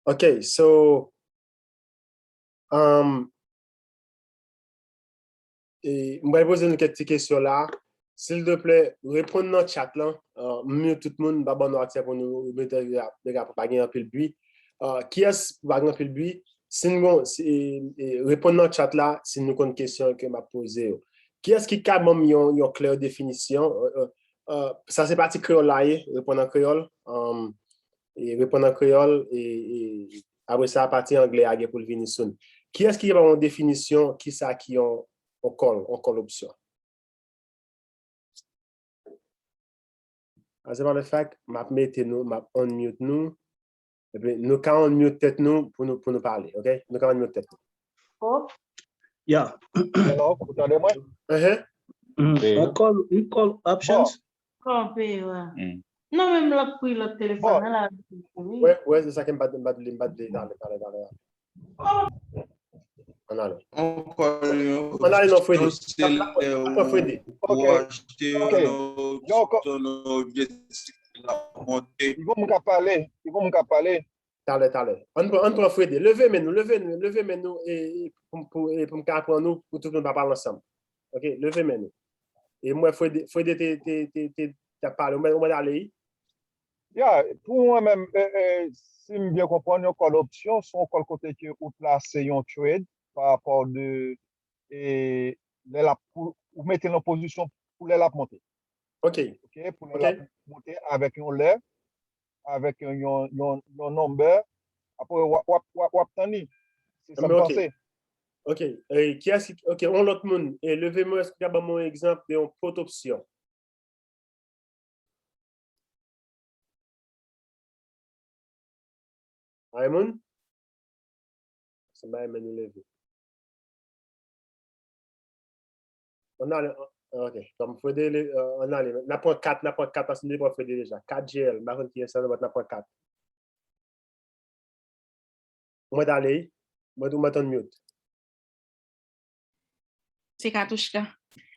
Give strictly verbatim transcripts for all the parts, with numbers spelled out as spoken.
Ok, so, um, e, m pral poze nou kèk ti kesyon la. Silvouplè, reponn nan chat lan. Uh, m mute tout moun, m pa ban nou aksè pou nou, nou pa gen anpil bri. Uh, kiyès, pa gen anpil bri, si nou, si, e, e, reponn nan chat la, si nou konn kesyon ke m ap poze yo. Kiyès ki ka ban m yon, yon klè definisyon? Uh, uh, uh, sa se pati kreyòl la ye, reponn an kreyòl. Um, e reponn an kreyòl, e, e apre sa, pati anglè a gen pou l vini soon. Kiyès ki gen yon definisyon, kisa ki yon, yon call, yon call option? As a matter of fact, m ap mete nou, m ap unmute nou. Epi nou ka unmute tèt nou pou nou, pou nou pale, ok? Nou ka unmute tèt nou. Oh, Yeah. Hello, ou tande mwen? Uh-huh. Mm. Yon call, yon call options. Kanpe, wè. Non, menm lòt pri lòt telefòn nan la. Wè, wè, se sa ke m pa t, m pa t vle, m pa t vle, talè, talè, talè. Ann ale. Ankò yon Ann ale non, Frede. opsyon, se lè Ann pran Frede. ou Ok. achte Ok. yon Yo, ko- opsyon nan objektif la monte. Yon moun k ap pale, yon moun k ap pale. Talè, talè. Ann pran, ann pran Frede. Leve men nou, leve nou, leve men nou e, e, pou, pou, e, pou m ka pran nou, pou tout moun pa pale ansanm. Ok, leve men nou. E m wè Frede, Frede te, te, te, te, te ap pale. Ou mèt, ou mèt ale, wi. Ya, pou mwen menm, e, e, si m byen konprann, yon call option, se yon call kote ke ou plase yon trade pa rapò de, e, lè l ap, pou, ou mete l nan pozisyon pou lè l ap monte. Ok, Ok, pou lè l ap monte avèk yon lè, avèk yon, yon, yon, yon number, apre w ap, w ap, w ap, w ap tann li. Se sa m Anben, ok. Panse. Ok, e, kiyès ki, ok, yon lòt moun, e, leve men w, èske w ka ban m yon egzanp de yon put option? Ay moun? Se bay men nou leve. Ann ale, ok, kòm Frede, le- euh, ann ale. N ap pran kat, n ap pran kat, paske nou te pran Frede deja. Kat J L, m pa konn kiyès sa, but n ap pran kat. Ou mèt ale, wi. Mwen, ou mèt unmute. Se Katouchka.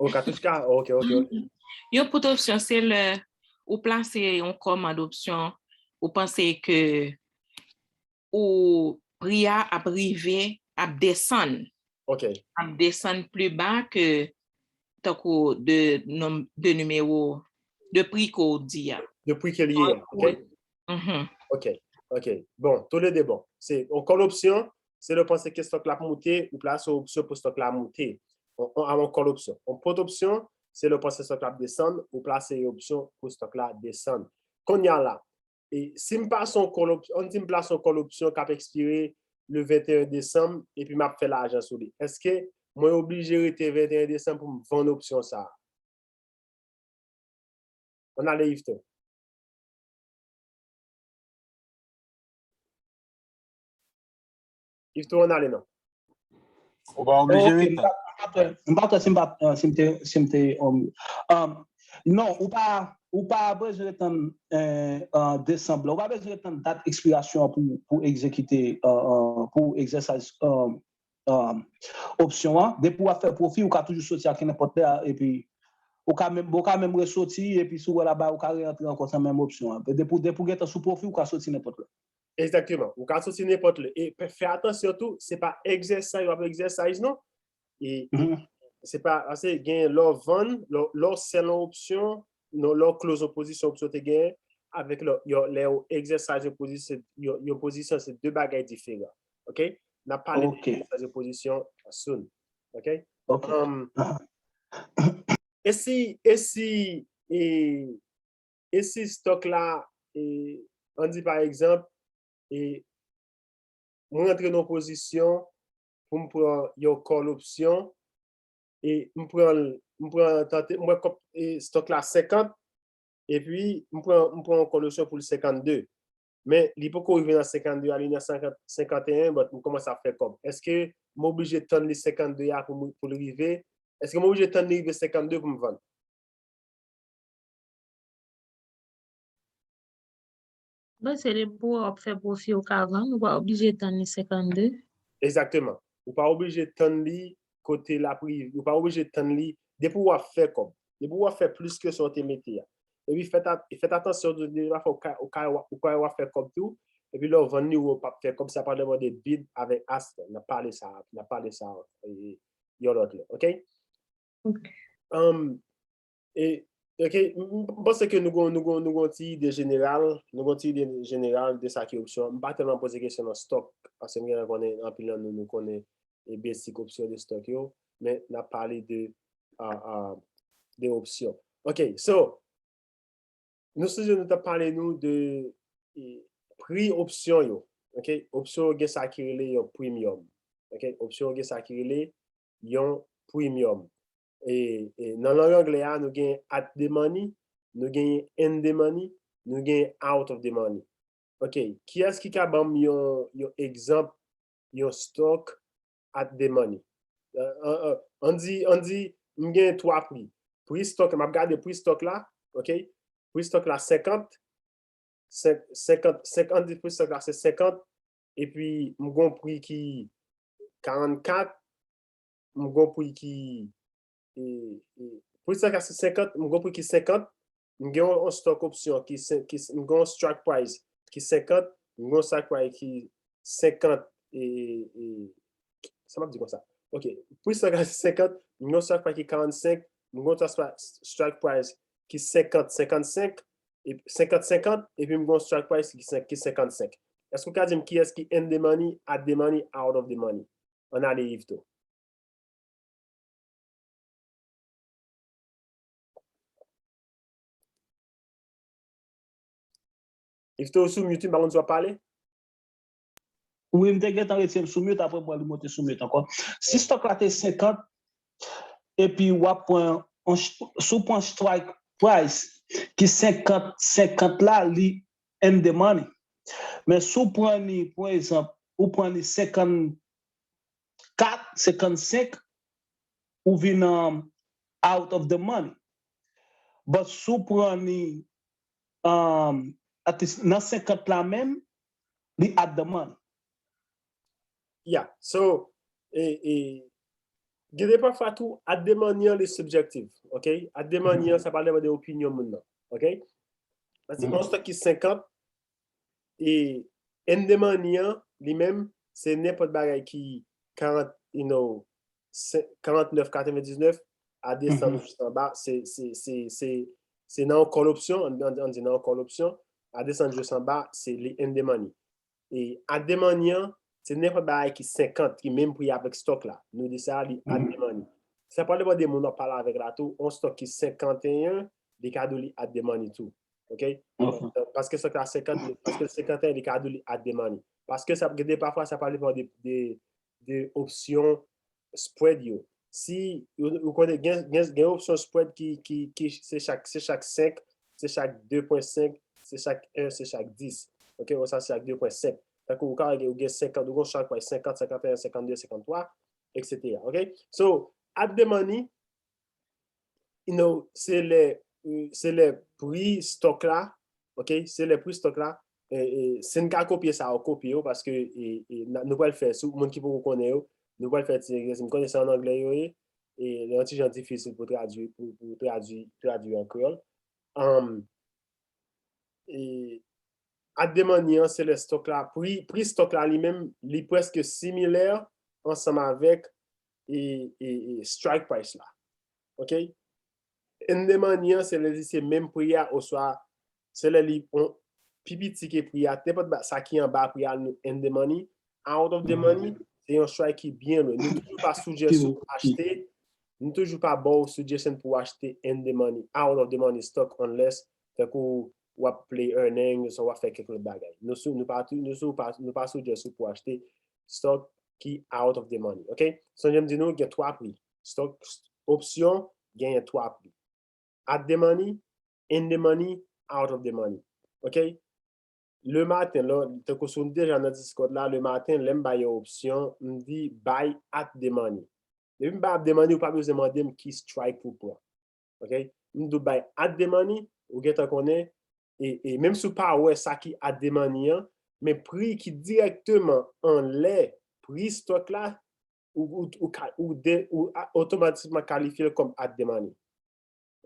Oh, Katouchka? Oh, ok, ok, ok. Yon put option, se lè ou plase yon kòmand opsyon, ou panse ke ou pri a ap rive, ap desann. Ok. Ap desann pli ba ke tankou de nonm, de nimewo, de pri ke w di a. De pri ke li ye, ok? Mhm. Ok, ok. Bon, tou le de bon. Se yon call option, se lè w panse ke stock la ap monte, ou plase yon opsyon pou stock la monte. On, on, on call option. On put option, se lè w panse stock la ap desann, ou plase yon opsyon pou stock la desann. Kounye a la, e si m plase yon call option, ann di m plase yon call option k ap ekspire le venteyen desanm, epi m ap fè lajan sou li. Èske mwen oblije rete venteyen desanm pou m vann opsyon sa a? Ann ale, Yveton. Yveton, ann ale non. Ou pa oblije Ok, rete. m pa, m pa kwè, m pa kwè si m pa, eh, si m te, si m te, um, um, non, ou pa, ou pa bezwen tann, eh, eh, desanm la. Ou pa bezwen tann dat ekspirasyon an pou, pou egzekite, eh, eh, pou egzèsaj, um, um, opsyon an. Depi w ap fè pwofi, ou ka toujou soti ak nenpòt lè a, epi ou ka menm, ou ka menm resoti, epi si w wè laba, ou ka rerantre ankò san menm opsyon an. Depi, depi w gentan sou pwofi, ou ka soti nenpòt lè. Egzakteman. Ou ka soti nenpòt lè. E fè, fè atansyon tou, se pa egzèsaj w ap egzèsaj, non. E Mhm. se pa, paske gen lè w vann, lè w, lè w sell yon opsyon, non, lè w close yon pozisyon, opsyon te genyen, avèk lè, yo, lè w egzèsaj yon pozisyon, yon, yon pozisyon, se de bagay diferan. Ok? N ap pale de Ok. egzèsaj yon pozisyon soon. Ok? Ok. Um, Ah. e si, e si, e, e si stock la, e, ann di pa egzanp, e, mwen rantre nan yon pozisyon pou m pran yon call opsyon, e m pran, m pran tante, m wè kòb, e, stock la senkant, epi m pran, m pran yon call opsyon pou l senkannde. Men, li poko rive nan senkannde a, li nan senkant, senkanteyen, but m kòmanse ap fè kòb. Èske m oblije tann li senkannde a pou m, pou l rive? Èske m oblije tann li rive senkannde pou m vann? Bon, se depi w ap fè pwofi ou ka vann, ou pa oblije tann li senkannde. Egzakteman. Ou pa oblije tann li kote l ap rive. Ou pa oblije tann li depi w ap fè kòb. Depi w ap fè plis ke sa w te mete a. Epi fèt, fèt atansyon tou, de pafwa ou ka, ou ka, ou ka w ap fè kòb tou, Epi lè w vann li wo, w p ap fè kòb, sa pral depann de bid avèk ask. N ap pale sa, n ap pale sa yon lòt lè, oke? Um, e, oke, m panse ke nou gon, nou gon, nou gon ti ide jeneral, nou gon ti ide jeneral de sa ki opsyon. M pa tèlman poze kesyon nan stock, paske m gentan konnen anpil nan nou, nou konnen e basic opsyon de stock yo, men n ap pale de, uh, uh, de opsyon. Ok, so, nou sipoze nou t ap pale nou de e, pri opsyon yo. Ok, opsyon yo gen sa ki rele yon premium. Ok, opsyon yo gen sa ki rele yon premium. E, e nan lang anglè a, nou gen at the money, nou gen in the money, nou gen out of the money. Ok, kiyès ki ka ban m yon, yon egzanp yon stock at the money? An di, an di, m gen twa pri. Pri stock, m ap gade pri stock la, ok? Pri stock la senkant, senkant, senkant, di pri stock la se senkant, epi m gon pri ki karannkat, m gon pri ki e, e, pri stock la se senkant, m gon pri ki senkant, m gen yon, yon stock option ki, ki, m gen yon strike price ki senkant, m gen yon strike price ki senkant, e, e, sa m ap di konsa. Ok, pri stock la se senkant, m gen yon strike price ki karannsenk, m gen yon strike price ki senkant, senkannsenk, e, senkant, senkant, epi m gen yon strike price ki, ki senkannsenk. Èske w ka di m kiyès ki in the money, at the money, out of the money? Ann ale, Yveto. Yveto, ou sou mute, m pa konn si w ap pale. Wi, m te gentan retire m sou mute, apre m wè li monte sou mute ankò. Si stock la te senkant, epi w ap pran, si w pran strike price ki senkant, senkant la, li in the money. Men si w pran ni, pou egzanp, ou pran ni senkannkat, senkannsenk, ou vin out of the money. But si w pran ni nan senkant la menm, li at the money. Yeah, so, e, e, gen de pafwa tou, at the money an li subjective, ok? At the money an, sa pa depann de opinyon moun nan, ok? Paske yon stock ki senkant, e in the money an, li menm, se nenpòt bagay ki karant, you know, karannèf katrevendiznèf a desann jis anba, se, se, se, se, se nan yon call option, ann, ann di nan yon call option, a desann jis anba, se li in the money. E at the money an, se nenpòt bagay ki senkant, ki menm pri avèk stock la. Nou di sa, li at the money. Sa pral depann de moun w ap pale avèk la tou, yon stock ki senkanteyen, li ka di w li at the money tou. Ok? Paske stock la senkant, paske l senkanteyen, li ka di w li at the money. Paske sa, gen de pafwa, sa pral depann de, de, de opsyon spread yo. Si, ou, ou konnen, gen, gen, gen opsyon spread ki, ki, ki se chak, se chak senk, se chak de pwen senk, se chak en, se chak dis. Ok? Ou sa, se chak de pwen senk. Tankou ou ka gen, ou gen senkant, ou gen chak pwen senkant, senkanteyen, senkannde, senkanntwa, et cetera. Ok? So, at the money, you know, se lè, se lè pri stock la, ok, se lè pri stock la, e, e, si n ka kopye sa yo, kopye yo, paske e, e, n a, nou pral fè, sou moun ki poko konnen yo, nou pral fè ti egzèsis. M konnen se an anglè yo ye, e li yon ti jan difisil pou tradui, pou, pou tradui, tradui an kreyòl. Um, e, at the money an, se lè stock la, pri, pri stock la li menm, li prèske similè ansanm avèk e, e, e strike price la. Ok? In the money an, se lè li se menm pri a, oswa se lè li pi piti ke pri a, nenpòt sa ki anba pri a, nou in the money. Out of the money, se yon strike ki byen lwen. Nou toujou pa suggest ou achte, nou toujou pa ba w suggestion pou w achte in the money, out of the money stock, unless tankou w ap play earning, oswa w ap fè kèk lòt bagay. Nou sou, nou pa, nou sou, pa, nou pa suggest ou pou achte stock ki out of the money. Ok? Sonje m di nou, gen twa pri. Stock, opsyon, genyen twa pri. At the money, in the money, out of the money. Ok? Le maten, lè, tankou si w deja nan Discord la, le maten, lè m bay yon opsyon, m di buy at the money. Depi m bay at the money, ou pa bezwen mande m ki strike pou pran. Ok? M di w buy at the money, ou gentan konnen, e, e menm si w pa wè sa ki at the money an, men pri ki dirèkteman anlè pri stock la, ou, ou, ou, ka, ou, de, ou a, otomatikman kalifye l kòm at the money.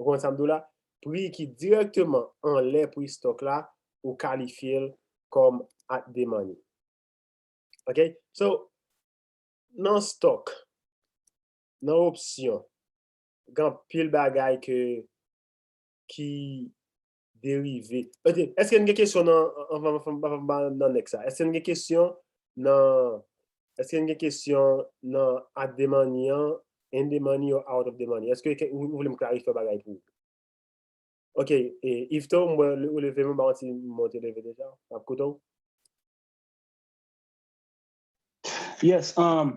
Ou konprann sa m di w la? Pri ki dirèkteman anlè pri stock la, ou kalifye l kòm at the money. Ok? So, nan stock, nan opsyon, gen anpil bagay ke, ki derive. Ok, èske n gen kesyon nan, anvan, anvan, anvan, anvan nan next sa? Èske n gen kesyon nan, èske n gen kesyon nan at the money an, in the money or out of the money? Èske ke, ou, ou vle m klarifye yon bagay pou ou? Ok, e, Yveto, m wè ou leve men, ba yon ti monte leve deja. M ap koute w. Yes, um,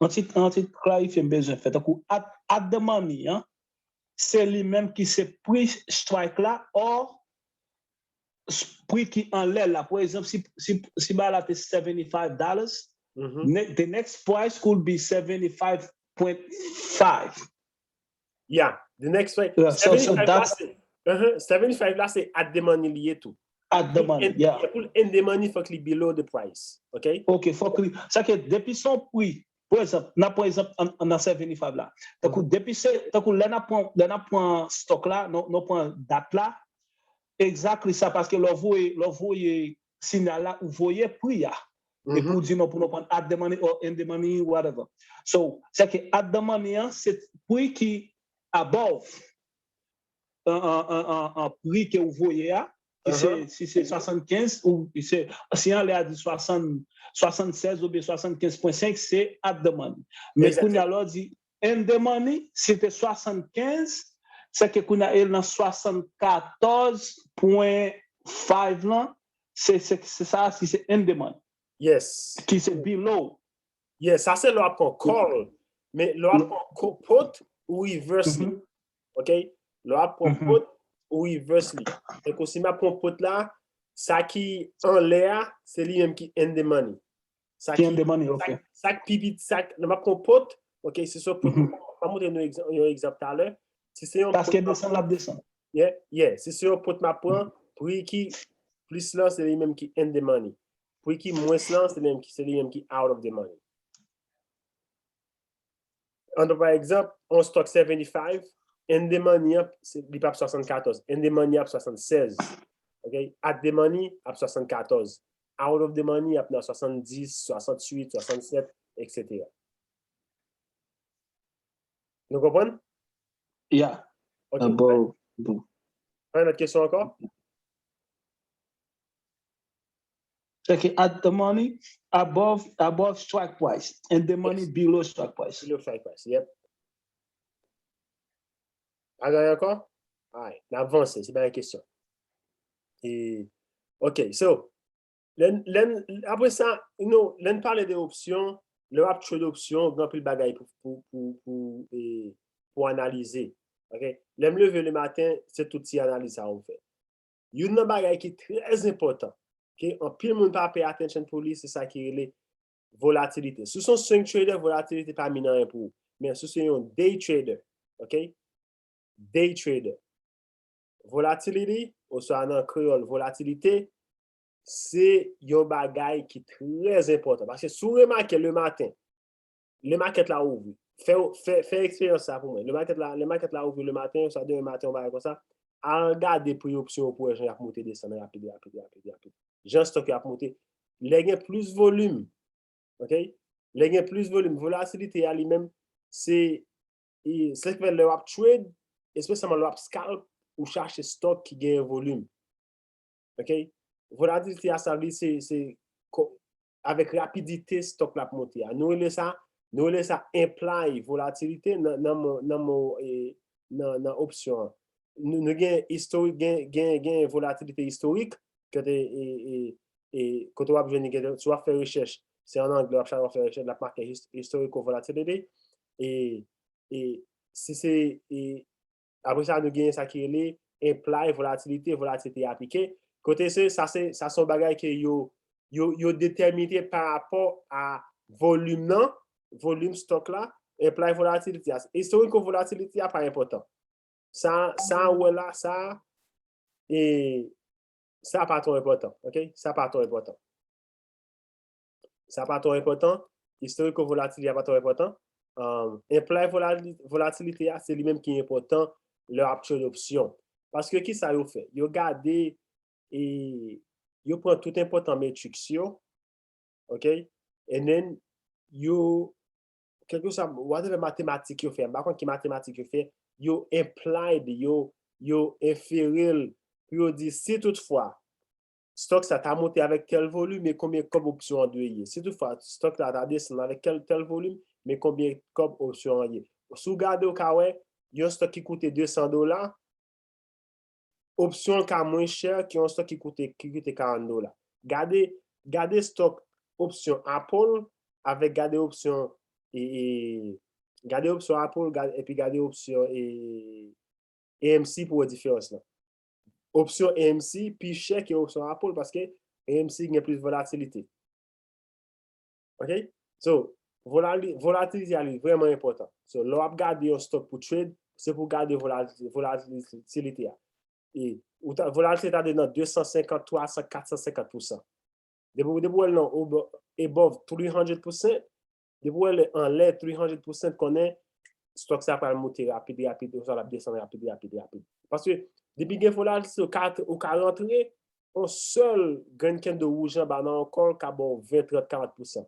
yon ti, yon ti klarifye m bezwen fè. Tankou at, at the money, an, se li menm ki se pri strike la, or s- pri ki anlè la. Pa egzanp, si, si, si bagay la te seventy-five dollars, Mhm. ne- the next price could be seventy-five point five. Yeah, the next fight. Yeah, so- so seventy-five la that's- se, uh-huh, seventy-five la se at the money li ye tou. At the money, yeah. Pou in the money, fòk li below the price. Ok? Ok, fòk li. Sa ke depi son pri, pa egzanp, n ap pran egzanp an- an- nan seventy-five la. Tankou depi se, tankou lè n ap pran, lè n ap pran stock la, nou, nou pran dat la, exactly sa, paske lè w voye, lè w voye sinyal la, ou voye pri a. Epi ou di non pou nou pran at the money or in the money, whatever. So, se ke at the money an, se pri ki above an, an, an, an, an pri ke ou voye a, ki se, si se swasann kenz, ou se, si anlè a di swasann, swasann sèz oubyen swasann kenz pwen senk, se at the money. Men Exactly. Kounye a lè w di in the money, si te swasann kenz, se ke kounye a e nan swasann katòz pwen five lan, se, se, se sa, si se in the money, Yes. ki se below. Yes, sa se lè w ap pran call. Men lè w ap pran ko- put ou reverse li. Ok? Lè w ap pran put ou reverse li. Tankou si m ap pran put la, sa ki anlè a, se li menm ki in the money. Sa Ki in the money, ok. Sa, sa ki pi piti, sa, lè m ap pran put, ok, se sou put, m ap montre nou egzan- yon egzanp talè. Si se yon Paske put, desann l ap desann. Yeah, yeah. Si se yon put m ap pran, pri ki plis lan, se li menm ki in the money. Pri ki mwens lan, se li menm ki, se li menm ki out of the money. Ann pa egzanp, yon stock seventy-five, in the money an, se- li p ap swasannkatòz, in the money ap swasannsèz. Ok? At the money ap swasannkatòz. Out of the money ap nan swasanndis, swasantuit, swasannsèt, et cetera. Nou konprann? Yeah. Ok. Ah, bon, bon. Yon lòt kesyon ankò? Se ke at the money above, above strike price and the money below strike price. Below strike price, yep. Pa gen ankò? Alright, n avanse, se pa yon kesyon. E, ok, so, lè n, lè n, apre sa, you know, lè n pale de opsyon, lè w ap trade opsyon, gen anpil bagay pou, pou, pou, pou, e, pou analize. Ok? Lè m leve le maten, se tout ti analiz sa yo m fè. Youn nan bagay ki trè enpòtan, ke anpil moun pa pay attention pou li, se sa ki rele volatilite. Si w se yon swing trader, volatilite pa mean anyen pou ou. Men si w se yon day trader, ok? Day trader. Volatility, oswa nan kreyòl, volatilite, se yon bagay ki trè enpòtan. Paske si w remake le maten, le market la ouvri, fè, fè, fè eksperyans sa pou mwen. Le market la, le market la ouvri le maten, oswa demen maten, yon bagay konsa, al gade pri opsyon yo pou wè jan y ap monte desann rapid, rapid, rapid, rapid. Jan stock yo ap monte. Lè gen plis volim, ok? Lè gen plis volim, volatilite a li menm, se, e, se fè lè w ap trade, espesyalman lè w ap scalp, ou chache stock ki gen volim. Ok? Volatilite a sa vle se, se ko- avèk rapidite stock la ap monte a. Nou rele sa, nou rele sa implied volatilite nan, nan mo, nan mo, e, nan, nan opsyon an. Nou, nou gen istorik, gen, gen, gen volatilite istorik, kote, e, e, e, kote w ap jwenn, gen, si w ap fè rechèch, se an anglè w ap chache w ap fè rechèch, l ap make his- historical volatility. E, e si se, e, apre sa, nou genyen sa ki rele implied volatilite, volatilite aplike. Kote se, sa se, sa se yon bagay ke yo, yo, yo detèmine pa rapò a volim nan, volim stock la, implied volatility a. Historical volatility a pa enpòtan. Sa, sa ou wè la, sa, e, sa pa twò enpòtan, ok? Sa pa twò enpòtan. Sa pa twò enpòtan. Historical volatility a pa twò enpòtan. Um, implied volali- volatilite a, se li menm ki enpòtan lè w ap trade opsyon. Paske ki sa yo fè? Yo gade, e, yo pran tout enpòtan matrix yo, ok? And then, yo, kèlkeswa, whatever matematik yo fè, m pa konn ki matematik yo fè, yo implied, yo, yo enfere l, pou yo di, si toutfwa, stock sa ta monte avèk tèl volim, e konbyen kòb opsyon an dwe ye. Si toutfwa, stock la ta desann avèk tèl, tèl volim, men konbyen kòb opsyon an ye. Si w gade, w ka wè, yon stock ki koute de san dola, opsyon an ka mwen chè ke yon stock ki koute, ki koute karant dola. Gade, gade stock opsyon Apple avèk gade opsyon, e, e, gade opsyon Apple, gade, epi gade opsyon, e, A M C pou wè diferans lan. Opsyon A M C pi chè ke opsyon Apple paske A M C gen plis volatilite. Ok? So, volali-, volatilite a li vrèman enpòtan. So, lè w ap gade yon stock pou trade, se pou gade volati-, volatilite a. E ou ta, volatilite ta de nan de san senkant, twa san, kat san senkant pousan. Depi, depi w wè l nan obo-, above three hundred percent, depi w wè l anlè three hundred percent, konnen stock sa pral monte rapid, rapid, oswa l ap desann rapid, rapid, rapid. Paske depi gen volatilite, ou ka, ou ka rantre, yon sèl grenn candle wouj anba nan yon call ka ba w ven, trant, karant pousan.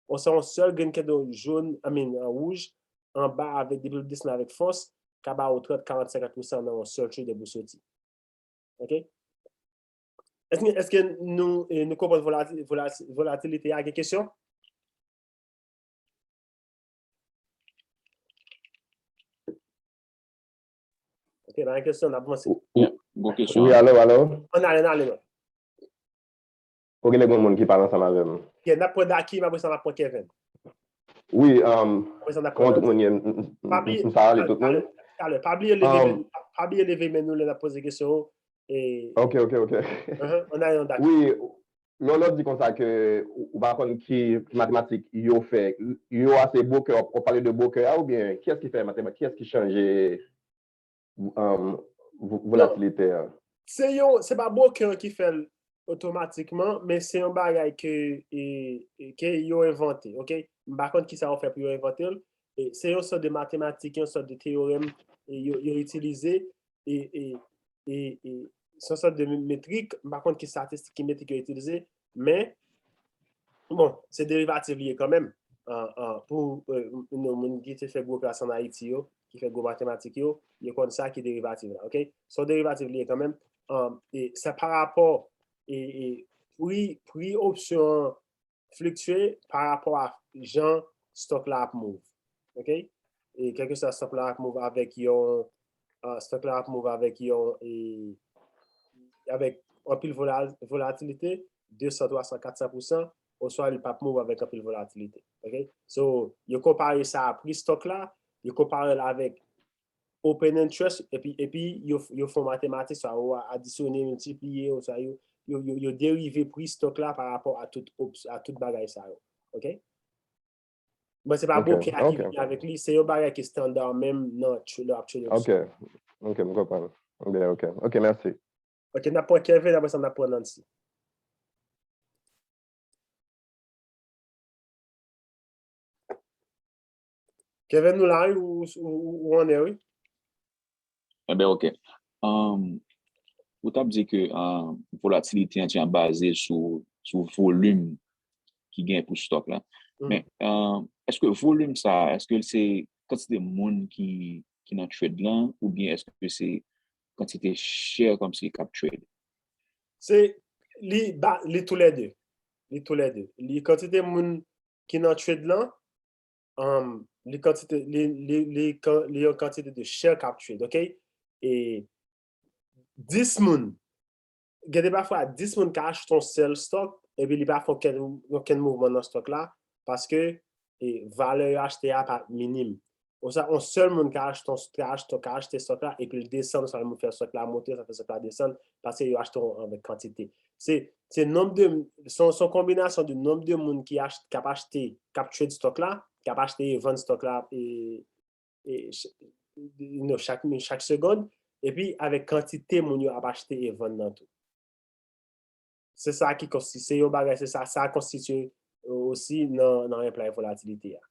Oswa yon sèl grenn candle jòn, I mean, an wouj, anba avèk, depi l desann avèk fòs, ka ba w trant, karant, senkant pousan nan yon sèl trade depi w soti. Ok? Èske, èske nou, eh, nou konprann volati-, volati-, volatilite a? Gen kesyon? Ok, pa gen kesyon, n ap vanse. Ou, ou, Gon kesyon. Wi, alo, alo. Ann ale, ann ale, non. Ok, lè gon moun ki pale ansanm avè m. Ok, n ap pran Dakim, apre sa n ap pran Kevin. Wi, um, kòman tout moun ye? M, m, m, m salye tout moun. Talè, pa bliye leve men, pa bliye leve men nou lè n ap poze kesyon. E, Ok, ok, ok. Ann ale, ann ale. Wi, lè w di konsa ke ou, ou pa konn ki, ki matematik yo fè, yo a se broker, w ap pale de broker a oubyen kiyès ki fè matematik, kiyès ki chanje um, vo-, volatilite a? Se yon, se pa broker ki fè l otomatikman, men se yon bagay ke, e, e, ke yo envante, ok? M pa konn kisa yo fè pou yo envante l. E, se yon sòt de matematik, yon sòt de teyorèm, e, yo, yo itilize, e, e, e, e, se yon sòt de me-, metrik, m pa konn ki statistik, ki metrik yo itilize, men, bon, se derivativ li ye kanmenm. An, an, pou, eh, nou, moun ki te fè gwo klas ann Ayiti yo, ki fè gwo matematik yo, yo konn sa ki derivativ la, ok? Se yon derivativ li ye kanmenm. An, e sa pa rapò, e, e pri, pri opsyon an fliktye pa rapò a jan stock la ap move, ok? E kèlkeswa stock la ap move avèk yon, ah, stock la ap move avèk yon, e, avèk anpil vola-, volatilite, de san, twa san, kat san pousan, oswa li p ap move avèk anpil volatilite. Ok? So, yo konpare sa a pri stock la, yo konpare l avèk open interest, epi, epi yo, yo fè matematik, swa yo adisyone, miltipliye, oswa yo, yo, yo, yo derive pri stock la pa rapò a tout ops-, a tout bagay sa yo. Ok? Bon, se pa broker a ki vini avèk li, se yon bagay ki estanda menm nan tr-, lè w ap trade opsyon. Ok, ok, m konprann. Byen, ok. Ok, mèsi. Ok, n ap pran Kevin, apre sa n ap pran Nancy. Kevin, nou la, wi, ou, ou, ou, ou on air, wi. Enben, ok. Um, ou t ap di ke, um, volatilite an ti jan baze sou, sou volim ki gen pou stock la. Men, um, èske volim sa, èske se kantite moun ki, ki nan trade lan, oubyen èske se kantite share kòmsi k ap trade? Se, li, ba, li toulède. Li toulède. Li kantite moun ki nan trade lan, um, li kantite, li, li, li, kan-, li yon kantite de share k ap trade, ok? E dis moun, gen de pafwa dis moun ka achte yon sèl stock, epi li pa fè okenn, okenn mouvman nan stock la, paske, e, valè yo achte a pa minim. Oswa, yon sèl moun ka achte, ka achte, ka achte stock la, epi l desann, oswa l fè stock la monte, oswa fè stock la desann, paske yo achte avèk kantite. Se, se nonb de, se yon, se yon konbinasyon de nonb de moun ki achte, k ap achte, k ap trade stock la, k ap achte e vann stock la, e, e ch-, you know, chak, chak segond, epi avèk kantite moun yo ap achte e vann nan tou. Se sa ki konsti-, se yon bagay, se sa, sa konstitye, euh, osi nan, nan implied volatility a.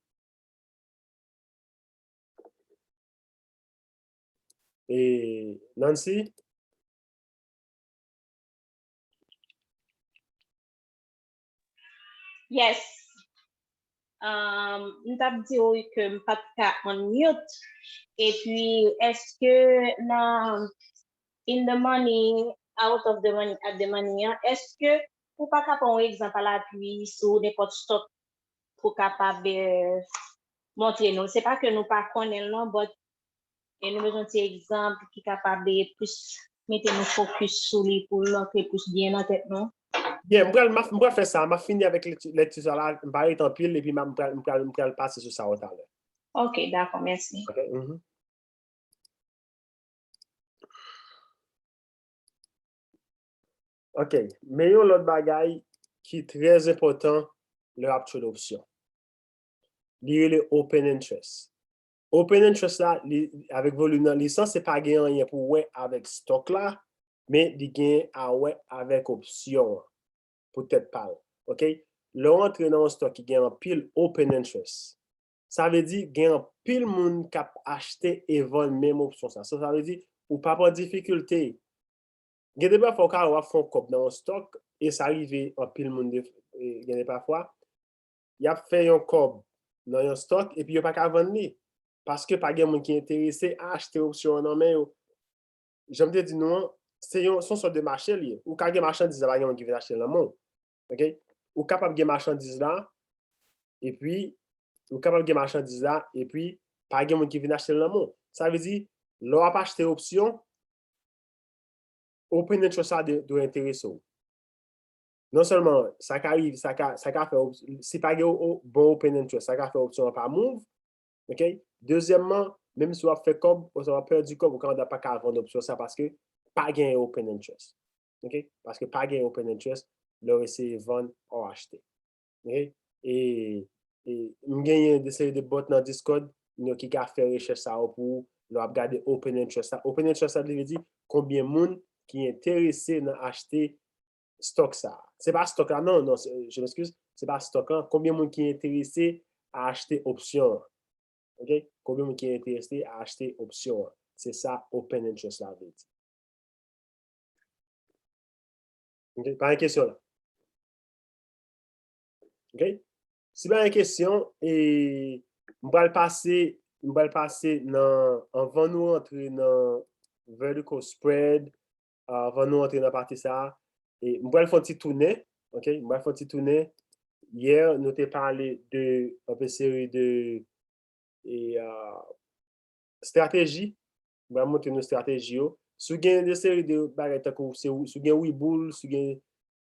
E Nancy? Yes. Um, m t ap di w ke m pa t ka unmute. Epi, èske nan in the money, out of the money, at the money an, èske ou pa ka pran yon egzanp alapui sou nenpòt stock pou kapab eh, montre nou? Se pa ke nou pa konnen l non, but e nou bezwen ti egzanp ki kapab eh, plis mete nou fokis sou li pou l antre plis byen nan tèt nou. Yeah, m pral, m ap- m pral fè sa. M ap fini avèk lekti lekti sa la. M pa ret anpil, epi m ap- m pral, m pral, m pral pase sou sa yo talè. Ok, dakò, mèsi. Ok, mhm. Ok, men yon lòt bagay ki trè enpòtan lè w ap trade opsyon. Li rele open interest. Open interest la, li, avèk volim nan, li sanse pa gen anyen pou wè avèk stock la, men li gen a wè avèk opsyon an pou tèt pa l. Ok? Lè w antre nan yon stock ki gen anpil open interest, sa vle di gen anpil moun k ap achte e vann menm opsyon sa. So, sa vle di ou p ap an difikilte. Gen de pafwa w ka wè w ap fè yon kòb nan yon stock e sa rive anpil moun de, e gen de pafwa y ap fè yon kòb nan yon stock epi yo pa ka vann li paske pa gen moun ki enterese a achte opsyon an nan men yo. Jan m te di nou an, se yon, se yon sòt de mache li ye. Ou ka gen machandiz la, pa gen moun ki vin achte l nan men w. Ok? Ou kapab gen machandiz la, epi, ou kapab gen machandiz la, epi pa gen moun ki vin achte l nan men w. Sa vle di, lè w ap achte opsyon, open interest la de- dwe enterese w. Non sèlman sa ka rive, sa ka, sa ka fè, si pa gen o- o- bon open interest, sa ka fè opsyon an pa move. Ok? Dezyèmman, menm si w ap fè kòb, oswa w ap pèdi kòb, ou ka pa ka vann opsyon sa paske pa gen open interest. Ok? Paske pa gen open interest, lè w eseye vann, w achte. Ok? E, e m genyen de seri de bòt nan Discord, nou ki ka fè rechèch sa yo pou ou, lè w ap gade open interest la. Open interest la, li vle di konbyen moun ki enterese nan achte stock sa. Se pa stock la, non, non, se- je m'excuse, se pa stock la. Konbyen moun ki enterese a achte opsyon an? Ok? Konbyen moun ki enterese a achte opsyon an? Se sa open interest la vle di. Ok? Pa gen kesyon la. Ok? Si pa gen kesyon, e, m pral pase, m pral pase nan, anvan nou rantre nan vertical spread, anvan nou rantre nan pati sa a, e, m pral fè yon ti tounen, ok? M pral fè yon ti tounen. Yè, nou te pale de, yon seri de, e, ah, estrateji. M pral montre nou estrateji yo. Si w gen de seri de bagay tankou se, si w gen Webull, si w gen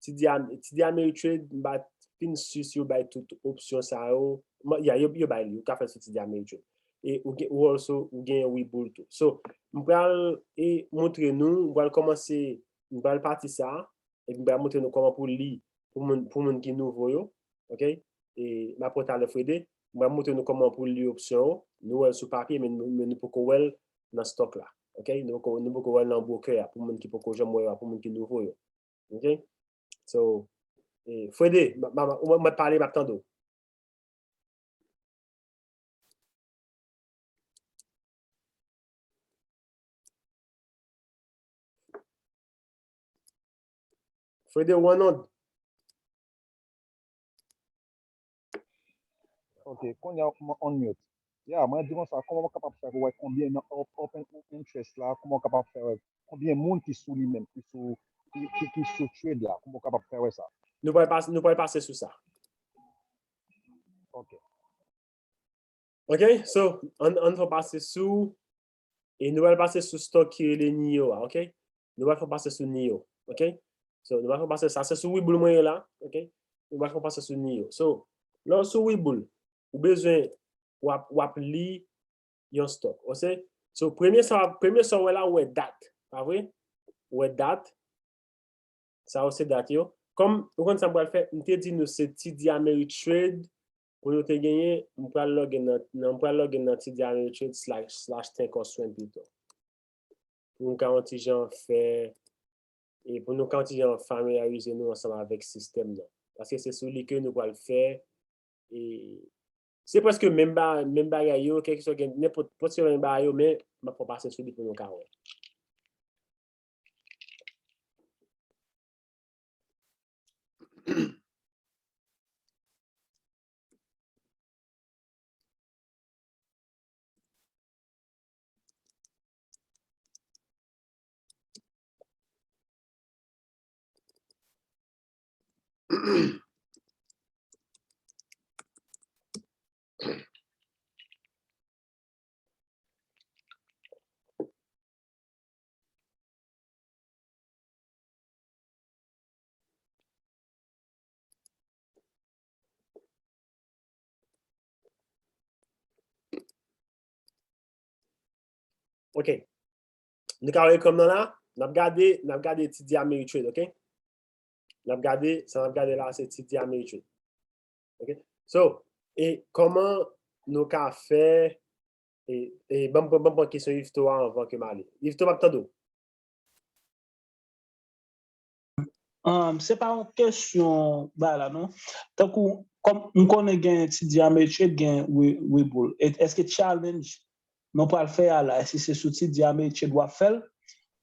T D, T D Ameritrade, m pa fin si si yo bay tout opsyon sa yo. M- Ya, yo, yo bay li, ou ka fè sou T D Ameritrade. E ou gen, ou also, ou gen Webull tou. So, m pral e montre nou, m pral kòmanse, m pral pati sa, epi m pral montre nou kòman pou li, pou moun, pou moun ki nouvo yo, ok? E m ap pran talè Frede, m pral montre nou kòman pou li opsyon yo, nou wè l sou papye, men nou, men nou poko wè l nan stock la, ok? Nou poko, nou poko wè l nan broker a, pou moun ki poko janm wè yo a, pou moun ki nouvo yo, ok? So, e, Frede, m, m, m, mwen pale, m ap tande w. Frede, ou an onn. Ok, kounye a m unmute. Ya, mwen di konsa, kòman w kapab fè pou wè konbyen nan op- open interest la, kòman w kapab fè wè konbyen moun ki sou li menm, ki sou, ki, ki, ki sou trade la, kòman w kapab fè wè sa? Nou pral pase, nou pral pase sou sa. Ok. Ok, so, ann, ann fè pase sou, e nou pral pase sou stock ki rele nio a, ok? Nou pral fè pase sou nio, ok? So, nou pral fè pase, sa se sou Webull mwen ye la, ok? Nou pral fè pase sou nio. So, lè w sou Webull, ou bezwen, w ap, w ap li yon stock, ok? So, premye sa, premye sa w wè la, ou wè dat, pa vre? Ou wè dat, sa yo se dat yo. Kòm, ou konn sa m pral fè? M te di nou se T D Ameritrade pou nou te genyen, m pral login nan, nan, m pral login nan T D Ameritrade slash, slash Thinkorswim pito. Pou nou ka yon ti jan fè, e pou nou ka yon ti jan familyarize nou ansanm avèk sistèm nan. Paske se sou li ke nou pral fè, e se prèske menm ba, menm bagay yo, kèlkeswa gen nenpòt, prèske menm bagay yo, men m ap fè w pase sou li pou nou ka wè. Ok. Nou ka wè ekran nan la, n ap gade, n ap gade T D Ameritrade, ok? N ap gade, sa n ap gade la, se T D Ameritrade. Ok? So, e kòman nou ka fè, e, e ban m pran, ban m pran kesyon Yveto a anvan ke m ale. Yveto, m ap tande w. Um, se pa yon kesyon bagay la non. Tankou kòm m konnen gen T D Ameritrade, gen Wi- Webull. E- Èske challenge nou pral fè a la, èske se sou T D Ameritrade w ap fè l?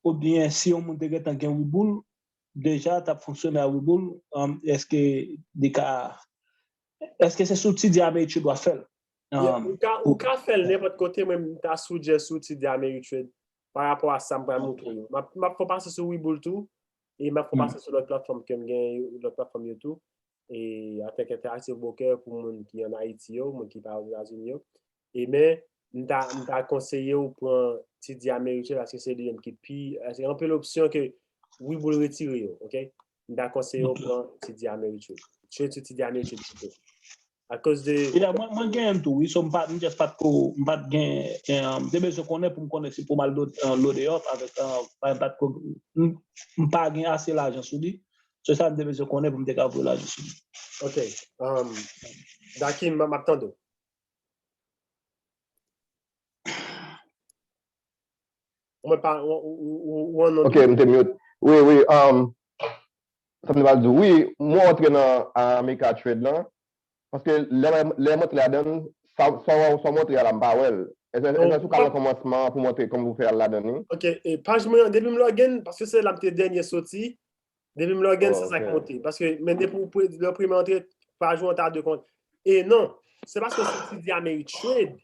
Oubyen si yon moun te gentan gen Webull, deja t ap fonksyone a Webull, um, èske li ka, èske se sou T D Ameritrade w ap fè l? Yeah, ou ka, ou ka fè l nenpòt kote, mwen m ta suggest ou T D Ameritrade pa rapò a sa m pral montre yo. M ap, m ap fè w pase sou Webull tou, e m ap fè w pase sou lòt platfòm ke m gen, lòt platfòm yo tou. E Attack Interactive Broker pou moun ki ann Ayiti yo, moun ki pa Ozetazini yo. E men, m ta, m ta konseye w pran T D Ameritrade paske se li menm ki pi, se anpil opsyon ke Webull retire yo, ok? M ta konseye w pran T D Ameritrade. Trade sou T D Ameritrade pito. Akoz de. Mwen, mwen gen tou, wi, so m pa, m just pa t ko, m pa t gen, um, m te bezwen konnen pou m konnen si pou m al load, uh, load up avèk, uh, pa, m pa t ko, m, m pa gen ase lajan sou li. Se sa m te bezwen konnen pou m te ka voye lajan sou li. Ok. Um, Dakim, m ap tande w. Mwen pa, ou, ou, ou, ou an non. Ok, m te mute. Wi, wi. Um, sa m te pral di w. Wi, mwen rantre nan America Trade lan. Paske lè, lè m rantre ladan l, sa, sa, sa w montre a la, m pa wè l. Èske èske ou ka nan kòmansman an pou montre kòman pou fè al ladan li? Ok, e paj mwen an, depi m log in, paske se la m te dènye soti, depi m log in, se sa k monte. Paske, men depi w pre- lè w premye antre, paj ou an ta dwe konn. E non, se paske w sou T D Ameritrade,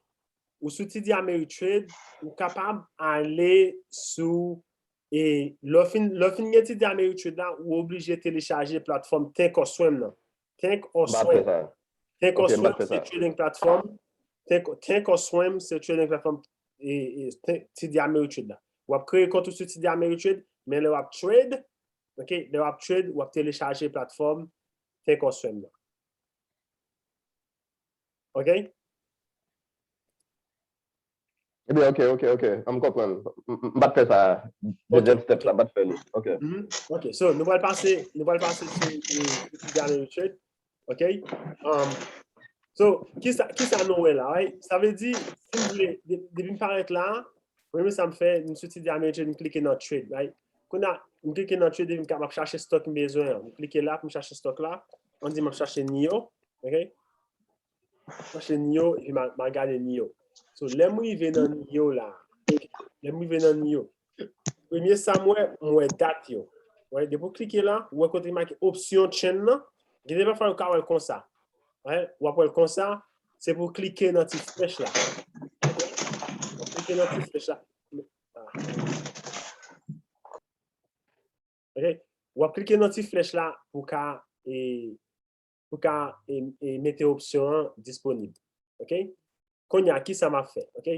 ou sou T D Ameritrade, ou kapab ale sou, e lè w fin, lè w fin gen T D Ameritrade la, ou oblije telechaje platfòm Thinkorswim nan. Thinkorswim. Thinkorswim se trading platform. Think, Thinkorswim se trading platform e, e, T D Ameritrade la. W ap kreye kont ou sou T D Ameritrade, men lè w ap trade, ok, lè w ap trade, w ap telechaje platfòm Thinkorswim nan. Ok? Ebyen, ok, ok, ok. M konprann. M pa t fè sa. Dezyèm step la, m pa t fè li. Ok. Ok, so, nou pral pase, nou pral pase sou T D Ameritrade. Ok? Um, so, kisa, kisa nou wè la, right? Sa vle di, si m vle, depi m parèt la, premye sa m fè, m soti de Ameritrade, m klike nan trade, right? Kounye a, m klike nan trade, epi m ap chache stock m bezwen an. M klike la pou m chache stock la. Ann di m ap chache NIO, ok? Chache NIO, epi m al gade NIO. So, lè m rive nan NIO la, lè m rive nan NIO, premye sa m wè, m wè dat yo. Wè, depi w klike la, ou wè kote make opsyon chain nan, gen de pafwa ou ka wè l konsa. Wè, w ap wè l konsa, se pou w klike nan ti flèch la. W ap klike nan ti flèch la. Ok? W ap klike nan ti flèch la pou ka, e, pou ka, e, e, mete opsyon an disponib. Ok? Kounye a, kisa m ap fè? Ok?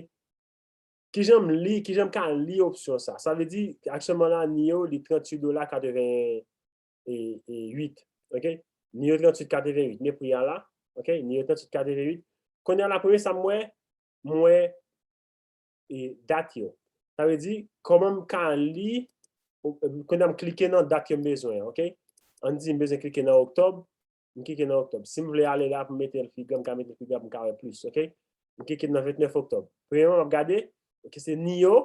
Kijan m li, kijan m ka li opsyon sa? Sa vle di, aktyèlman la, NIO, li tranntuit dola katreven uit. Ok? NIO tranntuit katreven uit, men pri a la. Ok? NIO tranntuit katreven uit. Kounye a la, premye sa m wè, m wè e, dat yo. Sa vle di, kòman m ka li, kounye a m klike nan dat ke m bezwen, ok? Ann di m bezwen klike nan oktòb, m klike nan oktòb. Si m vle ale la pou m mete l pi gran, m ka mete l pi gran pou m ka wè plis, ok? M klike nan vennèf oktòb. Premyèman, m ap gade, ok, se NIO,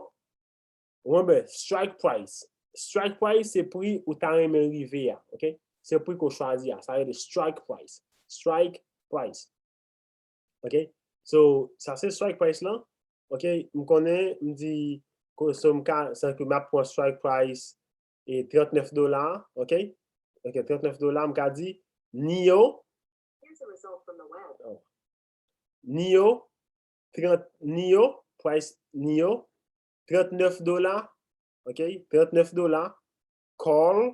ou wè, strike price. Strike price se pri ou ta renmen rive a, ok? Se pri ke w chwazi a, sa rele strike price. Strike price. Ok? So, sa se strike price lan. Ok? M konnen, m di, so m ka, sa ke m ap pran strike price e trannèf dola, ok? Ok, trannèf dola, m ka di, NIO, NIO, trant, NIO, price NIO, trannèf dola, ok? Trannèf dola, call,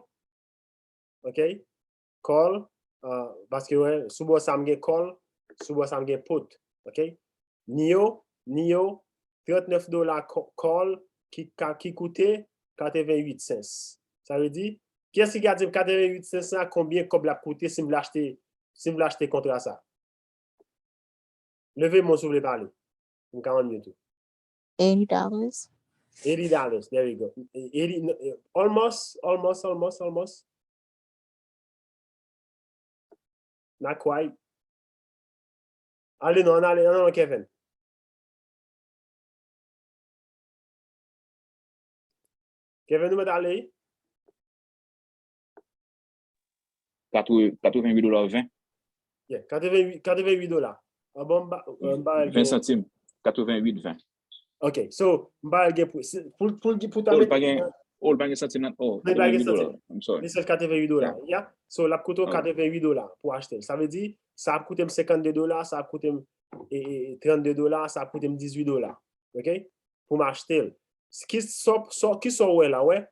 ok? Call, uh, paske wè, sou bò sa m gen call, sou bò sa m gen put, ok? Neo, Neo, trannèf dola call ki, ki koute katrevenwit cents. Sa vle di, kiyès ki ka di m katrevenwit cents la, konbyen kòb l ap koute si m vle achte, si m vle achte kontra sa? Leve men w si w vle pale. M ka unmute ou. Eighty dollars. Eighty dollars. There you go. Eighty, no, eh, almost, almost, almost, almost. Not quite. Ale non, ale, ale non, Kevin. Kevin, nou mèt ale? Katrevenwit dola ven. Yeah, katrevenwit, katrevenwit dola. Ah, bon, m ba, m ba, ven santim. Katrevenwit ven. Ok, so, m ba gen pou, pou, pou, pou ta mete. Oh, l pa gen santim nan. Oh, li pa gen santim. I'm sorry. Li sèl katrevenwit dola. Yeah. So, l ap koute w katrevenwit dola pou achte l. Sa vle di, sa ap koute m senkannde dola, sa ap koute m e, e, trannde dola, sa ap koute m dizuit dola. Ok? Pou m achte l. Ki sa, sa, ki sa w wè la, wè?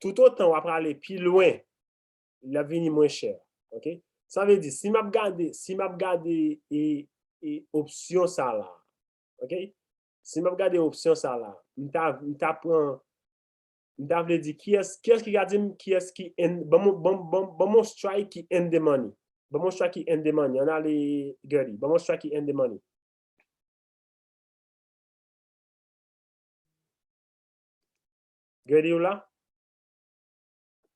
Toutotan w ap ale pi lwen, l ap vini mwen chè. Ok? Sa vle di, si m ap gade, si m ap gade e, e opsyon sa la, ok? Si m ap gade opsyon sa la, m ta, m ta pran, m ta vle di kiyès, kiyès ki ka di m kiyès ki in, ban m, ban m, ban m, ban m yon strike ki in the money. Ban m yon strike ki in the money. Ann ale, Gerdy. Ban m yon strike ki in the money. Gerdy, ou la?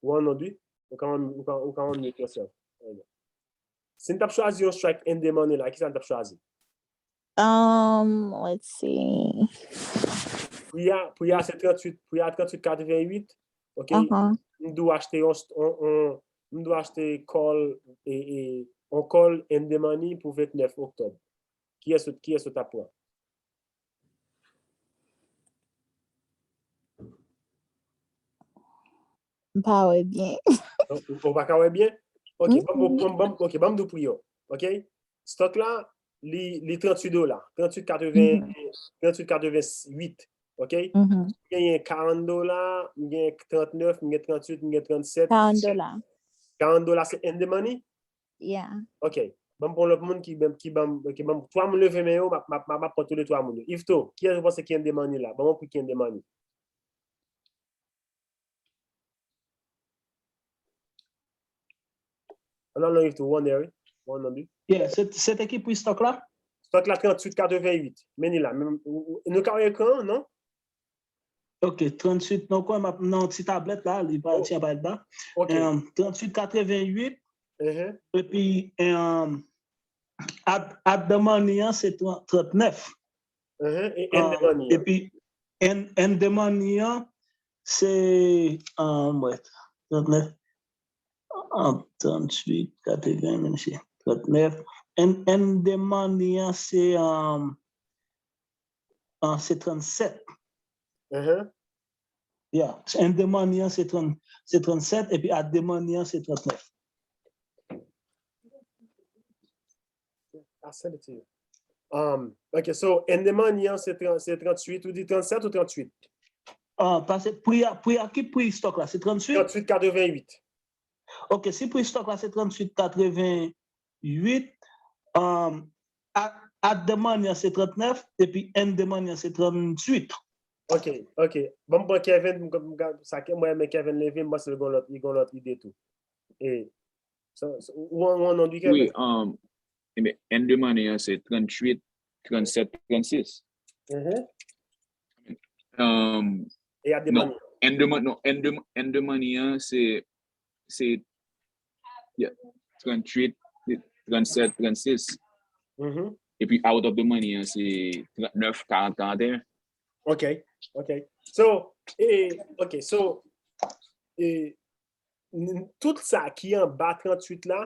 Ou an nòd, wi. Ou ka, ou ka, ou ka unmute yourself. Si n t ap chwazi yon strike in the money la, kisa n t ap chwazi? Um, let's see. Pri a, pri a se tranntuit, pri a tranntuit katrevenwit. Ok? M dwe achte yon, yon, yon, m dwe achte call e, e yon call in the money pou vennèf oktòb. Kiyès, kiyès ou t ap pran? M pa wè byen. Ou pa ka wè byen? Ok, ban m, ban m, ok, ban m di w pri yo. Ok? Stock la, li, li tranntuit dola. Tranntuit katreven, tranntuit katrevenwit. Ok? M genyen karant dola, m genyen trannèf, m genyen tranntuit, m genyen trannsèt. Karant dola. Karant dola se in the money? Yeah. Ok. Ban m pran lòt moun ki, ki ban m, ki ban m, twa moun leve men yo, m ap, m ap, m ap pran tou le twa moun yo. Yvetot, kiyès ou panse ki in the money la? Ban m yon pri ki in the money. Ann al nan Yvetot, ou annè, wi. Ou annè, wi. Yeah, se, se te ki pri stock la? Stock la tranntuit katrevenwit. Men li la. Men, ou, ou, nou ka wè ekran an, non? Ok, tranntuit, non, kwen m ap nan ti tablèt la, li pa ti aparèt ba. Ok. Um, tranntuit katrevenwit, epi um, at, at the money an se trannèf. Uh-huh. E in the money an? Epi in, in the money an se, um, wait, trannèf, um, tranntuit, katreven, menm si trannèf. In, in the money an se, um, an se trannsèt. Uh-huh. Yeah. In the money an se trant, se trannsèt, epi at the money an se trannèf. I send it to you. Um, ok, so, in the money an se trant, se tranntuit, ou di trannsèt ou tranntuit? Ah, paske pri a, pri a, ki pri stock la? Se tranntuit? Tranntuit katrevenwit. Ok, si pri stock la se tranntuit katrevenwit, um, at, at the money an se trannèf, epi in the money an se tranntuit. Ok, ok. Ban m pran Kevin, m, m, sa ke mwen, men Kevin leve, m panse li gon lòt, li gon lòt ide tou. E, sa, sa, ou, ou an, ou an non, wi, Kevin? Wi, um, ebyen, in the money an se tranntuit, trannsèt, trannsis. Mhm. Um, E at the non, money. in the mon-, non, in the, in the money an se, se, yeah, tranntuit, trannsèt, trannsis. Mhm. Epi out of the money an se trannèf, karant, karanteyen. Ok, ok. So, e, ok, so, e, n, tout sa ki anba tranntuit la,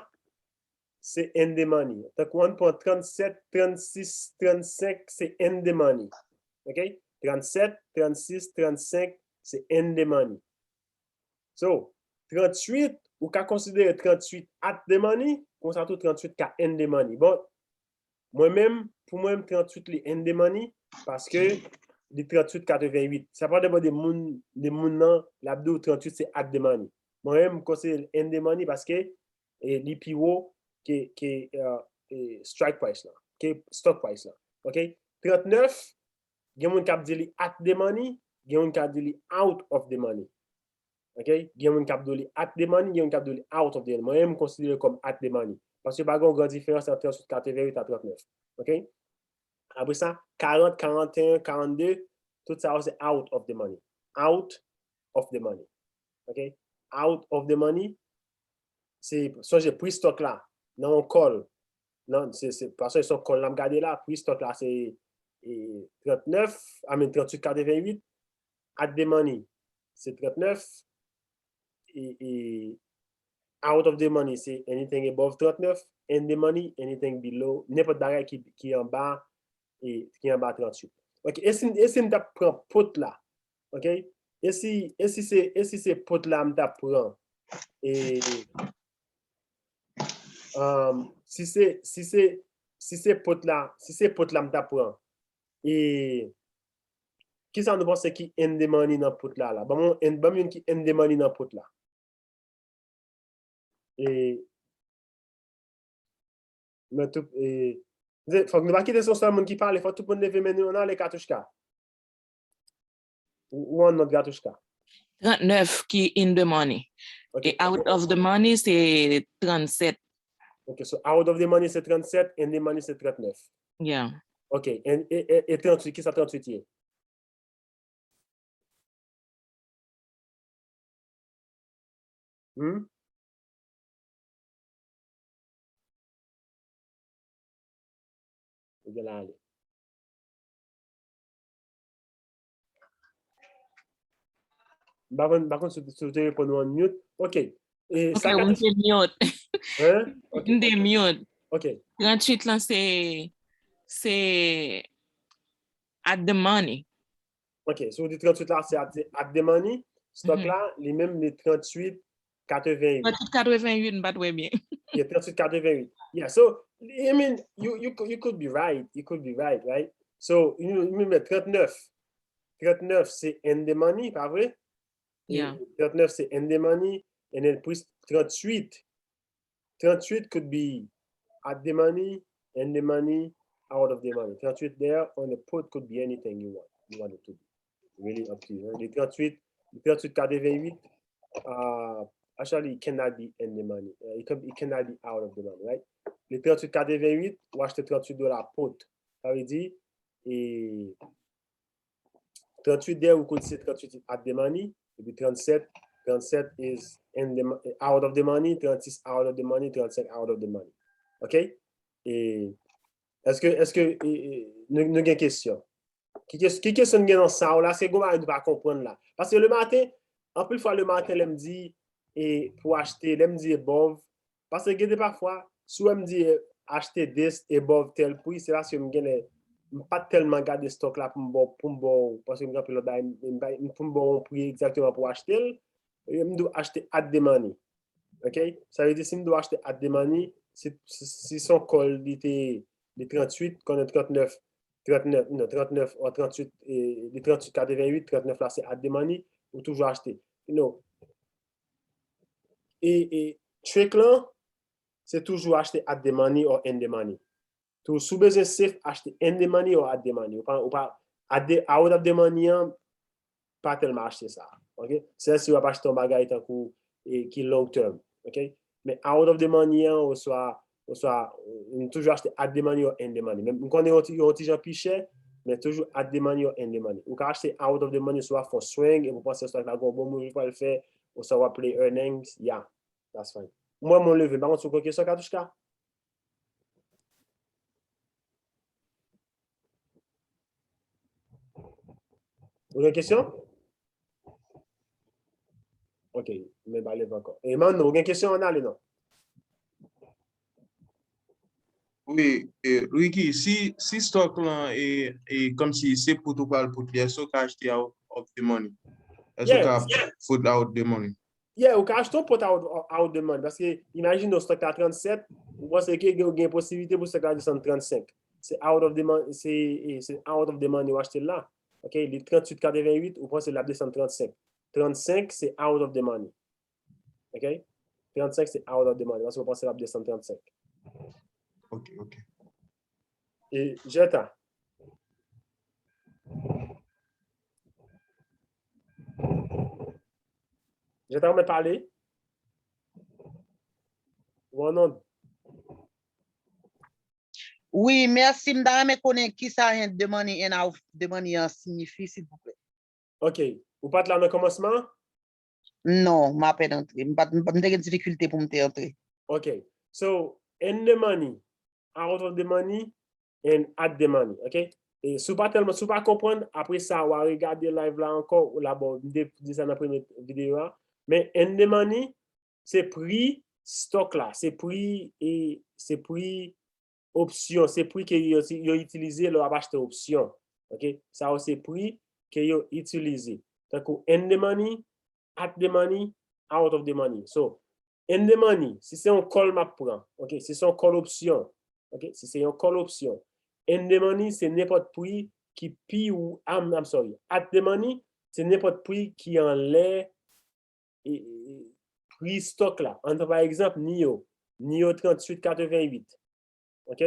se in the money. Tankou ann pran trannsèt, trannsis, trannsenk, se in the money. Ok? Trannsèt, trannsis, trannsenk, se in the money. So, tranntuit, ou ka konsidere tranntuit at the money, konsa tou tranntuit ka in the money. Bon, mwen menm, pou mwen, tranntuit li in the money, paske li tranntuit katrevenwit. Sa pa depann de moun, de moun nan, l ap di w tranntuit se at the money. Mwen menm, m konsidere l in the money paske e, li pi wo ke, ke, uh, eh, strike price la, ke stock price la. Ok? Trannèf, gen moun k ap di li at the money, gen moun k ap di li out of the money. Ok? Gen moun k ap di li at the money, gen moun k ap di li out of the money. Mwen menm, m konsidere l kòm at the money. Paske pa gen yon gran diferans ant trannèf katrevennwit a trannèf. Ok? Apre sa, karant, karanteyen, karannde, tout sa yo se out of the money. Out of the money. Ok? Out of the money, se, sonje pri stock la, nan yon call, nan, se, se, paske se yon call n ap gade la, pri stock la se, eh, trannèf, I mean, trannèf katrevennwit, at the money, se trannèf, e, e, out of the money, se anything above trannèf, in the money, anything below, nenpòt bagay ki, ki anba, e, ki anba trannèf. Ok, e si, e si m t ap pran pot la, ok, e si, e si se, e si se pot la m t ap pran, e, um, si se, si se, si se pot la, si se pot la m t ap pran, e, kisa nou panse ki in the money nan pot la, la? Ban m yon, ban m youn ki in the money nan pot la. E, men tout, e, fòk nou pa kite se yon sèl moun ki pale, fòk tout moun leve men nou, ann ale, Katouchka. Ou, ou annòt, Katouchka. Trannèf ki in the money. Ok. E out of the money, se trannsèt. Ok, so out of the money se trannsèt, in the money se trannèf. Yeah. Ok, e, e, e, e trannwit, kisa trannwit ye? Hmm? Ou gen la ale. M pa konn, m pa konn si, si w te reponn ou on mute. Ok. E, Ok, sa ou te mute. Hein? Ok. M te mute. Ok. Trannwit lan se, se at the money. Ok. Si w di trannwit la, se at, at the money. Stock la, li menm, li trannwit katrevennwit. Trannwit katrevennwit, m pa t wè byen. Yeah, trannwit katrevennwit. Yeah, so, I mean, you, you, cou- you could be right. You could be right, right? So, you, you mean trannèf. Trannèf, se in the money, pa vre? Yeah. Trannèf, se in the money. And then, plus trannwit. Trannwit could be at the money, in the money, out of the money. Trannwit there on the pot could be anything you want. You want it to be. Really up to you. Li trannwit, li trannwit katrevennwit, uh, actually, it cannot be in the money. Uh, it, can, it cannot be out of the money, right? Li trannwit katrevennwit, ou achte trannwit dola pot. Sa vle di, e, trannwit there, ou konn se trannwit at the money, epi trannsèt, trannsèt is in the, mo- out of the money, trannsis out of the money, trannsenk out of the money. Ok? E, èske, èske e, e, nou, nou gen kesyon? Ki, kes- ki kesyon n gen nan sa w la? Se gon bagay nou pa konprann la. Paske le maten, anpil fwa le maten, lè m di, e, pou achte, lè m di above, paske gen de pafwa, si w wè m di, e, achte this above tel pri, se paske m genlè, m pa t tèlman gade stock la pou m ba w, pou m ba w, paske m gen anpil lòt bagay, m, m, pou m ba w yon pri egzakteman pou w achte l, e, m di w achte at the money. Ok? Sa vle di, si m di w achte at the money, si, si, si se yon call li te, li trannwit, konnen trannèf, trannèf, non, trannèf, ou trannwit, e, li trannwit katrevennwit, trannèf la se at the money, ou toujou achte. You know, e, e, trick lan, se toujou achte at the money or in the money. Tou, si w bezwen safe, achte in the money or at the money. Ou pa, ou pa, at the, out of the money an, pa tèlman achte sa. Ok? Sèl si w ap achte yon bagay tankou, e, ki long term. Ok? Men out of the money an, oswa, oswa, m toujou achte at the money or in the money. Men m konnen yon ti, yon ti jan pi chè, men toujou at the money or in the money. Ou ka achte out of the money, si w ap fè yon swing, epi w panse stock la gon bon move li pral fè, oswa w ap play earnings, yeah, that's fine. Mwen, mwen leve, m pa konn si w gen kesyon, Katouchka? Ou gen kesyon? Ok, men ba leve ankò. E Manno, ou gen kesyon, ann ale non? Wi, e, Ricky, si, si stock lan e, e kòmsi se put ou pral put li, èske ou ka achte out of the money? Èske ou ka Yes. Put out the money? Yeah, ou ka achte yon pot out, out the money. Paske imajine w stock la trannsèt, ou panse ke gen, gen posibilite pou stock la desann trannsenk. Se out of the money, se, e, se out of the money ou achte l la. Ok, li trannwit katrevennwit, ou panse l ap desann trannsenk. Trannsenk, se out of the money. Ok? Trannsenk, se out of the money. Paske ou panse l ap desann trannsenk. Ok, ok. E Jeta. Jeta, ou mèt pale? Ou an onn? Wi, mèsi. M ta renmen konnen kisa in the money and out the money an siyifi, silvouplè. Ok. Ou pa t la nan kòmansman? Non, m apèn antre. M pa t- m pa- m te gen difikilte pou m te antre. Ok. So, in the money, out of the money, and at the money. Ok? E si w pa tèlman, si w pa konprann, apre sa, w a regade live la ankò, ou la, bon, m te di sa nan premye videyo a. Men in the money, se pri stock la, se pri, e se pri opsyon, se pri ke yo, yo itilize lè w ap achte opsyon. Ok? Sa yo se pri ke yo itilize. Tankou in the money, at the money, out of the money. So, in the money, si se yon call m ap pran, ok, si se yon call opsyon, ok, si se yon call opsyon, in the money, se nenpòt pri ki pi ou, I'm, I'm sorry, at the money, se nenpòt pri ki anlè e, e, pri stock la. Ann pran pa egzanp, Nio, Nio tranntuit katreventuit. Ok?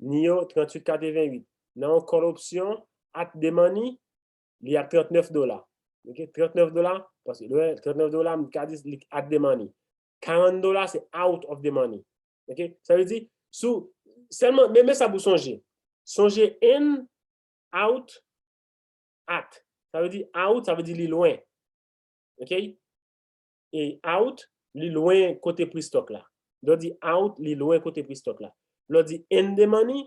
Nio tranntuit katreventuit. Nan yon call opsyon, at the money, li ap trannèf dola. Ok? Trannèf dola, paske lè trannèf dola, m ka di li at the money. Karant dola, se out of the money. Ok? Sa vle di, sou, sèlman, men, men sa pou sonje. Sonje in, out, at. Sa vle di out, sa vle di li lwen. Ok? E out, li lwen kote pri stock la. Lè w di out, li lwen kote pri stock la. Lè w di in the money,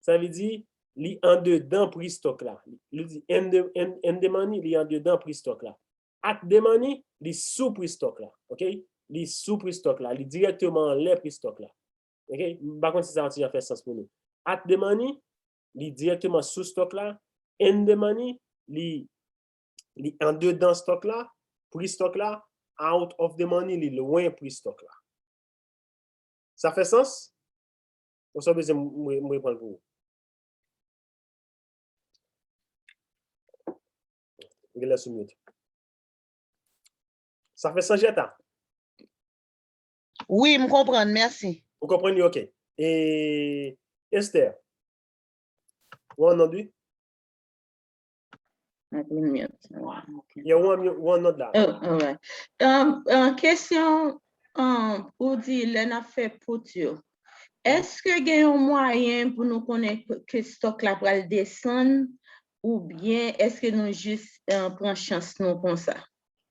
sa vle di li andedan pri stock la. Li di in the, in, in the money, li andedan pri stock la. At the money, li sou pri stock la. Ok? Li sou pri stock la. Li dirèkteman anlè pri stock la. Ok? M pa konn si sa yon ti jan fè sans pou nou. At the money, li dirèkteman sou stock la. In the money, li, li andedan stock la. Pri stock la, out of the money, li lwen pri stock la. Sa fè sans? Ou sa bezwen m, m, m reprann pou ou? Ou genlè sou mute. Sa fè sans, Jeta? Wi, m konprann, mèsi. Ou konprann li, ok. E Esther? Ou an onn, wi? Mwen pou mute. Wow, ok. Yeah, ou an, ou an onn la. Oh, alright. Um, uh, kesyon, um, ou di lè n ap fè put yo. Èske gen yon mwayen pou nou konnen ke stock la pral desann oubyen èske nou jis, uh, pran chans nou konsa?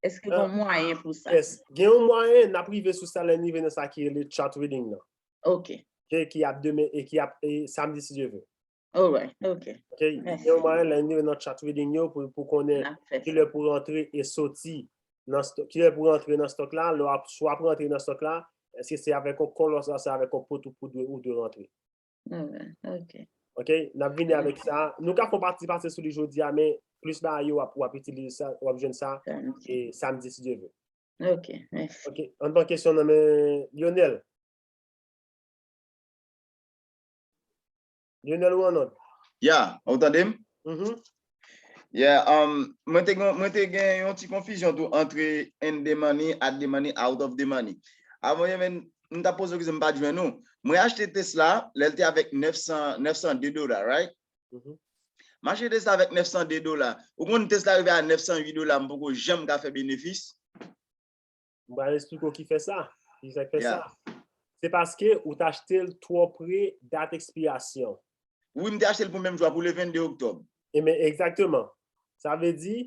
Èske gen yon mwayen pou sa? Yes. Gen yon mwayen, n ap rive sou sa lè n rive nan sa ki rele chart reading nan. Ok. Ok, ki ap demen, e ki ap, e samdi si Dye vle. Alright, ok. Ok, gen yon mwayen lè n rive nan chart reading yo pou, pou konnen ki lè pou rantre e soti nan stock, ki lè pou rantre nan stock la, lè w ap, swa w ap rantre nan stock la, èske se avèk yon call oswa se avèk yon put ou, ou dwe, ou dwe rantre. Alright, ok. Ok, n ap vini avèk sa. Nou ka fè yon pati pase sou li jodi a, men plis bagay yo w ap, w ap itilize sa, w ap jwenn sa e samdi si Dye vle. Ok, mèsi. Ok, ann pran kesyon nan men Lionel. Lionel, ou an onn? Ya, ou tande m? Mhm. Yeah, um, mwen te gen, mwen te gen yon ti konfizyon tou antre in the money, at the money, out of the money. Avan, men, m t ap poze w kesyon, m pa t jwenn ou. Mwen achte Tesla, lè l te avèk nèf san, nèf san de dola, right? Mhm. M achte Tesla avèk nèf san de dola. Ou konn Tesla rive a nèf san uit dola, m poko janm ka fè benefis. M pral eksplike w ki fè sa. Ki sa k fè sa? Se paske ou t achte l twò pre dat ekspirasyon. Wi, m te achte l pou menm jou a, pou le vennde oktòb. Ebyen, egzakteman. Sa vle di,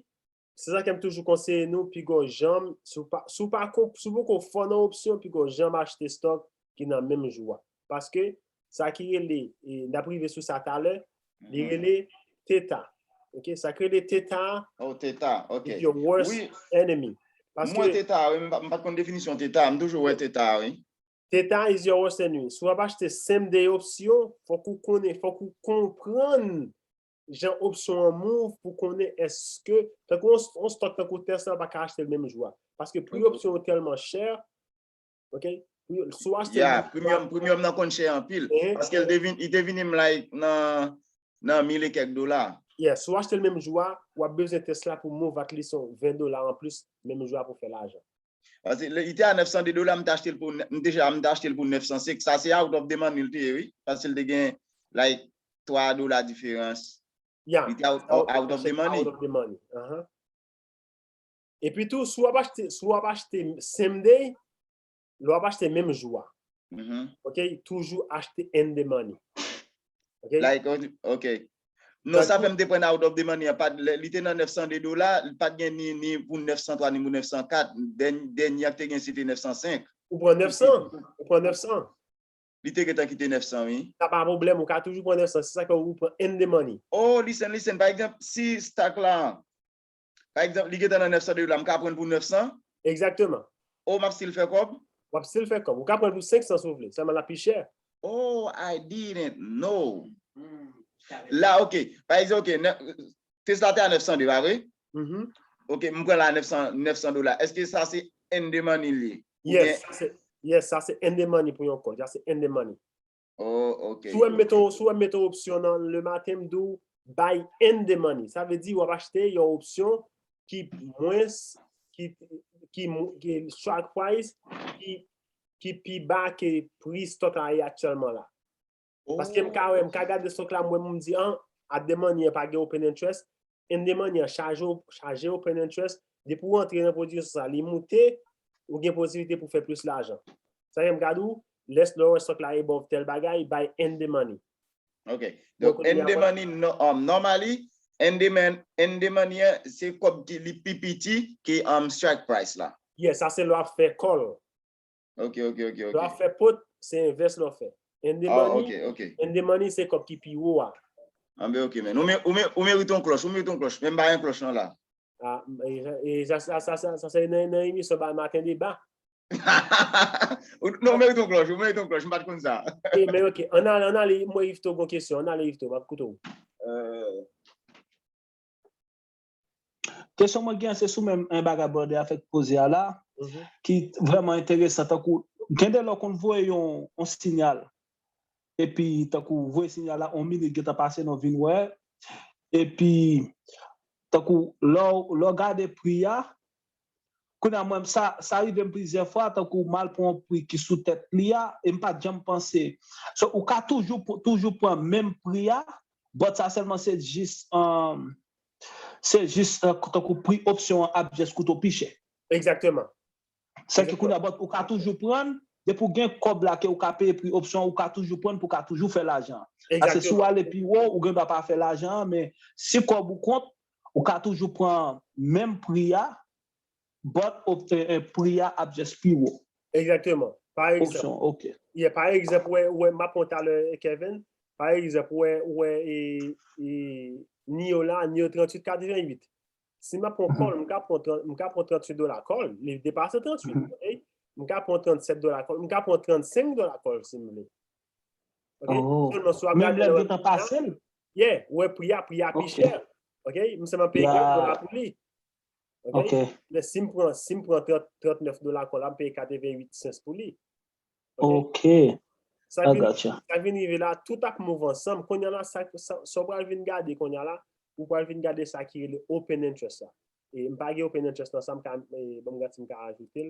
se sa ke m toujou konseye nou, piga w janm, si w pa, si w pa, si w poko fò nan opsyon, piga w janm achte stock ki nan menm jou a. Paske sa ki rele, e n ap rive sou sa talè, li rele teta. Ok, sa ki rele teta a, Oh, teta, ok. Is your worst Wi, enemy. m wè teta, wi, m pa, m pa t konn definisyon teta, m toujou wè teta, wi. Teta is your worst enemy. Si w ap achte same day opsyon, fòk ou konnen, fòk ou konprann jan opsyon an move pou konnen èske, tankou yon, yon stock tankou Tesla, pa ka achte l menm jou a. Paske pri opsyon yo tèlman chè, ok? Pri, si w achte Yeah, premium, premium nan konn chè anpil. Paske l te vin, li te vini m like nan, nan mil e kèk dola. Yeah, si w achte l menm jou a, w ap bezwen Tesla pou move at least yon ven dola anplis menm jou a pou fè lajan. Paske li te a nèf san de dola, m te achte l pou, m te, m te achte l pou nèf san senk. Sa se out of the money li te ye, wi. Paske li te gen, like, twa dola diferans. Ya, Li te out, out of the money. Out of the money. Aha. Epi tou, si w ap achte, si w ap achte same day, lè w ap achte menm jou a, Mhm. ok, toujou achte in the money. Ok? Like, ok. Non, sa Tankou- fè m te pran out of the money an, pa t, li te nan nèf san de dola, li pa t gen ni, ni pou nèf san twa, ni pou nèf san kat. Dèny-, dènye a k te gen, se te nèf san senk. Ou pran nèf san, ou pran nèf san. Li te gentan kite nèf san, wi. Sa pa pwoblèm, ou ka toujou pran nèf san, se sa ke ou pran in the money. Oh, listen, listen. Pa egzanp, si stock la, pa egzanp, li gentan nan nèf san de dola, m ka pran l pou nèf san? Egzakteman. Oh, m ap still fè kòb? W ap still fè kòb. Ou ka pran l pou senk san si w vle, sèlman l ap pi chè. Oh, I didn't know. La, ok. Pa egzanp, ok, nè-, Tesla te a nèf san de, pa vre? Mhm. Ok, m pran la nèf san, nèf san dola. Èske sa se in the money li ye? Oubyen Yes, sa se, yes, sa se in the money pou yon kòb. Sa se in the money. Oh, ok. Si w wè m mete yon, si w wè m mete yon opsyon nan le maten, m di w buy in the money. Sa vle di w ap achte yon opsyon ki mwens, ki, ki, ki strike price, ki, ki pi ba ke pri stock la ye aktyèlman la. Paske m ka wè, m ka gade stock la, m wè m di, an, at the money an pa gen open interest, in the money an chaje, chaje open interest, depi w antre nan pwodui sa, li moute, ou gen posibilite pou fè plis lajan. Sa fè m gade w, lè lè w wè stock la above tèl bagay, buy in the money. Ok. Donk, in the money, no, um, normally, in the, man, in the money, eh, se kòb ki li pi piti ke, um, strike price la. Yes, sa se lè w ap fè call. Ok, ok, ok, Lè w ap ok. fè put, se envès lè w fè. In the Ah, money, ok, ok. In the money se kòb ki pi wo a. Anben, ok, men. Ou me-, ou me-, ou merite yon klòch, ou merite yon klòch. Men m pa gen klòch lan la. Ah, e, e, sa, sa, sa, sa, sa, se nan, nan emisyon ba maten deba. Ou- non, ou merite yon klòch, ou merite yon klòch, m pa t konn sa. E, men ok, ann ale, ann ale, mwen Yveto gon kesyon, ann ale Yveto, m ap koute w. Euh, Kesyon mwen gen se sou menm en bagay brother a fèk poze a la, Mhm. ki vrèman enteresan, tankou gen de lè w konn voye yon, yon sinyal, epi tankou voye sinyal la, yon minit gentan pase, nou vin wè, epi tankou lè w, lè w gade pri a, kounye a mwen sa, sa rive m plizyè fwa, tankou m al pran yon pri ki sou tèt li a, e m pa t janm panse. So, ou ka toujou, toujou pran menm pri a, but sa sèlman se jis, um, se jis, uh, tankou pri opsyon an ap just koute w pi chè. Egzakteman. Sèke kounye a, but ou ka toujou pran, depi w gen kòb la ke ou ka peye pri opsyon, ou ka toujou pran pou w ka toujou fè lajan. Paske si w ale pi wo, ou gen dwa pa fè lajan an, men si kòb ou kont, ou ka toujou pran menm pri a, but op- eh, eh, pri a ap just pi wo. Egzakteman. Pa egzanp, Opsyon, ok. yeah, pa egzanp, wè, wè, m ap pran talè, Kevin, pa egzanp, wè, wè, e, e, Nio la, Nio tranntuit katrevennuit. Si m ap pran call, m ka pran trant, m ka pran tranntuit dola call, li depase tranntuit, Mhm. ok? M ka pran trannsèt dola call, m ka pran trannsenk dola call si m vle. Ok? Oh. Sèlman si w ap Menm gade lè lè l w gentan ap pran pase l? Yeah, wè pri a, pri a pi Ok. chè. Ok? M sèlman peye Ya. kat dola pou li. Ok? Ok. Men si m pran, si m pran trant, trannèf dola call la, m peye katrevennuit sens pou li. Ok? Ok. Sa I vin, gotcha. sa vin rive la, tout ap move ansanm. Kounye a la, sa, sa, sa w pral vin gade kounye a la, ou pral vin gade sa ki rele open interest la. E m pa gen open interest nan sa, m ka, e, ban m gade si m ka ajoute l.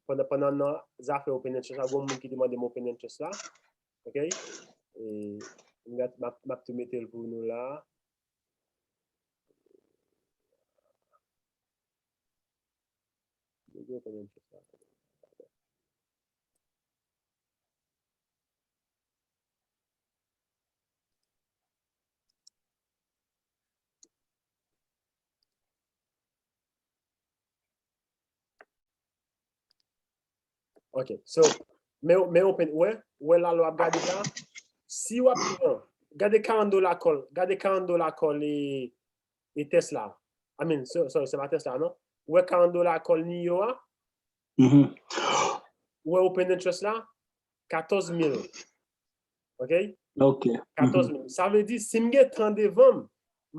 Pandan, pandan nan zafè open interest la, gon moun ki te mande m open interest la. Ok? E, m gade, m ap, m ap tou mete l pou nou la. Ok, so, men, men open, wè, wè la lè w ap gade la, si w ap pran, gade karant dola call, gade karant dola call e, e Tesla. I mean, so- sorry, se pa Tesla, non? Wè karant dola call Nio a, Mhm. Wè open interest la, katòz mil. Ok? Ok. Katòz mil. Sa vle di, si m gen tan devan m,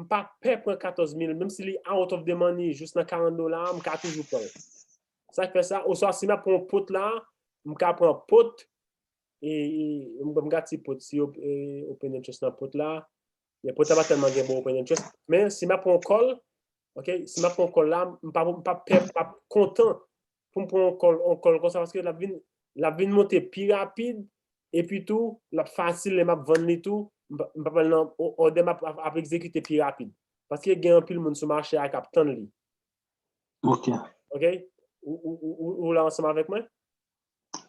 m pa pè pran katòz mil, menm si li out of the money, jis nan karant dola, m ka toujou pran l. Sa k fè sa, oswa si m ap pran yon pot la, m ka pran pot, e, e m, m gade ti pot, si op- e, open interest nan pot la, men pot la pa tèlman gen bon open interest, men si m ap pran yon call, ok, si m ap pran yon call la, m pa, m pa pè, m pa kontan pou m pran yon call, yon call konsa, paske l ap vin, l ap vin monte pi rapid, epi tou, l ap fasil lè m ap vann li tou, m pa, m pa pral nan, o-, òdè m ap, ap, ap egzekite pi rapid. Paske gen anpil moun sou mache a k ap tann li. Ok. Ok? Ou, ou, ou, ou, ou la ansanm avèk mwen?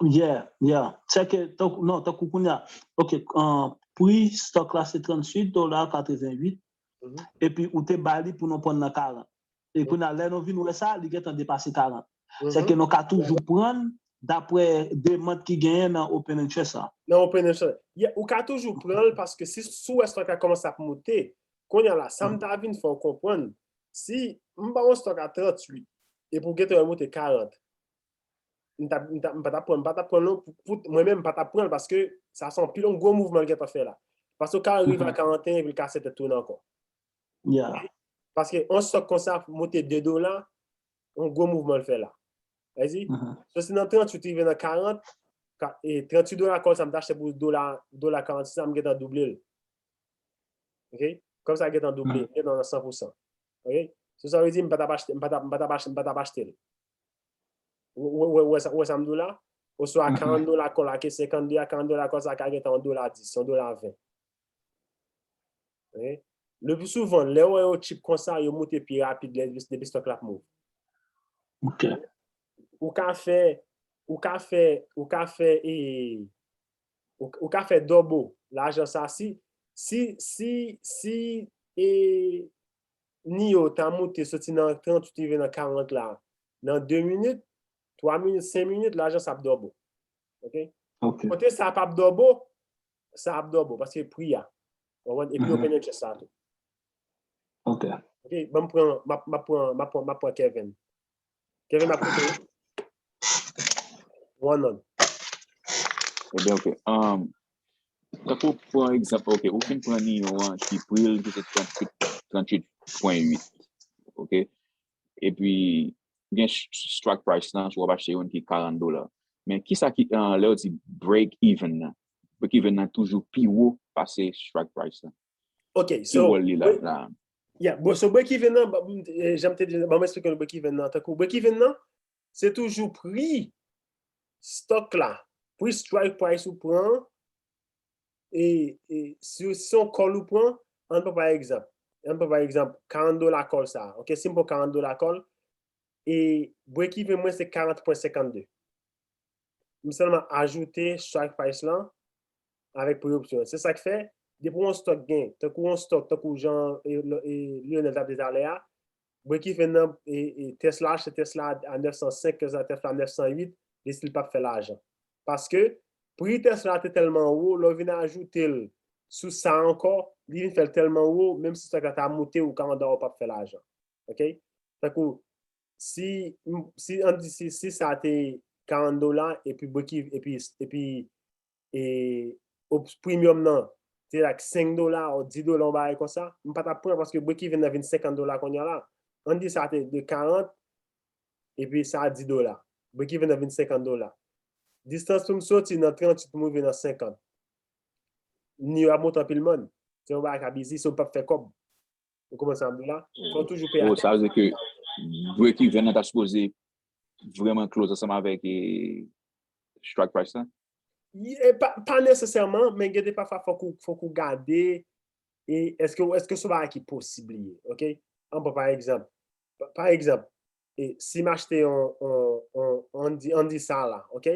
Yeah, yeah. Se ke, tank, non, tankou kounye a. Ok, uh, pri stock la se tranntuit dola katrevennuit. Mhm. Epi ou te ba li pou nou pran nan karant. E kounye a, lè nou vin wè sa, li gentan depase karant. Se Mhm. ke nou ka toujou pran daprè demann ki genyen nan open interest la. Nan open interest. Yeah, ou ka toujou pran l paske si sou wè stock la kòmanse ap monte, kounye a la, sa m ta vin fè w konprann, si m ba w yon stock a tranntuit, epi w gentan wè monte karant, m ta, m ta, m pa ta pran, m pa ta pran non, pou, pou, mwen menm, m pa ta pran l paske sa se yon pil, yon gwo mouvman l gentan fè la. Paske w ka rive a karanteyen epi l kase tèt tounen ankò. Yeah. Paske yon stock konsa monte de dola, yon gwo mouvman l fè la. Vezi? So, si nan tranntuit rive nan karant, ka, e, tranntuit dola call sa m t achte pou dola, dola karannsis la, m gentan double l. Ok? Kòm sa gentan double, gentan nan san pou san. Ok? So, sa vle di, m pa t ap achte, m pa t ap, m pa t ap achte, m pa t ap achte l. Ou, ou, ou, ou wè sa, ou wè sa m di w la? Oswa karant dola call la, ke senkannde a karant dola call sa ka gentan yon dola dis, yon dola ven. Ok? Le pli souvan, lè w wè yo cheap konsa, yo monte pi rapid lè, depi stock la ap move. Ok. Ou ka fè, ou ka fè, ou ka fè, e, ou, ou ka fè double lajan sa si, si, si, si, e, Nio ta monte soti nan tranntuit rive nan karant la, nan de minit, twa minit, senk minit, lajan sa ap double. Ok? Ok. Kote sa p ap double, sa ap double, paske pri a. Ou konprann? Epi open interest sa tou. Ok. Ok, ban m pran, m ap, m ap pran, m ap pran, m ap pran Kevin. Kevin, m ap koute w. One on. Ebyen, ok. Um, tankou pran egzanp, ok, ou fin pran Nio an ki pri l ki se tranntuit, tranntuit pwen uit. Ok? Epi, gen strike price lan, si w ap achte youn ki karant dola. Men kisa ki, uh, lè yo di break even nan? Break even nan toujou pi wo pase strike price lan. Ok, so, ki wòl li la? Yeah, bon, so break even nan, jan m te di, ban m eksplike nou break even nan. Tankou break even nan, se toujou pri stock la, pri strike price ou pran, e, e si, si yon call ou pran, ann pran pa egzanp, ann pran pa egzanp, karant dola call sa, ok, si m pran karant dola call, e break even mwen se karant pwen senkannde. M sèlman ajoute strike price lan avèk pri opsyon. Se sa k fè, depi yon stock gen, tankou yon stock, tankou jan, e, e, Lionel t ap di talè a, break even nan, e, e, Tesla, achte Tesla a nèf san senk, Tesla, Tesla nèf san uit, li still p ap fè lajan. Paske pri Tesla te tèlman wo, lè w vin ajoute l sou sa ankò, li vin fè l tèlman wo, menm si stock la ta monte, ou ka andan ou p ap fè lajan. Ok? Tankou, si, si, ann di, si, si sa te karant dola, epi break even, epi, epi, e, op-, premium nan, te like senk dola, ou dis dola, yon bagay konsa, m pa t ap pran, paske break even nan vin senkant dola kounye a la. Ann di sa te de karant, epi sa dis dola. Break even nan vin senkant dola. Distans pou m soti nan tranntuit pou m rive nan senkant. Nio ap monte anpil, man. Se yon bagay k ap easy, so m p ap fè kòb. Ou konprann sa m di la? Fò w toujou peye atann. Oh, sa vle di ke break even nan ta sipoze vrèman close ansanm avèk, e, strike price lan? E, pa, pa nesesèman, men gen de pafwa fòk ou, fòk ou gade, e, èske, èske se yon bagay ki posib li ye, ok? Ann pran pa egzanp, pa, pa egzanp, e, si m achte yon, yon, yon, ann di, ann di sa la, ok?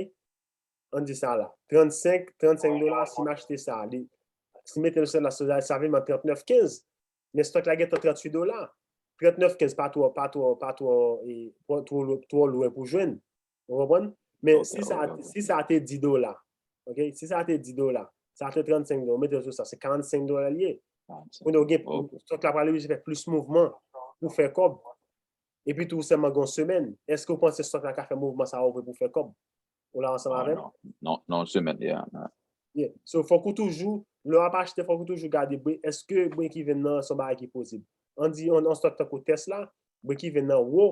Ann di sa la, trannsenk, trannsenk dola, si m achte sa, li, si m mete l sou la, sa vin trannèf kenz, men stock la gentan tranntuit dola. Trannèf kenz pa twò, pa twò, pa twò, e, twò, twò lwen pou jwenn. Ou konprann? Men si sa, si sa te dis dola, ok? Si sa te dis dola, sa te trannsenk dola, ou mete l sou sa, se karannsenk dola li ye. Kounye a ou gen, stock la pral oblije fè plis mouvman pou fè kòb. Epi tou, ou sèlman gen yon semèn. Èske ou panse stock la ka fè mouvman sa yo vre pou fè kòb? Ou la ansanm avè m? Non, non, non, semèn, yeah. Yeah. So, fòk ou toujou, lè w ap achte, fòk ou toujou gade, bre-, èske break even nan se yon bagay ki posib? Ann di, yon, yon stock tankou Tesla, break even nan wo.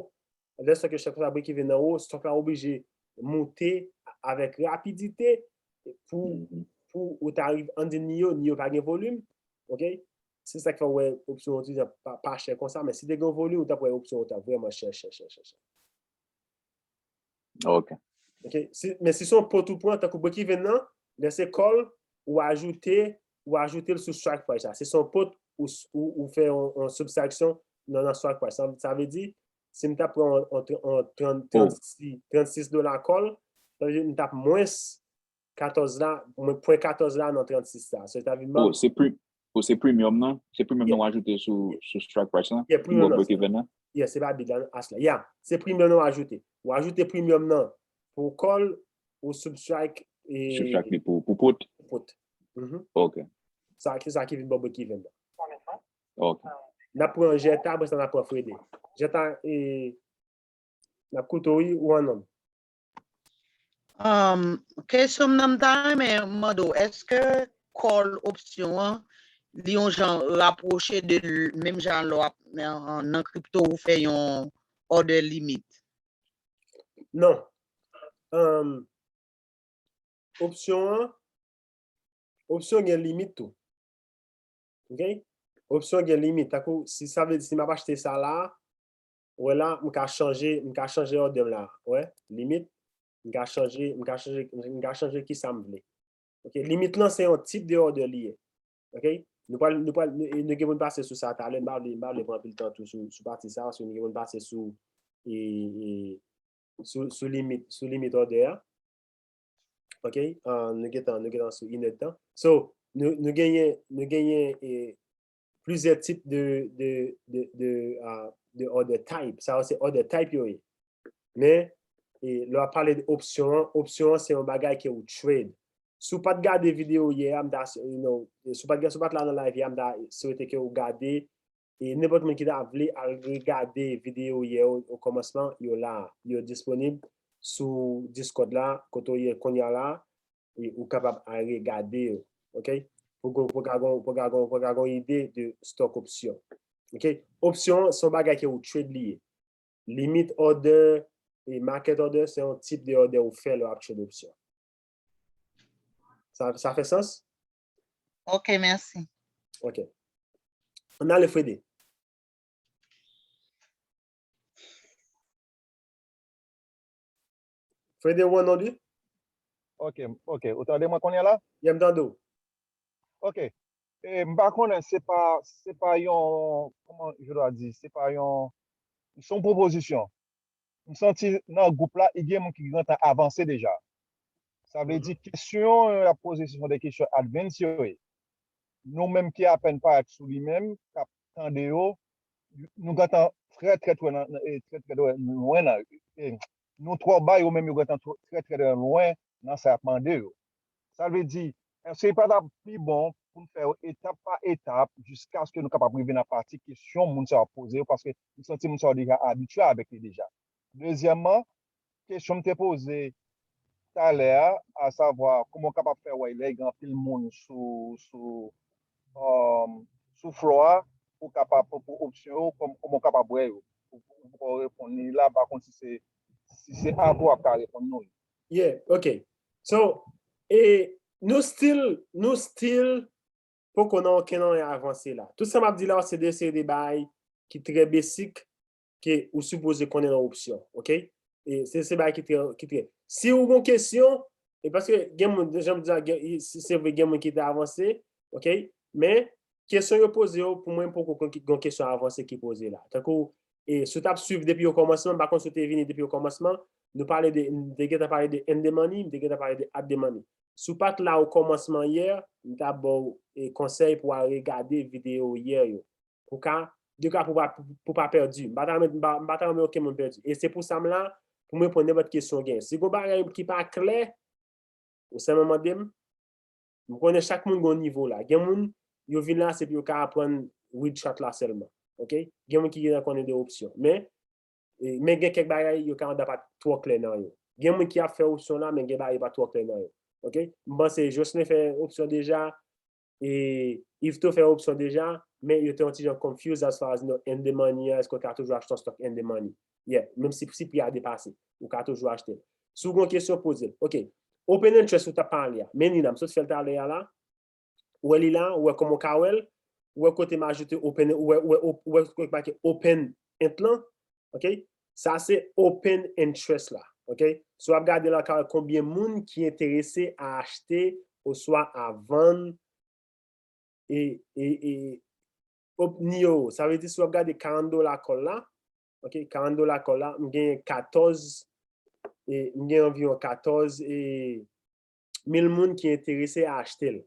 Lè stock yo chè konsa, break even nan wo, stock la oblije monte avèk rapidite pou, pou ou ta rive, ann di Nio, Nio pa gen volim, ok? Se sa k fè w wè opsyon yo toujou pa, pa chè konsa, men si te gen volim, ou t ap wè opsyon yo ta vrèman chè, chè, chè, chè, chè. Ok. Ok, si, men si se yon pot ou pran, tankou break even nan, lè se call, ou ajoute, ou ajoute l sou strike price la. Si se yon pot ou, ou, ou fè yon, yon subtraction nan, nan strike price. Sa, sa vle di, si m ta pran yon, yon, yon trant, trant sis, trant sis dola call, sa vle di m t ap mwens katòz la, mwen pwen katòz la nan trant sis la. So, ta vin ban. Oh, se pri, oh, se premium nan? Se premium nan w ajoute sou, sou strike price lan? Yeah, premium nan. Break even nan? Yeah, se pa bid la, H la. Yeah, se premium nan w ajoute. Ou ajoute premium nan pou call ou subtract e Subtract li pou, pou put? Put. Mhm. Ok. Sa ki, sa ki vin ban break even nan. Ok. N ap pran Jeta, apre sa n ap pran Frede. Jeta, e, n ap koute w, wi, ou an nonm. Um, kesyon m nan, m ta renmen mande w, èske call opsyon an, li yon jan rapwoche de l-, menm jan lè w ap nan, nan kripto ou fè yon order limit? Non. Um, opsyon an, opsyon gen limit tou. Ok? Opsyon gen limit. Tankou, si sa vle di, si m ap achte sa la, wè la, m ka chanje, m ka chanje order m la. Wè, limit, m ka chanje, m ka chanje, m ka chanje ki sa m vle. Ok? Limit lan, se yon tip de order li ye. Ok? Nou pral, nou pral, nou, nou gen pou n pase sou sa talè, m pa vle, m pa vle pran anpil tan tou sou, sou pati sa, paske nou gen pou n pase sou, e, e, sou, sou limit, sou limit order a. Ok? Ah, nou gentan, nou gentan sou inèdtan. So, nou, nou genyen, nou genyen, e, plizyè tip de, de, de, de, ah, de order type. Sa yo se order type yo ye. Men, e, lè w ap pale de opsyon an, opsyon an se yon bagay ke ou trade. Si w pa t gade videyo yè a, m ta, you know, si w pa t, si w pa t la nan live yè a, m ta swete ke ou gade, e nenpòt moun ki ta vle al regade videyo yè o, o kòmansman, yo la, yo disponib sou Discord la, kote w ye kounye a la, e ou kapab al regade yo, ok? Pou, pou, pou ka gon, pou ka gon, pou ka gon ide de stock option. Ok? Opsyon, se yon bagay ke ou trade li ye. Limit order e market order, se yon tip de order ou fè lè w ap trade opsyon. Sa, sa fè sans? Ok, mèsi. Ok. Ann ale Frede. Frede, ou an nonm? Ok, ok. Ou tande mwen kounye a la? Yeah, m tande w. Ok. E, m pa konnen, se pa, se pa yon, comment je dois dire, se pa yon, se yon pwopozisyon. M santi nan gwoup la, i gen moun ki gentan avanse deja. Sa vle di, kesyon yo ap poze, se yon de kesyon advance yo ye. Nou menm ki apèn parèt sou li menm, k ap tande yo, nou gentan trè, trè, trè nan, nan, e, trè, trè, trè lwen nan, e, nou twò ba, yo menm yo gentan twò, trè, trè, trè lwen nan sa y ap mande yo. Sa vle di, èske li pa t ap pi bon pou n fè yo etap pa etap jiskaske nou kapab rive nan pati kesyon moun sa yo ap poze yo, paske m santi moun sa yo deja abitye avèk li deja. Dezyèmman, kesyon m te poze talè a, asavwa, kòman w kapab fè wè lè gen anpil moun sou, sou, um, sou floor a, pou kapab, pou, pou opsyon yo, kòm, kòman w kapab wè yo. Ou, ou poko reponn li la, m pa konn si se, si se apre w ap ka reponn nou. Yeah, ok. So, e, nou still, nou still poko nan okenn anyen avanse la. Tout sa m ap di la, se de seri de bagay ki trè besik, ke ou sipoze konnen nan opsyon, ok? E se, se bagay ki trè, ki trè. Si ou gon kesyon, e paske gen moun, jan m di a, gen, se, se vre gen moun ki te avanse, ok? Men, kesyon yo poze yo, pou mwen, poko gon, gon kesyon avanse ki poze la. Tankou, e si w t ap swiv depi o kòmansman, m pa konn si w te vini depi o kòmansman, nou pale de, m te gentan pale de in the money, m te gentan pale de at the money. Si w pa t la o kòmansman yè, m t ap ba w, e, konsèy pou w al regade videyo yè yo. Pou ka, de ka pou pa, pou pa pèdi. M pa ta renmen, m pa, m pa ta renmen okenn moun pèdi. E se pou sa m la, pou m reponn nenpòt kesyon w gen. Si gon bagay ki pa klè, ou sèlman mande m, m konnen chak moun gon nivo la. Gen moun, yo vin la, se pou yo ka aprann read chart la sèlman. Ok? Gen moun ki gentan konnen de opsyon. Men, e, men gen kèk bagay, yo ka anda pa t twò klè nan yo. Gen moun ki ap fè opsyon la, men gen bagay yo pa t twò klè nan yo. Ok? M panse Jocelyn fè opsyon deja, e Yveto fè opsyon deja, men yo te yon ti jan confused as far as, you know, in the money an, èske w ka toujou achte yon stock in the money? Yeah, menm si, si pri a depase, ou ka toujou achte l. Si w gen yon kesyon, poze l. Ok. Open interest ou t ap pale a. Men li la, m sot fè l talè a la. Ou wè li la, ou wè kòman w ka wè l, ou wè kote m ajoute open, ou wè, ou wè, ou wè kote m make open int lan, ok? Sa se open interest la. Ok? Si w ap gade la, ka wè konbyen moun ki enterese a achte oswa a vann e, e, e, op-, Neo. Sa vle di, si w ap gade karant dola kòl la, ok, karant dola kòl la, m gen katòz, e, m gen anviwon katòz e, mil moun ki enterese a achte l.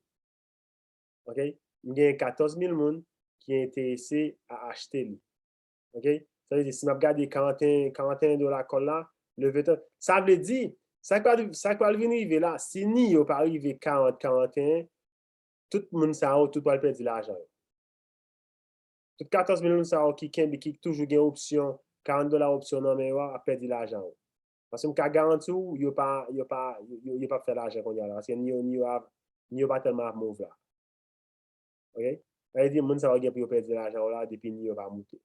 Ok? M gen katòz mil moun ki enterese a achte li. Ok? Sa vle di, si m ap gade karanteyen, karanteyen dola kòl la, leve tan. Sa vle di, sa k pral, sa k pral vin rive la, si Neo pa rive karant, karanteyen, tout moun sa yo, tout pral pèdi lajan yo. Tout katòz mil moun sa yo ki kenbe, ki toujou gen opsyon, karant dola opsyon nan men yo a, ap pèdi lajan yo. Paske m ka garanti w, yo pa, yo pa, yo, yo, yo p ap fè lajan kounye a la. Paske Neo, Neo a, Neo pa tèlman ap move la. Ok? Sa vle di, moun sa yo gen pou yo pèdi lajan yo la depi Neo pa moute.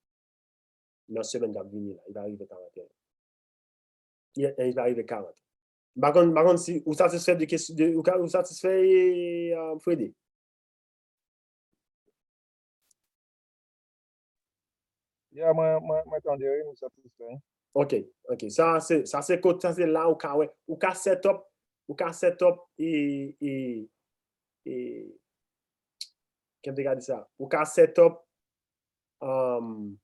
Nan semèn k ap vini la, li pa rive karanteyen. Li, li pa rive karant. M pa konn, m pa konn si ou satisfè de kesyon, de, ou ka, ou satisfè, e, e, Frede? Ya, mwen, mwen, mwen tande, wi, m satisfè. Ok, ok. Sa se, sa se kot, sa se la ou ka wè, ou ka set up, ou ka set up e, e, e, ken m te ka di sa? Ou ka set up, um,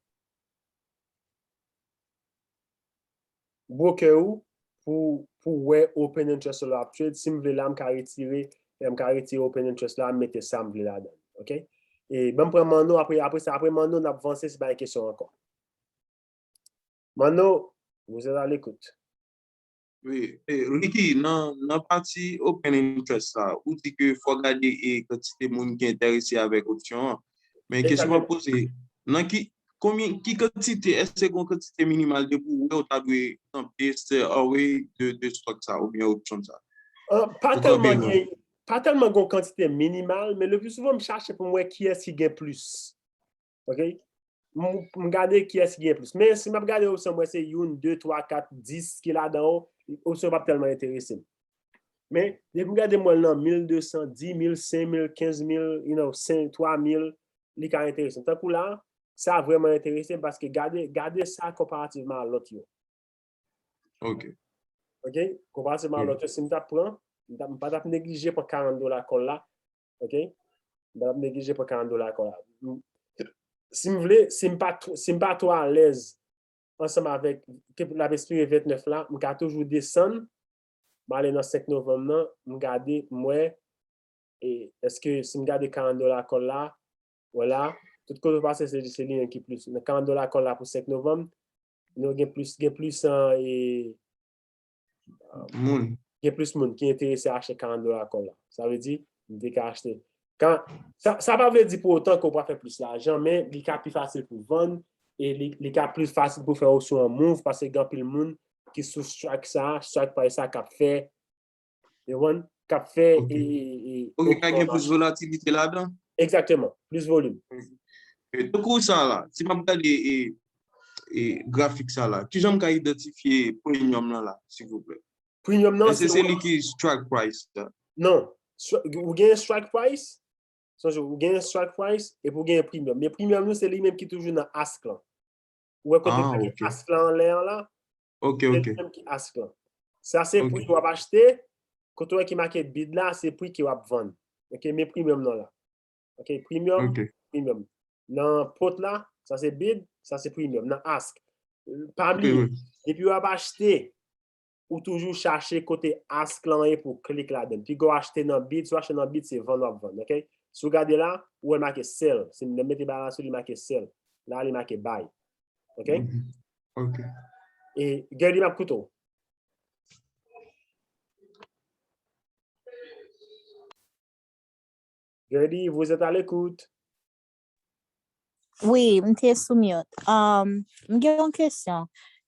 broker ou pou, pou wè open interest la ap trade. Si m vle la, m ka retire, e m ka retire open interest la, m mete sa m vle ladan. Ok? E ban m pran Manno, apre, apre sa, apre Manno, n ap vanse si pa gen kesyon ankò. Manno, vous êtes à l'écoute. Wi, e, Ricky, nan, nan pati open interest la, ou di ke fò gade e kantite moun ki enterese avèk opsyon an. Men kesyon m ap poze, nan ki, konbyen, ki kantite, èske gen yon kantite minimal depi w wè w ta dwe kanpe stay away de, de stock sa oubyen opsyon sa? Ah, pa tèlman gen, pa tèlman gen yon kantite minimal, men le plus souvent m chache pou m wè kiyès ki gen plis. Ok? M, m gade kiyès ki gen plis. Men si m ap gade opsyon, m wè se youn, de, twa, kat, dis ki ladan yo, opsyon yo p ap tèlman enterese m. Men, depi m gade m wè l nan mil de san, dis mil, senk mil, kenz mil, you know, senk, twa mil, li ka enterese m. Tankou la, sa vrèman enterese m paske gade, gade sa konparativman a lòt yo. Ok. Ok? Konparativman a lòt yo, si m t ap pran, m t ap, m pa t ap neglije pran karant dola kòl la. Ok? M pa t ap neglije pran karant dola kòl la. M, si m vle, si m pa, tw- si m pa twò alèz ansanm avèk, ke l ap ekspire vennèf la, m ka toujou desann, m ale nan senk novanm nan, m gade, m wè, e èske si m gade karant dola kòl la, wè la, tout kote w pase, se, se li menm ki plis. Nan karant dola kòl la pou senk novanm, nou gen plis, gen plis, e, Moun. gen plis moun ki enterese achte karant dola kòl la. Sa vle di, m te ka achte. Kan, sa, sa pa vle di pou otan ke w pral fè plis lajan, men li ka pi fasil pou vann, e li, li ka pli fasil pou fè opsyon an move, paske gen anpil moun ki sou strike sa, strike price sa k ap fè, you know, k ap fè, Ok. e, e, e, Ok, ka gen opsyon plis volatilite ladan? Egzakteman, plis volim. E tankou sa la, si m ap gade e, e grafik sa la, kijan m ka idantifye premium lan la, silvouplè? Premium nan, Èske se li ki strike price la? Non. Stri- Ou gen strike price, sonje, ou gen strike price, epi ou gen premium. Men premium nou, se li menm ki toujou nan ask lan. Ou wè kote Ah, m make ok. ask lan anlè an la? Ok, Se ok. li menm ki ask lan. Sa se Ok. pri w ap achte, kote w wè ki make bid la, se pri ke w ap vann. Ok, men premium nan la. Ok, premium, Ok. premium. Nan pot la, sa se bid, sa se premium. Nan ask. Ok, Pami, wi. depi w ap achte, ou toujou chache kote ask lan ye pou w klik ladan. Piga w achte nan bid, si w achte nan bid, se vann w ap vann, ok? Si w gade la, ou wè make sell. Si m mete ba la sou li make sell. La, li make buy. Ok? Mhm. Ok. E Gerdy, m ap koute w. Gerdy, vous êtes à l'écoute. Wi, m te sou mute. Um, m gen yon kesyon.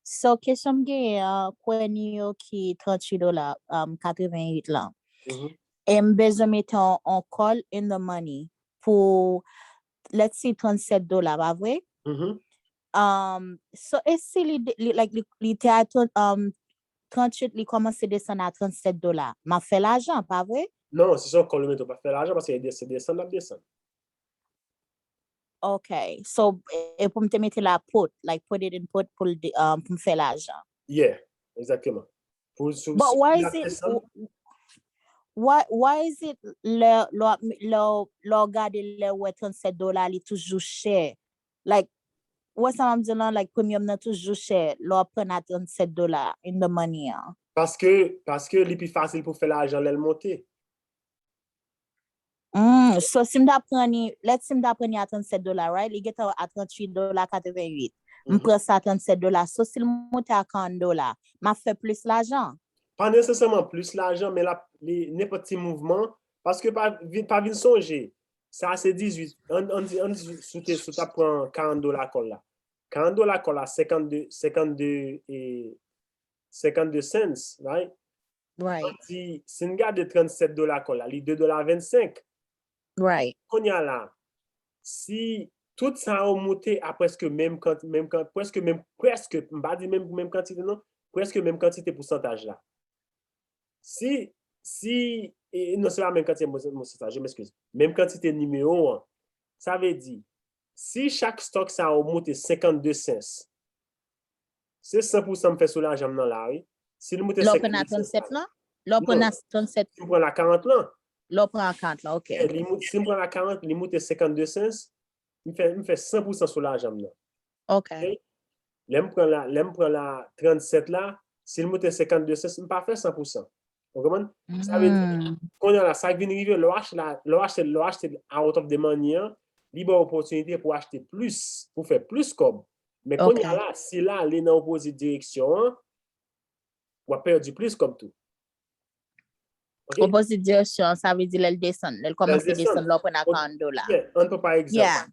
So, kesyon m genyen an, kwè Neo ki tranntuit dola, um, katreventuit lan. Mhm. E m bezwen mete on, on call in the money pou, let's say, trannsèt dola, pa vre? Mhm. Um, so, e si li, de- li, like, li, li te a tran- um, tranntuit, li kòmanse desann a trannsèt dola? M ap fè lajan, pa vre? Non, si se yon call ou mete, ou pa fè lajan paske se desann l ap desann. Ok. So, e pou m te mete la put, like, put it in put pou l de- um, pou m fè lajan. Yeah, egzakteman. Pou sou But si why l is ap it desann, why why is it lè lè w ap- lè w- lè w- lè w gade lè w wè tranntsèt dola li toujou chè? Like, wè sa m ap di w lan, like, premium nan toujou chè lè w ap pran a tranntsèt dola in the money an. Paske, paske li pi fasil pou fè lajan lè l monte. Mm, so si m ta pran ni, let's si m ta pran ni a tranntsèt dola, right? Li gentan a tranntuit dola katreventuit. M pran sa a tranntsèt dola. So si l monte a karant dola, m ap fè plis lajan. Pa nesesèman plis lajan, men l ap li nenpòt ti mouvman. Paske pa vin, pa vin sonje, sa se dizuit, ann ann di, ann di si w te, si w t ap pran karant dola kòl la. Karant dola kòl la, senkannde, senkannde, e, senkannde cents, right? Right. Ann di, si n gade tranntsèt dola kòl la, li de dola vennsenk. Right. Kounye a la, si tout sa yo moute a prèske menm kant, menm kan, prèske menm, prèske, m pa di menm, menm kantite non, prèske menm kantite pousantaj la. Si, si, e, non, se pa menm kantite pousantaj, je m'excuse. Menm kantite nimewo an. Sa vle di, si chak stock sa yo moute senkannde cents, se san pousan m fè sou lajan m nan la, wi. Si l moute Lè w pran a senkannde cents tranntsèt la, lan? Lè w pran a non, tranntsèt, si m pran a karant lan, lè w pran a karant lan, ok. yeah, li moute, si m pran a karant, li moute senkannde cents, m fè, m fè san pousan sou lajan m nan. Ok. Ok? Lè m pran la, lè m pran la tranntsèt la, si l moute senkannde cents, m pa fè san pousan. Ou konprann? Sa vle di, Mm. kounye a la, sa k vin rive, lè w achte la, lè w achte, lè w achte out of the money an, li ba w opòtinite pou achte plis, pou fè plis kòb. Men kounye a Ok. La, si l ale nan opozit direksyon an, w ap pèdi plis kòb tou. Ok? Opozit direksyon, sa vle di lè l desann, lè l Lè l kòmanse desann. Desann, lè w pran a Ok. karant dola. Yeah, ann pran pa egzanp. Yeah.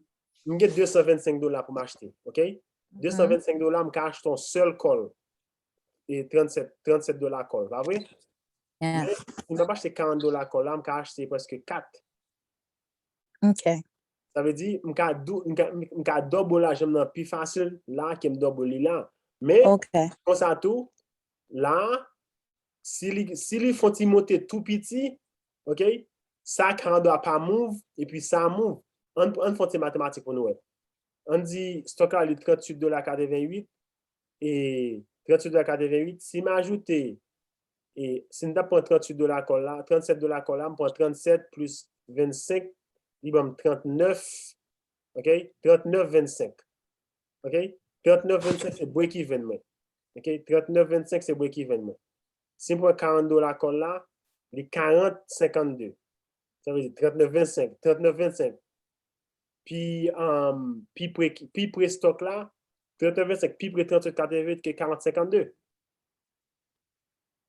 M gen de san vennsenk dola pou m achte, ok? De san vennsenk dola, m ka achte yon sèl kòl e tranntsèt, tranntsèt dola kòl, pa vre? Yeah. Men, si m ap achte karant dola kòl la, m ka achte prèske kat. Ok. Sa vle di, m ka, dou, m ka, m ka double lajan m nan pi fasil la ke m double li la. Men, Ok. Konsa tou, la, si li, si li fon ti monte tou piti, ok, sa ka an dwa pa move, epi sa move. Ann, ann fon ti matematik pou nou wè. Ann di, stock la, li tranntuit dola katreventuit, e tranntuit dola katreventuit, si m ajoute, e si m t ap pran tranntuit dola kòl la, trannsèt dola kòl la, m pran trannsèt plis vennsenk, li ban m trannèf, ok, trannèf vennsenk. Ok? Trannèf vennsenk se break even mwen. Ok? Trannèf vennsenk se break even mwen. Si m pran karant dola kòl la, li karant senkannde. Sa vle di trannèf vennsenk, trannèf vennsenk. Pi, um, pi pre, pi pre stock la, trannèf vennsenk pi pre tranntuit katreventuit ke karant senkannde.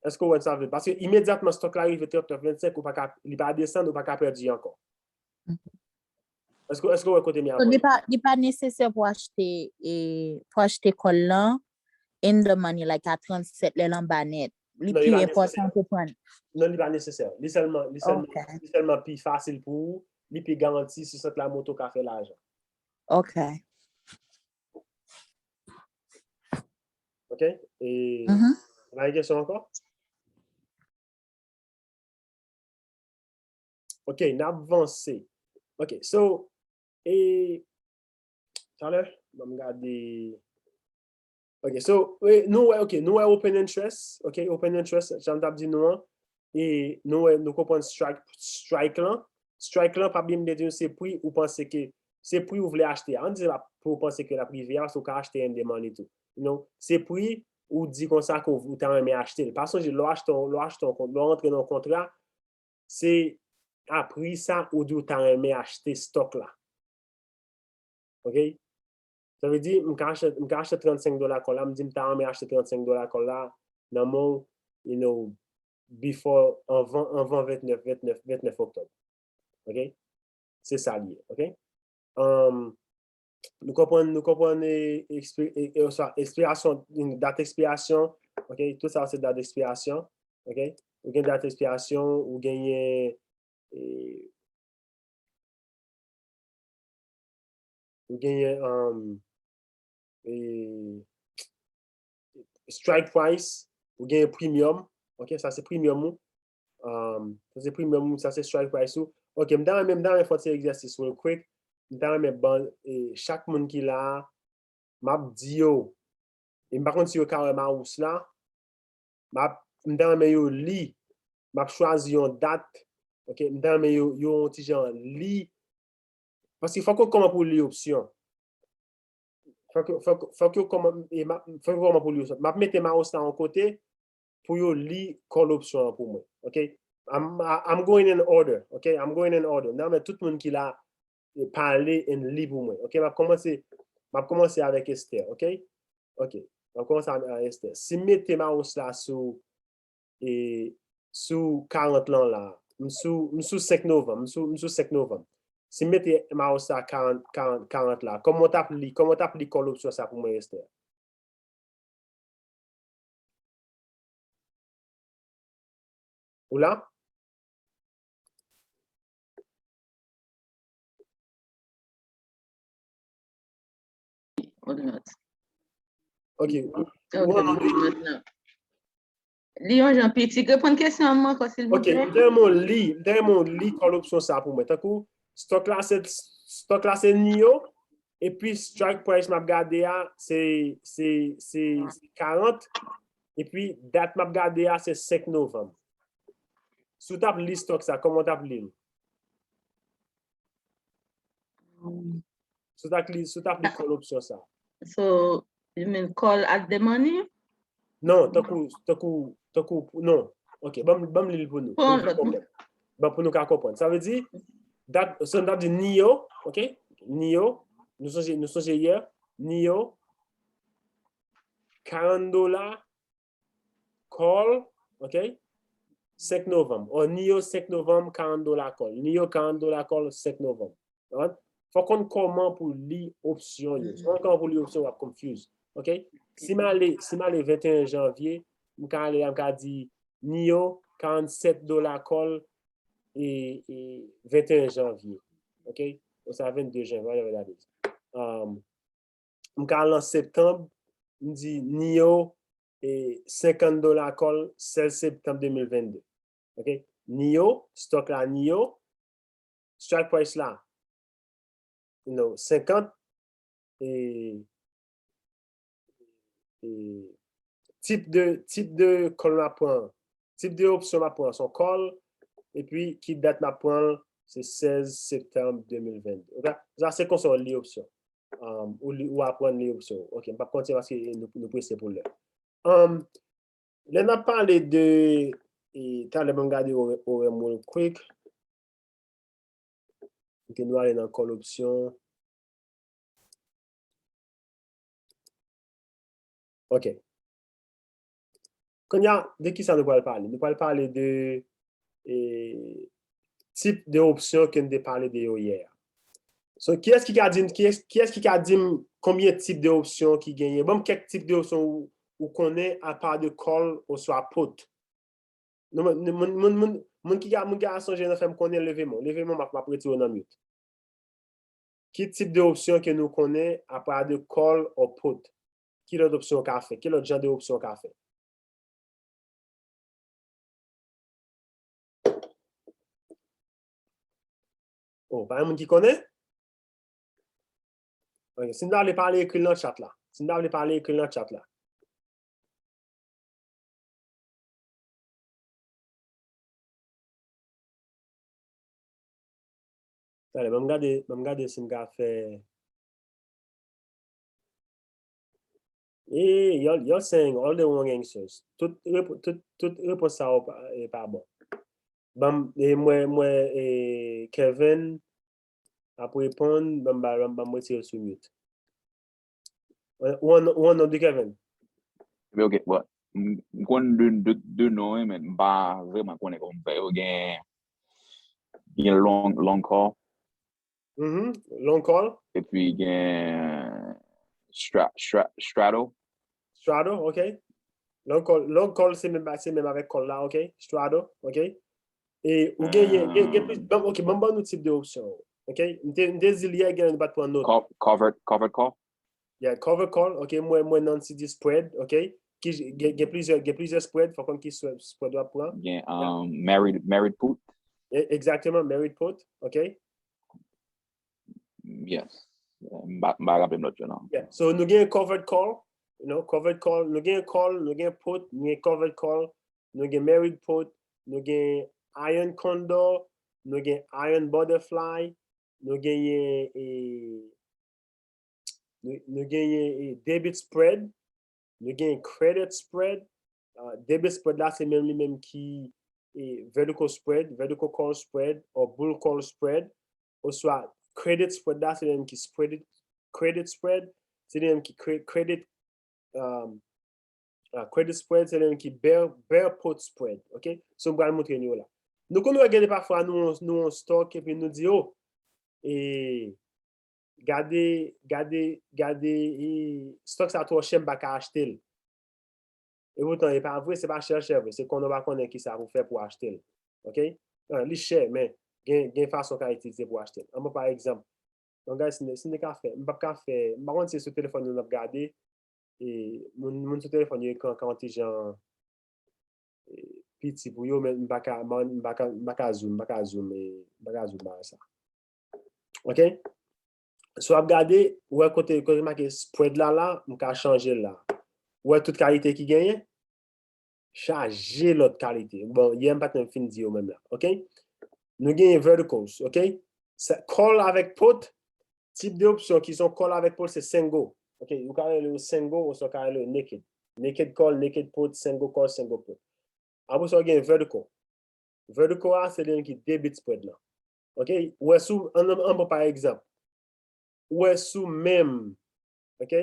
Èske w wè sa vle? Paske imedyatman stock la rive trannèf vennsenk, ou pa ka, li pa desann, ou pa ka pèdi ankò. Èske, èske w wè kote m ye So, li avè w? pa, li pa nesesè pou achte, e, pou achte kòl lan in the money, like a trannsèt lè l anba nèt. Li Non, li pi pa enpòtan nesesè. Pou pran. Non, li pa nesesè. Li sèlman, li sèlman, Ok. Li sèlman pi fasil pou ou, li pi garanti si sant la monte ou ka fè lajan. Ok. Ok? E Mhm. Ou gen kesyon ankò? Ok, n ap vanse. Ok, so, e talè, ban m gade. Ok, so, e, nou wè, ok, nou wè open interest, ok, open interest, jan m t ap di nou an, e nou wè, nou konprann strike, strike lan. Strike lan, pa bliye m te di nou, se pri ou panse ke, se pri ou vle achte a. Ann di se pa pri ou panse ke l ap rive a, so ou ka achte in the money tou. Non, se pri ou di konsa ke ou, ou ta renmen achte l. Pa sonje, lè w achte, lè w achte yon kont, lè w rantre nan yon kontra, se a pri sa ou di ou ta renmen achte stock la. Ok? Sa vle di, m ka achte, m ka achte trannsenk dola kòl la, m di m ta renmen achte trannsenk dola kòl la nan men w, you know, before, anvan, anvan vennèf, vennèf, vennèf oktòb. Ok? Se sa l ye, ok? Um, nou konprann, nou konprann e, ekspi, e, e, oswa, ekspirasyon, dat ekspirasyon, ok? Tout sa se dat ekspirasyon, ok? Ou gen dat ekspirasyon, ou genyen, e, ou genyen, um, e, strike price, ou genyen premium, ok? Sa se premium ou. Um, sa se premium ou, sa se strike price ou. Ok, m ta renmen, m ta renmen fè yon ti egzèsis real quick. M ta renmen ban, e, chak moun ki la a, m ap di yo, e m pa konn si yo ka wè mouse la, m ap, m ta renmen yo li, m ap chwazi yon dat, ok, m ta renmen yo, yo yon ti jan li, paske fòk yo kòman pou li opsyon. Fòk, fòk, fòk yo kòman, e m ap, fòk yo kòman pou li opsyon. M ap mete mouse la yon kote pou yo li call opsyon an pou mwen. Ok? I'm, I- I'm going in order. Ok? I'm going in order. M ta renmen tout moun ki la e pale and li pou mwen. Ok? M ap kòmanse, m ap kòmanse avèk Esther. Ok? Ok. M ap kòmanse avèk Esther. Si m mete mouse la sou e sou karant lan la. M sou, m sou senk novanm, m sou, m sou senk novanm. Si m mete mouse la karant, karant, karant la, kòman w t ap li, kòman w t ap li call opsyon sa pou mwen, Esther? Ou la? Ou not. Ok. Ok, ou an anglè? Ou not nan. Li yon jan piti. Reponn kesyon an ankò, silvouplè. Ok, m te renmen w li, m te renmen w li call opsyon sa pou mwen. Tankou, stock la se, stock la se NIO, epi strike price m ap gade a, se, se, se, se karant, epi dat m ap gade a, se senk novanm. Si w t ap li stock sa, kòman w t ap li l? Si w t ap li, si w t ap li call opsyon sa. So, you mean call at the money? Non, tankou, tankou, tankou, non. Ok, ban m, ban m li l pou nou. Pou nou ka konprann. Ban pou nou ka konprann. Sa vle di, dat, so, n ap di NIO, ok? NIO, nou sonje, nou sonje yè, NIO, karant dola, call, ok? Senk novanm. Or, NIO senk novanm, karant dola call. NIO karant dola call, senk novanm. Alright? Fò konn kòman pou li opsyon yo. Si w konn kòman pou li opsyon, w ap confuse. Ok? Si m ale, si m ale venteyen janvye, m ka ale, m ka di NIO karannsèt dola call e, e venteyen janvye. Ok? Ou sa vennde janvye, whatever that is. Um, m ka al nan septanm, m di NIO e senkant dola call sèz septanm de mil vennde. Ok? NIO, stock la NIO, strike price la, you know, senkant, e, e tip de, tip de call m ap pran, tip de opsyon m ap pran, se yon call, epi ki dat m ap pran l, se sèz septanm de mil vennde. Ok? Sa se konsa w li opsyon. Um, ou li, ou aprann li opsyon. Ok, m p ap kontinye paske nou, nou prese pou lè. Um, lè n ap pale de, e, talè ban m gade orè, orè m real quick. Ok, nou ale nan call opsyon. Ok. Kounye a, de ki sa nou pral pale? Nou pral pale de, e, tip de opsyon ke n te pale de yo yè a. So, kiyès ki ka di m, kiyès, kiyès ki ka di m konbyen tip de opsyon ki genyen? Ban m kèk tip de opsyon ou, ou konnen apa de call oswa put. Nou, moun, moun, moun, moun, moun ki ka, moun ki ka sonje nan fè m konnen, leve men w. Leve men w, m ap, m ap retire w nan mute. Ki tip de opsyon ke nou konnen apa de call or put? Ki lòt opsyon w ka fè? Ki lòt jan de opsyon w ka fè? Oh, pa gen moun ki konnen? Ok, si n ta vle pale, ekri l nan chat la. Si n ta vle pale, ekri l nan chat la. Talè, ban m gade, ban m gade si m ka fè. Hey, y'all, y'all saying all the wrong answers. Tout, rep- tout, tout repons sa yo pa, e pa bon. Ban m, e mwen, mwen, e Kevin ap reponn, ban m ba, ban m, ban m retire sou mute. Ou an, ou an non de Kevin? Ebyen, ok, bon. M m konn de, de, de non, wi, men m pa vrèman konnen kòman m fè yo. Gen, gen long, long call, Mhm. Long call. Epi gen stra, stra, straddle. Straddle, ok. Long call, long call se menm, se menm avèk call la, ok. Straddle, ok. E ou gen, gen, gen, gen plis, ban, ok, ban m ban nou tip de opsyon. Ok. M te, m te di l yè, gen, nou pa t pran nòt. Co- Covered, covered call. Yeah, covered call, ok. Mwen, mwen nan ti di spread, ok. Ki, gen, gen plizyè, gen plizyè spread, fò konn ki spread, spread w ap pran. Gen um, married, married put. E- Egzakteman, married put, ok. Yes. M pa, m pa raple m lòt yo non. Yeah. So nou gen covered call, you know, covered call, nou gen call, nou gen put, nou gen covered call. nou gen married put, nou gen iron condor, nou gen iron butterfly, nou genyen e, nou, nou genyen e debit spread, nou genyen credit spread. Uh, debit spread la se menm li menm ki e, vertical spread, vertical call spread, or bull call spread, oswa credit spread la se li menm ki spread, credit spread, se li menm ki cre- credit um, uh, credit spread, se li menm ki bear, bear put spread. Ok? So, m pral montre nou yo la. Nou konn wè gen de pafwa nou, nou on stock epi nou di, oh, e, gade, gade, gade, e, stock sa twò chè, m pa ka achte l. E poutan, e pa vre, se pa chè, chè vre. Se konnen w pa konnen ki sa pou fè pou achte l. Ok? Ah, li chè, men gen, gen fason ka itilize pou achte l. Ann pran pa egzanp, yon gade si n, si n te ka fè, m p ap ka fè, m pa konn si se sou telefòn nou n ap gade, e moun, moun sou telefòn yo ekran ka yon ti jan e, piti pou yo, men m pa ka, m pa ka, m pa ka zoom, m pa ka zoom, e, m pa ka zoom bagay sa. Ok? So w ap gade, ou wè kote, kote make spread la la, m ka chanje l la. Ou wè tout kalite ki genyen? Chaje lòt kalite. Bon, yè m pa t menm fin di yo menm la. Ok? Nou genyen verticals, ok? Sa, call avèk put, tip de opsyon ki se yon call avèk put, se single. Ok? Ou ka rele yo single, oswa ou ka rele yo naked. Naked call, naked put, single call, single put. Apre sa, ou gen vertical. Vertical a, se li menm ki debit spread lan. Ok? Ou wè sou, ann, ann, ann pran pa egzanp. Ou wè sou menm, ok?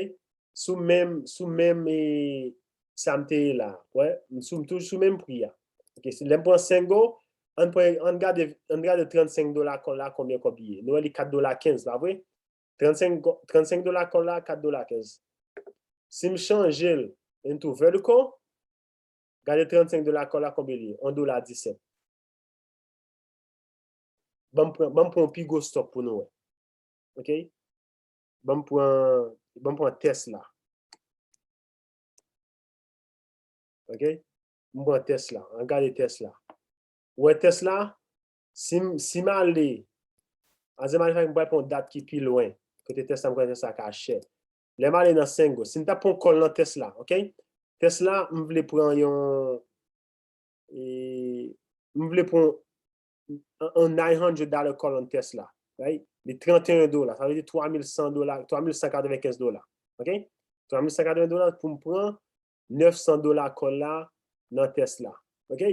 Sou menm, sou menm, e, sa m te ye la. Wè, m sou, m toujou sou menm pri a. Ok, si lè m pran single, ann pran, ann gade, ann gade trannsenk dola call la, konbyen kòb li ye. Nou wè li kat dola kenz, pa vre? Trannsenk, trannsenk dola call la, kat dola kenz. Si m chanje l into vertical, gade trannsenk dola call la, konbyen li ye? Yon dola disèt. Ban m pran, ban m pran yon pi gwo stock pou nou wè. Ok? Ban m pran, ban m pran Tesla. Ok? M pran Tesla. Ann gade Tesla. Ou wè Tesla? Si m, si m ale, as a matter of fact, m pral pran yon dat ki pi lwen. Kote Tesla, m konnen Tesla ka chè. Lè m ale nan single, si m ta pran yon call nan Tesla, ok? Tesla, m vle pran yon, e, m vle pran yon, yon nine hundred dollar call nan Tesla, right? Li trannteyen dola, sa vle di twa mil san dola, twa mil san katrevenkenz dola, ok? Twa mil san katrevenkenz dola pou m pran nèf san dola call la nan Tesla, ok?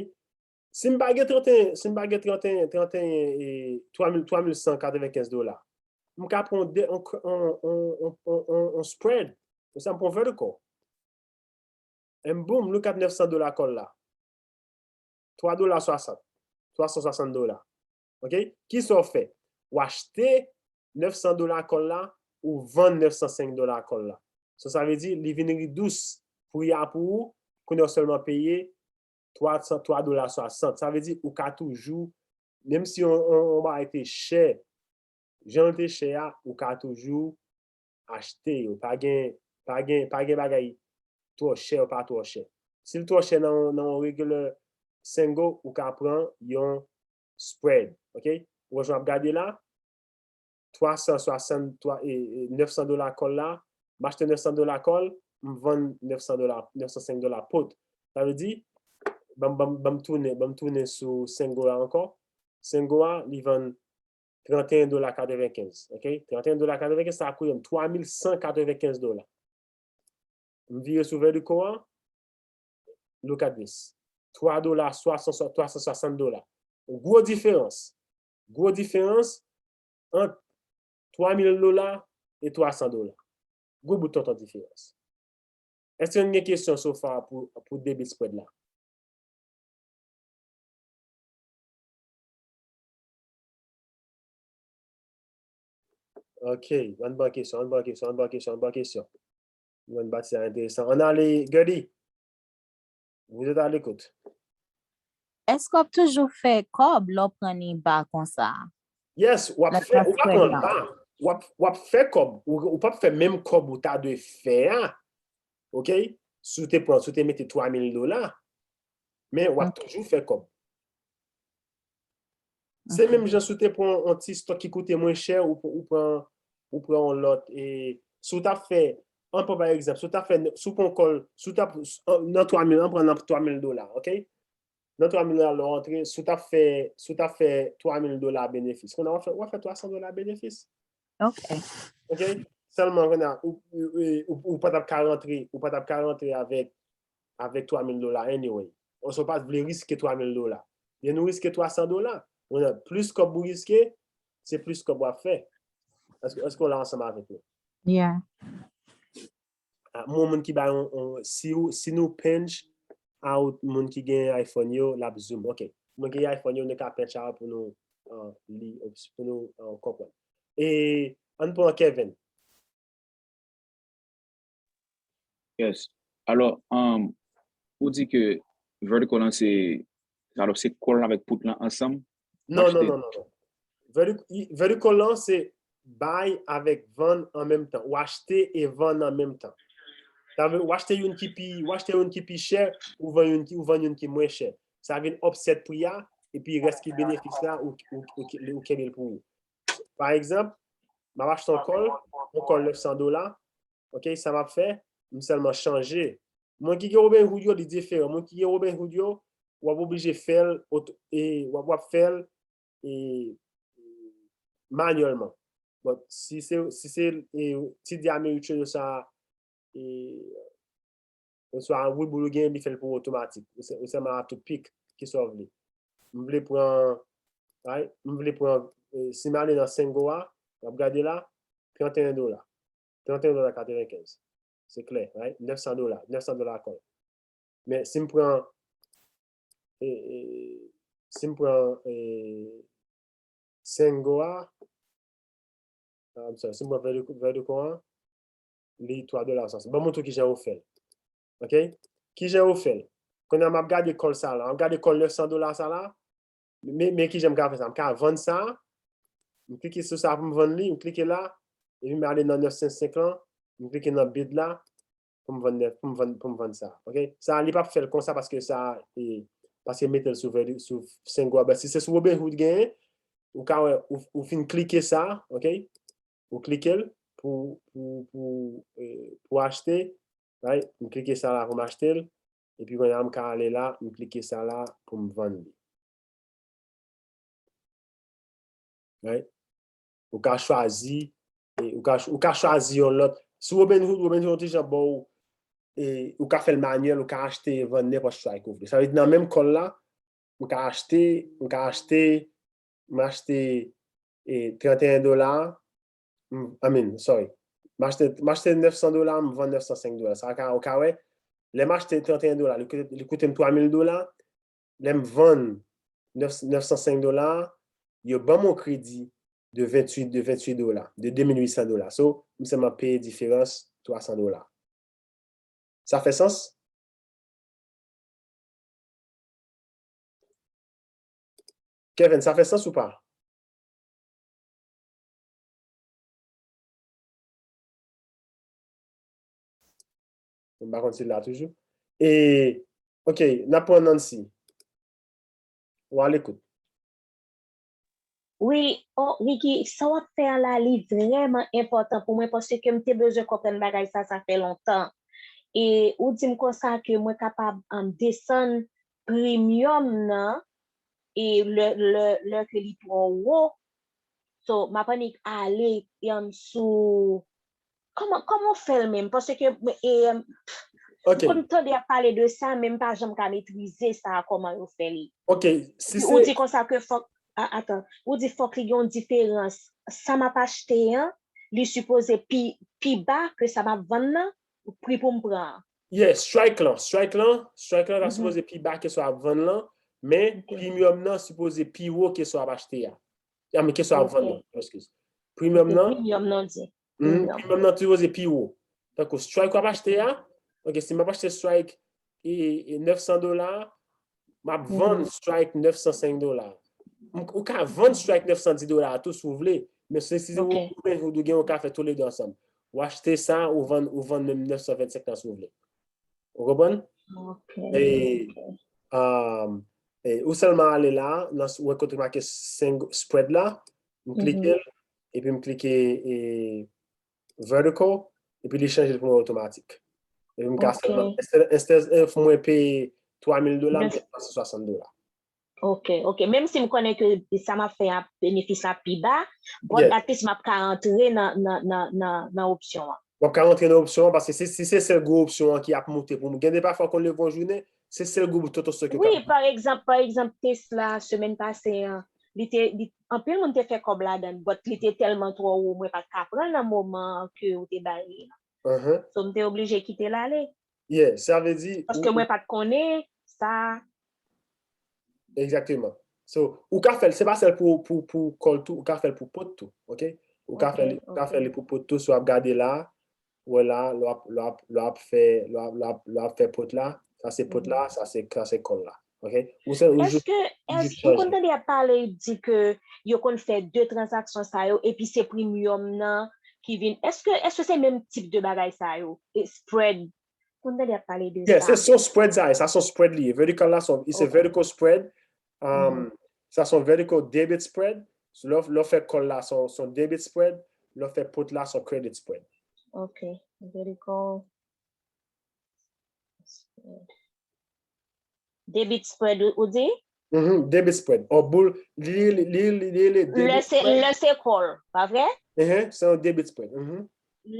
Si m pa gen trannteyen, si m pa gen trannteyen, trannteyen, e, twa mil, twa mil san katrevenkenz dola, m ka pran yon de, yon, yon, yon, yon, yon, yon spread. Pou sa, m pran vertical. And boom, look at nèf san dola call la. Twa dola swasant. Twa san swasant dola. Ok? Kisa w fè? W achte nèf san dola call la, ou vann nèf san senk dola call la. So, sa vle di, li vin redous pri a pou ou, kounye a w sèlman peye twa san, twa dola swasant. Sa vle di, ou ka toujou, menm si yon, yon, yon bagay te chè, jan l te chè a, ou ka toujou achte yo. Pa gen, pa gen, pa gen bagay twò chè ou pa twò chè. Si l twò chè nan, nan yon regular single, ou ka pran yon spread. Ok? Ou wè jan m ap gade la, twa san swasant, twa, e, e, nèf san dola call la, m achte nèf san dola call, m vann nèf san dola, nèf san senk dola put. Sa vle di, ban m, ban m, ban m tounen, ban m tounen sou single a ankò. Single a, li vann trannteyen dola katrevenkenz, ok? Trannteyen dola katrevenkenz, sa koute m twa mil san katrevenkenz dola. M vire sou vertical a, look at this. Twa dola, twa san, twa san swasant dola. Gwo diferans. Gwo diferans ant twa mil dola e twa san dola. Gwo bout tonton diferans. Èske n gen kesyon so far pou, pou debit spread la? Ok, ann pran kesyon, ann pran kesyon, ann pran kesyon, ann pran kesyon, ann pran kesyon. Mwen, batay sa enteresan. Ann ale, Gerdy. Vous êtes à l'écoute. Èske w ap toujou fè kòb lè w pran li ba konsa? Yes, w ap fè, ou pa pran ba. W ap, w ap fè kòb. Ou, ou p ap fè menm kòb ou ta dwe fè a. Ok? Si w te pran, si w te mete twa mil dola, men w ap toujou fè kòb. Se menm jan si w te pran yon ti stock ki koute mwen chè, ou, ou pran, ou pran yon lòt, e si w t ap fè, ann pran pa egzanp, si w t ap fè, si w pran yon call, si w t ap, nan twa mil, ann pran nan twa mil dola, ok? nan twa mil dola lè w antre, si w t ap fè, si w t ap fè twa mil dola benefis, kounye a w ap fè, w ap fè twa san dola benefis. Ok. Ok? Sèlman kounye a, ou, ou, ou, ou pa t ap ka rantre, ou pa t ap ka rantre avèk, avèk twa mil dola anyway. Oswa w pa t vle riske twa mil dola. Lè nou riske twa san dola, kounye a, plis kòb ou riske, se plis kòb w ap fè. Èske, èske w la ansanm avèk mwen? Yeah. Ah, mwen, moun ki bay yon, yon- si, ou- si nou pinch out moun ki gen iPhone yo, l ap zoom. Ok. Moun ki gen iPhone yo, nou ka pinch out pou nou uh, li, pou nou uh, konprann. E ann pran Kevin. Yes. Alò, um, ou di ke vertical lan se, alò se call avèk put lan ansanm? Non, non, Achte- non, non, non. Verti- Vertical lan se buy avèk vann an menm tan. Ou achte e vann an menm tan. Sa vle, ou achte youn ki pi, ou achte youn ki pi chè, ou vann youn ki, ou vann youn ki mwen chè. Sa vin offset pri a, epi rès ki benefis la, ou, ou, ou, ou kenbe l pou ou. Pa egzanp, m ap achte yon call, yon call nèf san dola, ok, sa m ap fè, m sèlman chanje. Mwen ki gen Robinhood yo, li diferan. Mwen ki gen Robinhood yo, w ap oblije fè l, oto- e, w ap, w ap fè l e, manyèlman. But si se, si se e, ti di American yo sa, e, oswa Webull ou gen, li fè l pou ou otomatik. Ou sè- ou sèlman a tout pik, ki sa w vle. M vle pran, right? M vle pran, e, si m ale nan Sengo a, w ap gade la, trannteyen dola. Trannteyen dola katrevenkenz. Se klè, right? Nèf san dola, nèf san dola kòl. Men si m pran, e, e, si m pran e, Sengo a, ah, I'm sorry, si m pran Vertical, Vertical an, li twa dola san. Ban m montre w kijan yo fè l. Ok? Kijan yo fè l? Kounye a m ap gade call sa la. M ap gade call nèf san dola sa la. Men, men kijan m ka fè sa? M ka vann sa. M klike sou sa pou m vann li. M klike la. Epi m ale nan nèf san senk lan. M klike nan bid la. Pou m vann nèf, pou m vann, pou m vann sa. Ok? Sa, li p ap fè l konsa paske sa, e, paske mete l sou, vèdi- sou Sengo a. Si se sou Robinhood genyen, ou ka wè, ou, ou fin klike sa, ok? Ou klike l pou, pou, pou, e, pou achte. Right? M klike sa la pou m achte l. Epi kounye a m ka ale la, m klike sa la pou m vann li. Right? Ou ka chwazi, e, ou ka, ou ka chwazi yon lòt. Sou Robinhood, Robinhood yon ti jan ba w, e, ou ka fè l manyèl, ou ka achte e vann nenpòt strike ou vle. Sa vle di nan menm call la, m ka achte, m ka achte, m achte e, trannteyen dola, m- I mean, sorry. M achte, m achte nèf san dola, m vann nèf san senk dola. Sa ka, ou ka wè, lè m achte trannteyen dola, li koute, li koute m twa mil dola, lè m vann nèf, nèf san senk dola, yo ban m yon kredi de venntuit, de venntuit dola, de de mil uit san dola. So, m sèlman peye diferans twa san dola. Sa fè sans? Kevin, sa fè sans ou pa? M pa konn si l la toujou. E, ok, n ap pran Nancy. Ou alekout. Wi, oh, Ricky, sa w ap fè a la, li vrèman enpòtan pou mwen paske m te bezwen konprann bagay sa, sa fè lontan. E ou di m konsa ke mwen kapab um, desann premium nan e lè, lè, lè ke li twò wo. So, m ap annik ale um, sou Kòman, kòman w fè l menm? Paske e, Ok. m konn tande y ap pale de sa, men m pa janm ka metrize sa, kòman yo fè li. Ok. Si Ou se di konsa ke fòk, a- atan, ou di fòk li gen yon diferans. Sa m ap achte an, li sipoze pi, pi ba ke sa m ap vann nan, pri pou m pran an. Yeah, strike lan. Strike lan, strike lan ta Mhm. sipoze pi ba ke sa w ap vann lan, men Ok. premium nan sipoze pi wo ke sa w ap achte a. A, men ke sa w ap vann Ok. lan, excuse. Premium Ok, nan, premium nan di. mhm, Premium. premium nan sipoze pi wo. Tankou strike w ap achte a, ok, si m ap achte strike e, e nèf san dola, m ap vann Mhm. strike nèf san senk dola. M- Ou ka vann strike nèf san dis dola tou si w vle, men se si se Ok. ou, ou, ou gen, ou ka fè tou le de ansanm. Ou achte sa, ou vann, ou vann menm nèf san vennsenk lan si w vle. Ou konprann? Ok. E, Ok. um, e, ou sèlman ale la, nan s- ou wè kote make seng- spread la, m klike Mhm. l, epi m klike e, vertical, epi li chanje l pou mwen otomatik. Epi m ka Ok. sèlman, instead, instead of mwen peye twa mil dola, m gen twa san swasant dola. Ok, ok. Menm si m konnen ke sa m ap fè a, benefis la pi ba, but at least m ap ka antre nan, nan, nan, nan, nan opsyon an. W ap ka antre nan opsyon an, paske si, si se sèl gwo opsyon an ki ap moute pou mwen. Gen de pafwa konn leve yon jounen, se sèl gwo total stock yo ka. Wi, pa egzanp, pa egzanp, Tesla, semèn pase an, li te, li, anpil moun te fè kòb ladan, but li te tèlman twò wo, mwen pa t ka pran l nan moman ke ou te ba li an. So, m te oblije kite l ale. Yeah, sa vle di. Paske mwen pa t konnen sa. Egzakteman. So, ou ka fè l, se pa sèl pou, pou, pou call tou, ou ka fè l pou put tou, ok? Ou ka fè li, ou ka fè li pou put tou, so w ap gade la, ou wè la, lè w ap, lè w ap, lè w ap fè, lè w ap, lè w ap, lè w ap fè put la, sa se put la, sa se, sa se call la, ok? Ou se, ou jis, Èske, èske, ou konn tande y ap pale, y di ke yo konn fè de tranzaksyon sa yo, epi se premium nan ki vin, èske, èske se menm tip de bagay sa yo? E spread, konn tande y ap pale de sa. Yeah, se son spread sa ye, sa son spread li ye. Vertical la, son, it's a vertical spread. Um, sa son vertical debit spread. So, lè w fè call la, son, son debit spread. Lè w fè put la, son credit spread. Ok, vertical spread. Debit spread, ou di? Mm-hmm, debit spread. Or boule, li, li, li, li, li, li, Lè se, lè se call, pa vre? Mm-hmm, se yon debit spread. Mm-hmm.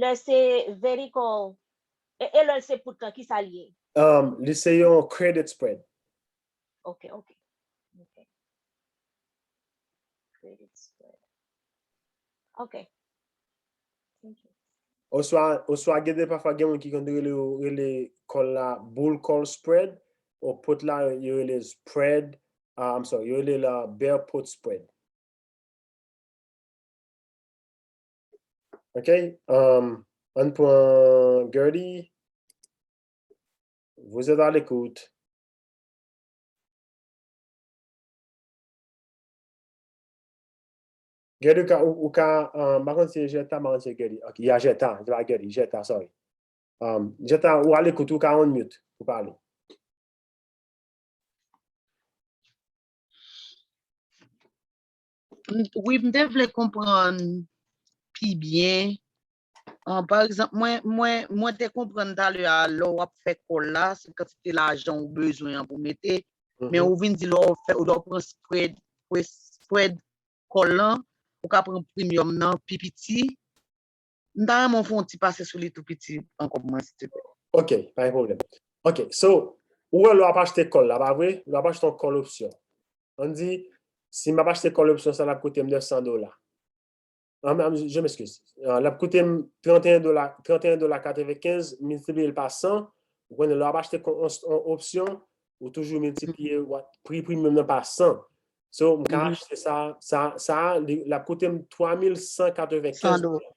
Lè se vertical. E, e lè se put lan, ki sa l ye? Um, li se yon credit spread. Ok, ok. Ok. Credit spread. Ok. Oswa, oswa gen de pafwa gen moun ki konn rele, rele call la bull call spread, ou put la yo rele spread, uh, I'm sorry, yo rele la bear put spread. Ok, um, ann pran Gertie. Vous êtes à l'écoute. Gertie, ou ka, ou, ou ka, um, m pa konn si Jeta, m pa konn si Gertie. Ok, y a Jeta, se pa Gertie, Jeta, sorry. Um, Jeta, ou alekout, ou ka unmute pou pale. Wi, m te vle konprann pi byen. An, pa egzanp, mwen, mwen, mwen te konprann talè a, lè w ap fè call la, se kantite lajan ou bezwen an pou mete. Men ou vin di lè w fè, lè w pran spread, spread call lan, ou ka pran premium nan pi piti. M ta renmen w fè yon ti pase sou li tou piti ankò pou mwen, silteplè. Ok, pa gen pwoblèm. Ok, so, ou wè lè w ap achte call la, pa vre? Lè w ap achte yon call option. Ann di, si m ap achte call option sa, l ap koute m nèf san dola. Ah, ah, je m'excuse. Ah, l ap koute m trannteyen dola, trannteyen dola katrevenkenz, miltipliye l pa san, ou konnen lè w ap achte yon opsyon, ou toujou miltipliye pri premium nan pa san. So, m ka achte sa, sa, sa, li, l ap koute m twa mil san katrevenkenz dola.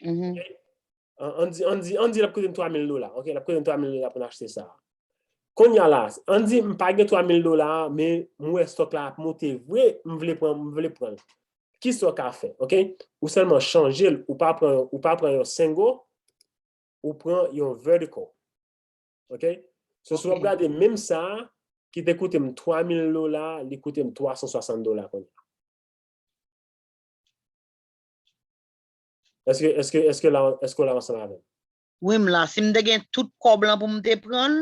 Ann di, ann di, ann di l ap koute m twa mil dola. Ok, l ap koute m twa mil dola pou n achte sa. Kounye a la, ann di m pa gen twa mil dola a, men m wè stock la ap monte vre, m vle pran, m vle pran l. Kisa w ka fè, ok? Ou sèlman chanje l, ou pa pran, ou pa pran yon single, ou pran yon vertical. Ok? So, si w ap gade menm sa a, ki te koute m twa mil dola, li koute m twa san swasant dola kounye a. Èske, èske, èske la, èske w la ansanm avè m? Wi, m la. Si m te gen tout kòb lan pou m te pran l,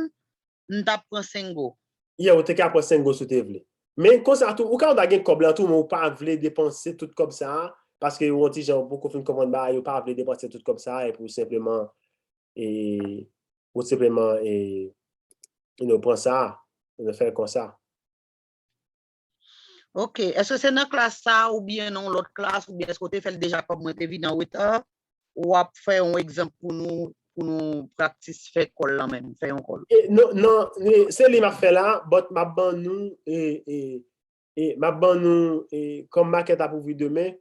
m t ap pran single. Yeah, ou te ka pran single si w te vle. Men konsa tou, ou ka ta gen kòb lan tou, men ou pa vle depanse tout kòb sa a, paske yon ti jan ou poko fin konprann bagay, ou pa vle depanse tout kòb sa a, epi ou senpleman, e, ou senpleman, e, you know, pran sa, you know, fè l konsa. Ok, èske se nan klas sa a oubyen nan yon lòt klas, oubyen èske w te fè l deja kòm mwen te vin an reta? W ap fè yon egzanp pou nou, pou nou praktis fè kòl lan menm, fè yon kòl. E, non, non, e, se li m ap fè la, but m ap ban nou, e, e, e, m ap ban nou, e, kòm makèt ap ouvri demen,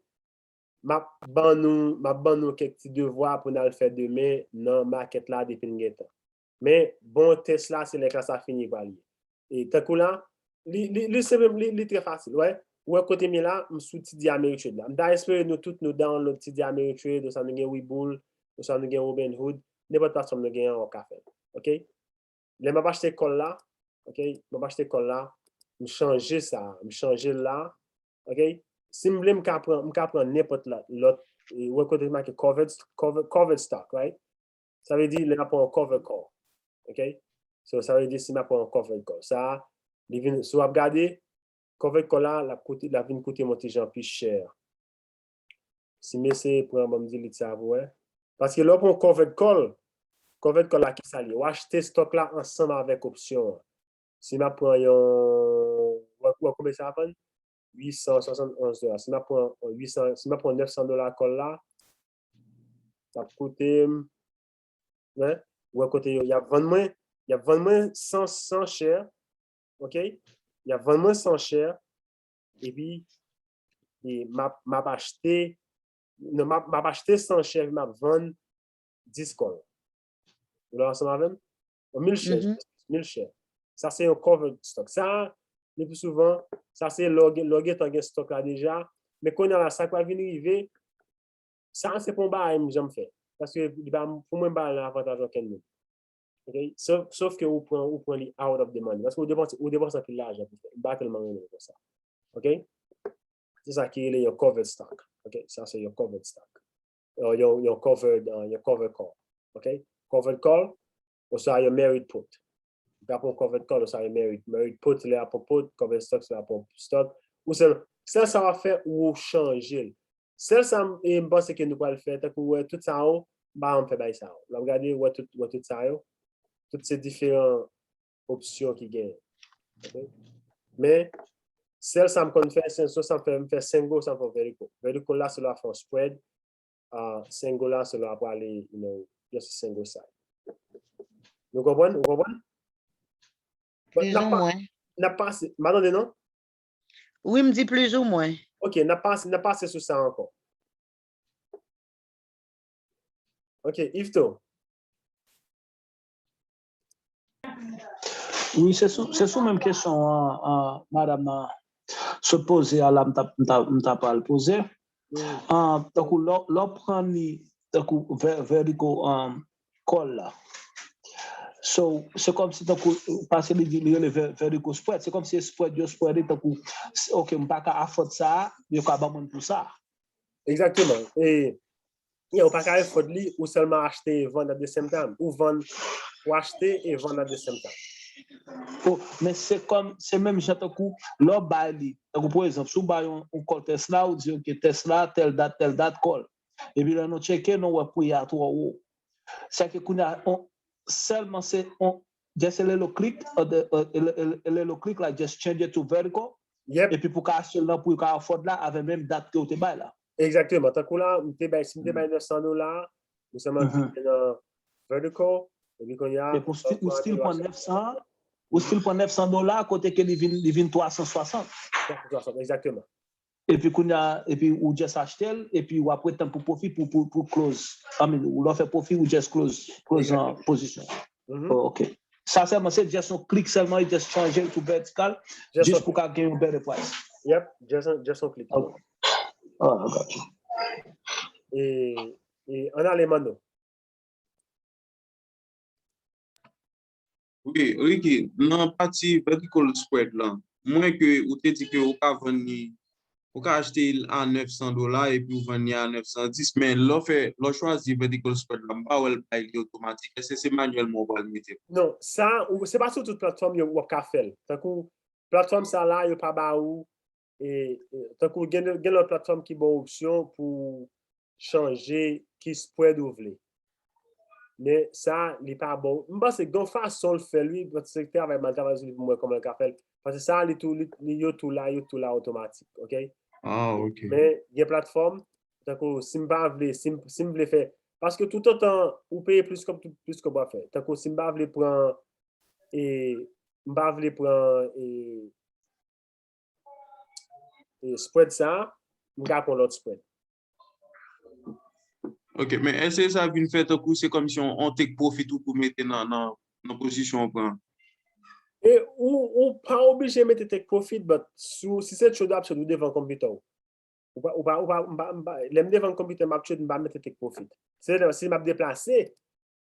m ap ban nou, m ap ban nou kèk ti devwa pou n al fè demen nan makèt la depi n gen tan. Men, bon tès la, se lè klas la fini l pral ye. E tankou la, li, li, li senp, li, li trè fasil, wè. Ou wè kote m ye la, m sou T D Ameritrade la. M ta espere nou tout nou download T D Ameritrade, oswa nou gen Webull, oswa nou gen Robinhood, nenpòt platfòm nou gen an, w ap ka fè l. Ok? Lè m ap achte kòl la, ok, m ap achte kòl la, m chanje sa, m chanje l la, ok? Si m vle, m ka pran, m ka pran nenpòt lòt, lòt, e, ou wè kote ki make covered, covered, covered stock, right? Sa vle di, lè n ap pran yon covered call, ok? So, sa vle di si m ap pran yon covered call. Sa, li vin, si w ap gade, covered call la, l ap koute, l ap vin koute m yon ti jan pi chè. Si m eseye pran, ban m delete sa pou wè. Paske lè w pran covered call, covered call la ki sa l ye? W achte stock la ansanm avèk opsyon an. Si m ap pran yon, w wè, w wè konbyen sa vann? Uit san swasannonz dola. Si m ap pran yon uit san, si m ap pran nèf san dola call la, sa ap koute m, wen, w wè kote yo, y ap vann mwen, y ap vann mwen san, san chè, ok? Y ap vann mwen san chè, epi, e m ap, m ap achte, non, m ap, m ap achte san chè, epi m ap vann dis call. Ou la ansanm avè m? Yon mil chè, mil chè. Sa se yon covered stock. Sa, le pli souvan, sa se lè w gen, lè w gentan gen stock la deja. Men kounye a la, sa k pral vin rive, sa se pa yon bagay m janm fè. Paske li pa, pou mwen, m pa nan avantaj okenn moun. Ok? Sof, sof ke ou pran, ou pran li out of the money. Paske ou depanse, ou depanse anpil lajan pou fè. M pa tèlman renmen l konsa. Ok? Se sa ki rele yon covered stock. Ok? Sa se yon covered stock. Euh, yon, yon covered, euh, yon covered call. Ok? Covered call, oswa yon married put. Ou ka pran covered call, oswa yon married, married put, lè a pran put, covered stock, lè a pran stock. Ou sèl, sèl sa w ap fè, ou chanje l. Sèl sa m, e m panse ke nou pral fè, tankou wè tout sa yo, m pa janm fè bagay sa yo. Lè w ap gade, wè tout, wè tout sa yo, tout se diferan opsyon ki genyen. Ok? Men, sèl sa m konn fè, se swa sa m fè, m fè single, sa m fè vertical. Vertical la, se lè w ap fè yon spread. Ah, single la, se lè w ap prale, you know, just single side. Nou konprann? Ou konprann? But n ap pa-, n ap pase, m pa tande non? Wi, m di plizoumwen. Ok, n ap pase, n ap pase sou sa ankò. Ok, Yveto. Wi, se sou, se sou menm kesyon an, an, madanm nan sot poze a la, m ta, m ta, m ta pral poze. An, tankou lè, lè w pran li, tankou vè-, vertical, um, call la. So, se kòmsi tankou, paske li di, li rele vè-, vertical spread. Se kòmsi spread yo spread tankou, ok, m pa ka afford sa, yo ka ban mwen pou sa. Egzakteman. E, yeah, ou pa ka afford li, ou sèlman achte e vann at the same time. Ou vann, ou achte e vann at the same time. Oh, men se kòm, se menm jan tankou, lè w bay li. Tankou, pa egzanp, si w bay yon, yon call Tesla, ou di, ok, Tesla, tèl dat, tèl dat, call. Epi lè nou tcheke, nou wè pri a twò wo. Sa ke kounye a, on, sèlman se on, just a little click, uh, the, uh, a, a, a little click, like, just change it to vertical. Yep. Epi pou ka achte l nan pri w ka afford la, avè menm dat ke w te bay la. Egzakteman. Tankou la, m te bay, si m te bay nèf san dola, m sèlman vin nan vertical, epi kounye a, epi ou sti-, ou still pran nèf san, ou still pran nèf san dola, kote ke li vin, li vin twa san swasant. Twa san swasant, egzakteman. Epi kounye a, epi ou just achte l, epi w ap ret tann pou pwofi pou, pou, pou close. I mean, ou lè w fè pwofi, ou just close, close an pozisyon. Oh, ok. Sa sèlman, se just yon klik sèlman, e just chanje l sou vertikal, jis pou ka gen yon better price. Yep, just, just yon klik. Ok. Ah, I got you. E, e, ann ale, Mano. Wi, Ricky, nan pati vertical spread lan, mwen ke ou te di ke ou ka vann li, ou ka achte l a nèf san dola epi ou vann li a nèf san dis, men lè w fè, lè w chwazi vertical spread lan, m pa wè l bay li otomatik. Èske se manyèlman ou pral mete l? Non, sa, ou, se pa sou tout platfòm yo w ap ka fè l. Tankou, platfòm sa la, yo pa ba ou, e, e, tankou gen, gen lòt platfòm ki ba w opsyon pou chanje ki spread ou vle. Men sa, li pa bon. M panse gen yon fason l fè l, wi, paske se travay, m al travay sou li pou m wè kòman l ka fè l. Paske sa, li tou, li, li, yo tou la, yo tou la otomatik, ok? Ah, ok. Men gen platfòm, tankou si m pa vle, si m, si m vle fè, paske toutotan ou peye plis kòb, tou plis kòb w ap fè. Tankou si m pa vle pran, e, m pa vle pran, e, e, spread sa, m ka pran lòt spread. Ok, men èske sa vin fè tankou se kòmsi on, on take profit ou pou mete nan, nan, nan pozisyon ou pran? E ou, ou pa oblije mete take profit, but si, si se trade option, ou devan konpitè w. Ou pa, ou pa, ou pa, m pa, m pa, lè m devan konpitè, m ap trade, m pa mete take profit. Se lè, si m ap deplase,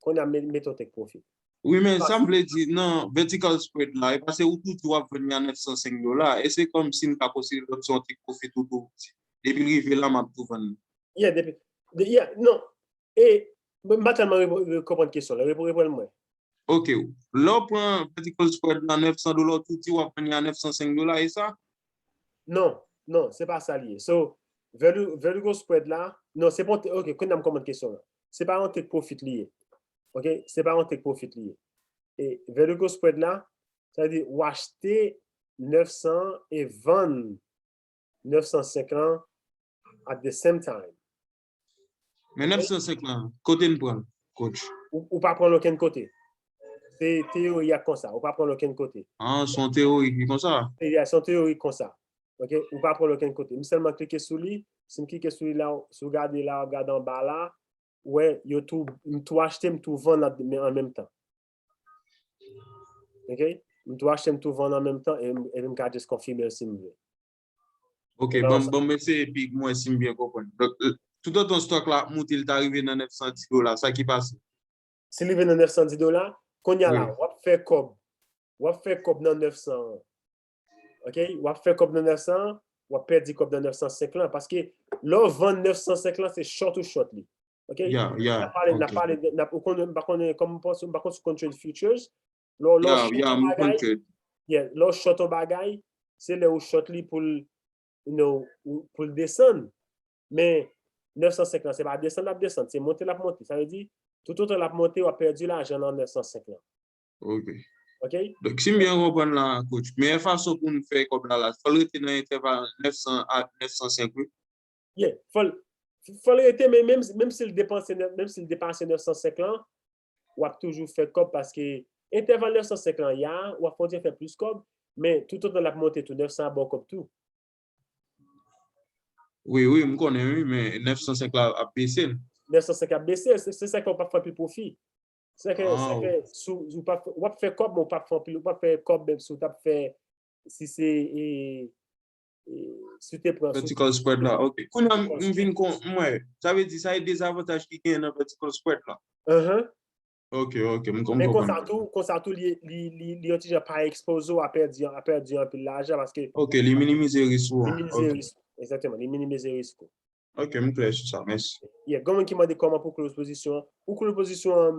kounye a m met, mete yon take profit. Wi, men sa m vle di, nan vertical spread la, e pa se ou tou di w ap vann li a nèf san senk dola, e se kòmsi n ka konsidere l kòmsi yon take profit ou tou di, depi l rive la, m ap tou vann li. Yeah, depi, de, yeah, non. E, m pa tèlman repo-, re-, konprann kesyon la. Repo-, reprann mwen. Ok, lè w pran vertical spread nan nèf san dola, ou tou di w ap vann li a nèf san senk dola, e sa? Non, non, se pa sa li ye. So, vertical spread la, non, se pa, ok, kounye a m konprann kesyon la. Se pa yon take profit li ye. Ok, se pa yon take profit li ye. E vertical spread la, sa vle di w achte nèf san e vann nèf san senk lan at the same time. Men nèf san senk lan, kote n pran l, coach? Ou, ou pa pran l okenn kote. Se teyori a konsa, ou pa pran l okenn kote. Ah, se yon teyori ki konsa? Se yon teyori konsa. Ok, ou pa pran l okenn kote. M sèlman klike sou li, si m klike sou li la, si w gade la, w gade anba la, wè, yo tou, m tou achte, m tou vann an menm tan. Ok? M tou achte, m tou vann an menm tan, e m ka just konfime l si m vle. Ok, bon, bon, m eseye epi m wè si m byen konprann. Donk, toutotan stock la ap monte, li ta rive nan nèf san dis dola, sa ki pase? Si li rive nan nèf san dis dola, kounye a la, w ap fè kòb. W ap fè kòb nan nèf san an. Ok? W ap fè kòb nan nèf san an, w ap pèdi kòb nan nèf san senk lan. Paske lè w vann nèf san senk lan, se short ou short li. Ok? N ap pale, n ap pale, n ap, ou konnen, m pa konnen kòman w panse, m pa konn si w konn trade futures. Lè w short yon bagay, yeah, lè w short yon bagay, se lè ou short li pou l, you know, pou l desann. Men nèf san senk lan, se pa desann l ap desann, se monte l ap monte. Sa vle di, toutotan l ap monte, w ap pèdi lajan nan nèf san senk lan. Ok. Ok? Donk, si m byen konprann la, coach, meyè fason pou n fè kòb la, la, fò l rete nan entèval nèf san a nèf san senk, wi. Yeah, fò l, fò l rete, men menm, menm si l depanse, menm si l depase nèf san senk lan, w ap toujou fè kòb paske entèval nèf san senk lan, ya, w ap kontinye fè plis kòb, men toutotan l ap monte tou, nèf san an ba w kòb tou. Wi, wi, m konnen, wi, men nèf san senk la ap bese l. Nèf san senk ap bese, se, se sa k fè w p ap fè anpil pwofi. Se ke, se ke, si w, w p ap, w ap fè kòb, men w p ap fè anpil, w p ap fè kòb, menm si w t ap fè, si se, e, e, si w te pran sou vertical spread la, ok. Kounye a, m vin kon, m wè, sa vle di, sa e dezavantaj ki genyen nan vertical spread la. Uh-huh. Ok, ok, m konprann. Men konsa tou, konsa tou, li, li, li, li yon ti jan pa ekspoze w a pèdi, a pèdi anpil lajan, paske. Ok, li minimize risk ou an. Li minimize risk, egzakteman, li minimize risk ou. Ok, m klè sou sa, mèsi. Yeah, gen moun ki mande kòman pou close pozisyon an. Ou close pozisyon an,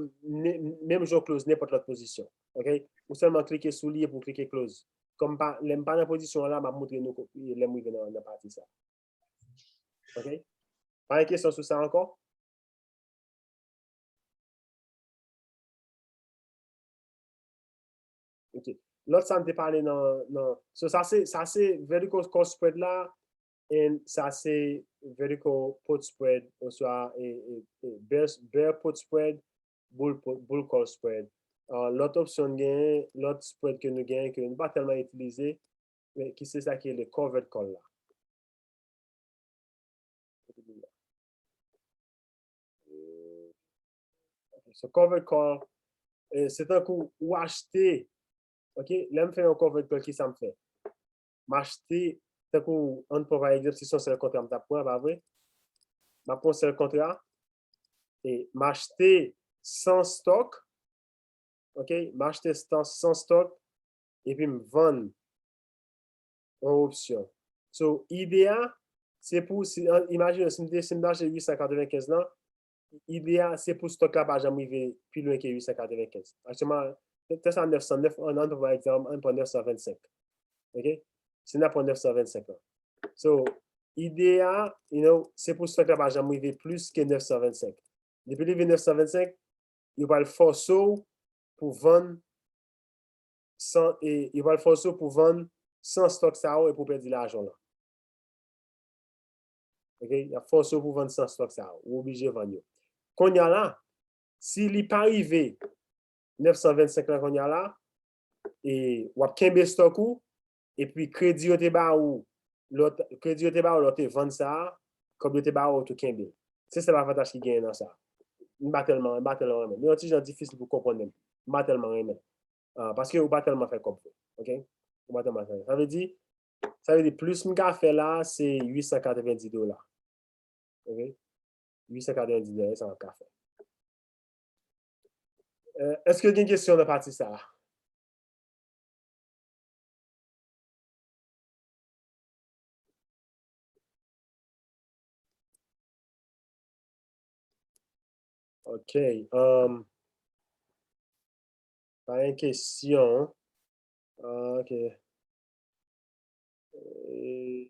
menm jan w close nenpòt lòt pozisyon. Ok? Ou sèlman klike sou li epi w klike close. Kòm pa, lè m pa nan pozisyon an la, m ap montre nou lè m rive nan, nan pati sa. Ok? Pa gen kesyon sou sa ankò? Ok. Lòt sa m te pale nan, nan, so sa se, sa se vertical call spread la, and sa se vertical put spread, oswa e, e, e, bear, bear put spread, bull put, bull call spread. Uh, lòt opsyon n genyen, lòt spread ke nou genyen, ke nou pa tèlman itilize, men ki se sa ki rele covered call la. So covered call, eh, se tankou ou achte, ok, lè m fè yon covered call, ki sa m fè? M achte, tankou, ann pran pa egzanp, si se yon sèl kontra m t ap pran, pa vre? M ap pran yon sèl kontra, e m achte san stock, ok, m achte san, san stock, epi m vann yon opsyon. So, ide a, se pou, si, an, imajine, si m te, si m te achte uit san katrevenkenz lan, ide a, se pou stock la pa janm rive pi lwen ke uit san katrevenkenz. Aktyèlman, tè sa nèf san nèf, ann, ann pran egzanp, ann pran nèf san vennsenk. Ok? Si n ap pran nèf san vennsenk lan. So, ide a, you know, se pou stock la pa janm rive plis ke nèf san vennsenk. Depi li rive nèf san vennsenk, yo pral fòse w pou vann san, e, yo pral fòse w pou vann san stock sa yo epi w pèdi lajan w lan. Ok? Y ap fòse w pou vann san stock sa yo. Ou oblije vann yo. Kounye a la, si li pa rive nèf san vennsenk lan kounye a la, e w ap kenbe stock ou, epi kredi yo te ba ou, lè w t-, kredi yo te ba ou, lè w te vann sa a, kòb yo te ba ou, ou tou kenbe l. Se sèl avantaj ki genyen nan sa. M pa tèlman, m pa tèlman renmen. Li yon ti jan difisil pou konprann menm. M pa tèlman renmen. Ah, paske ou pa tèlman fè kòb vre. Ok? Ou pa tèlman fè. Sa vle di, sa vle di, plis m ka fè la, se uit san katrevendi dola. Ok? Uit san katrevendi dola, se sa m ap ka fè. Euh, èske gen kesyon nan pati sa a? Ok. Um, Pa gen kesyon. Ah, ok. Eh,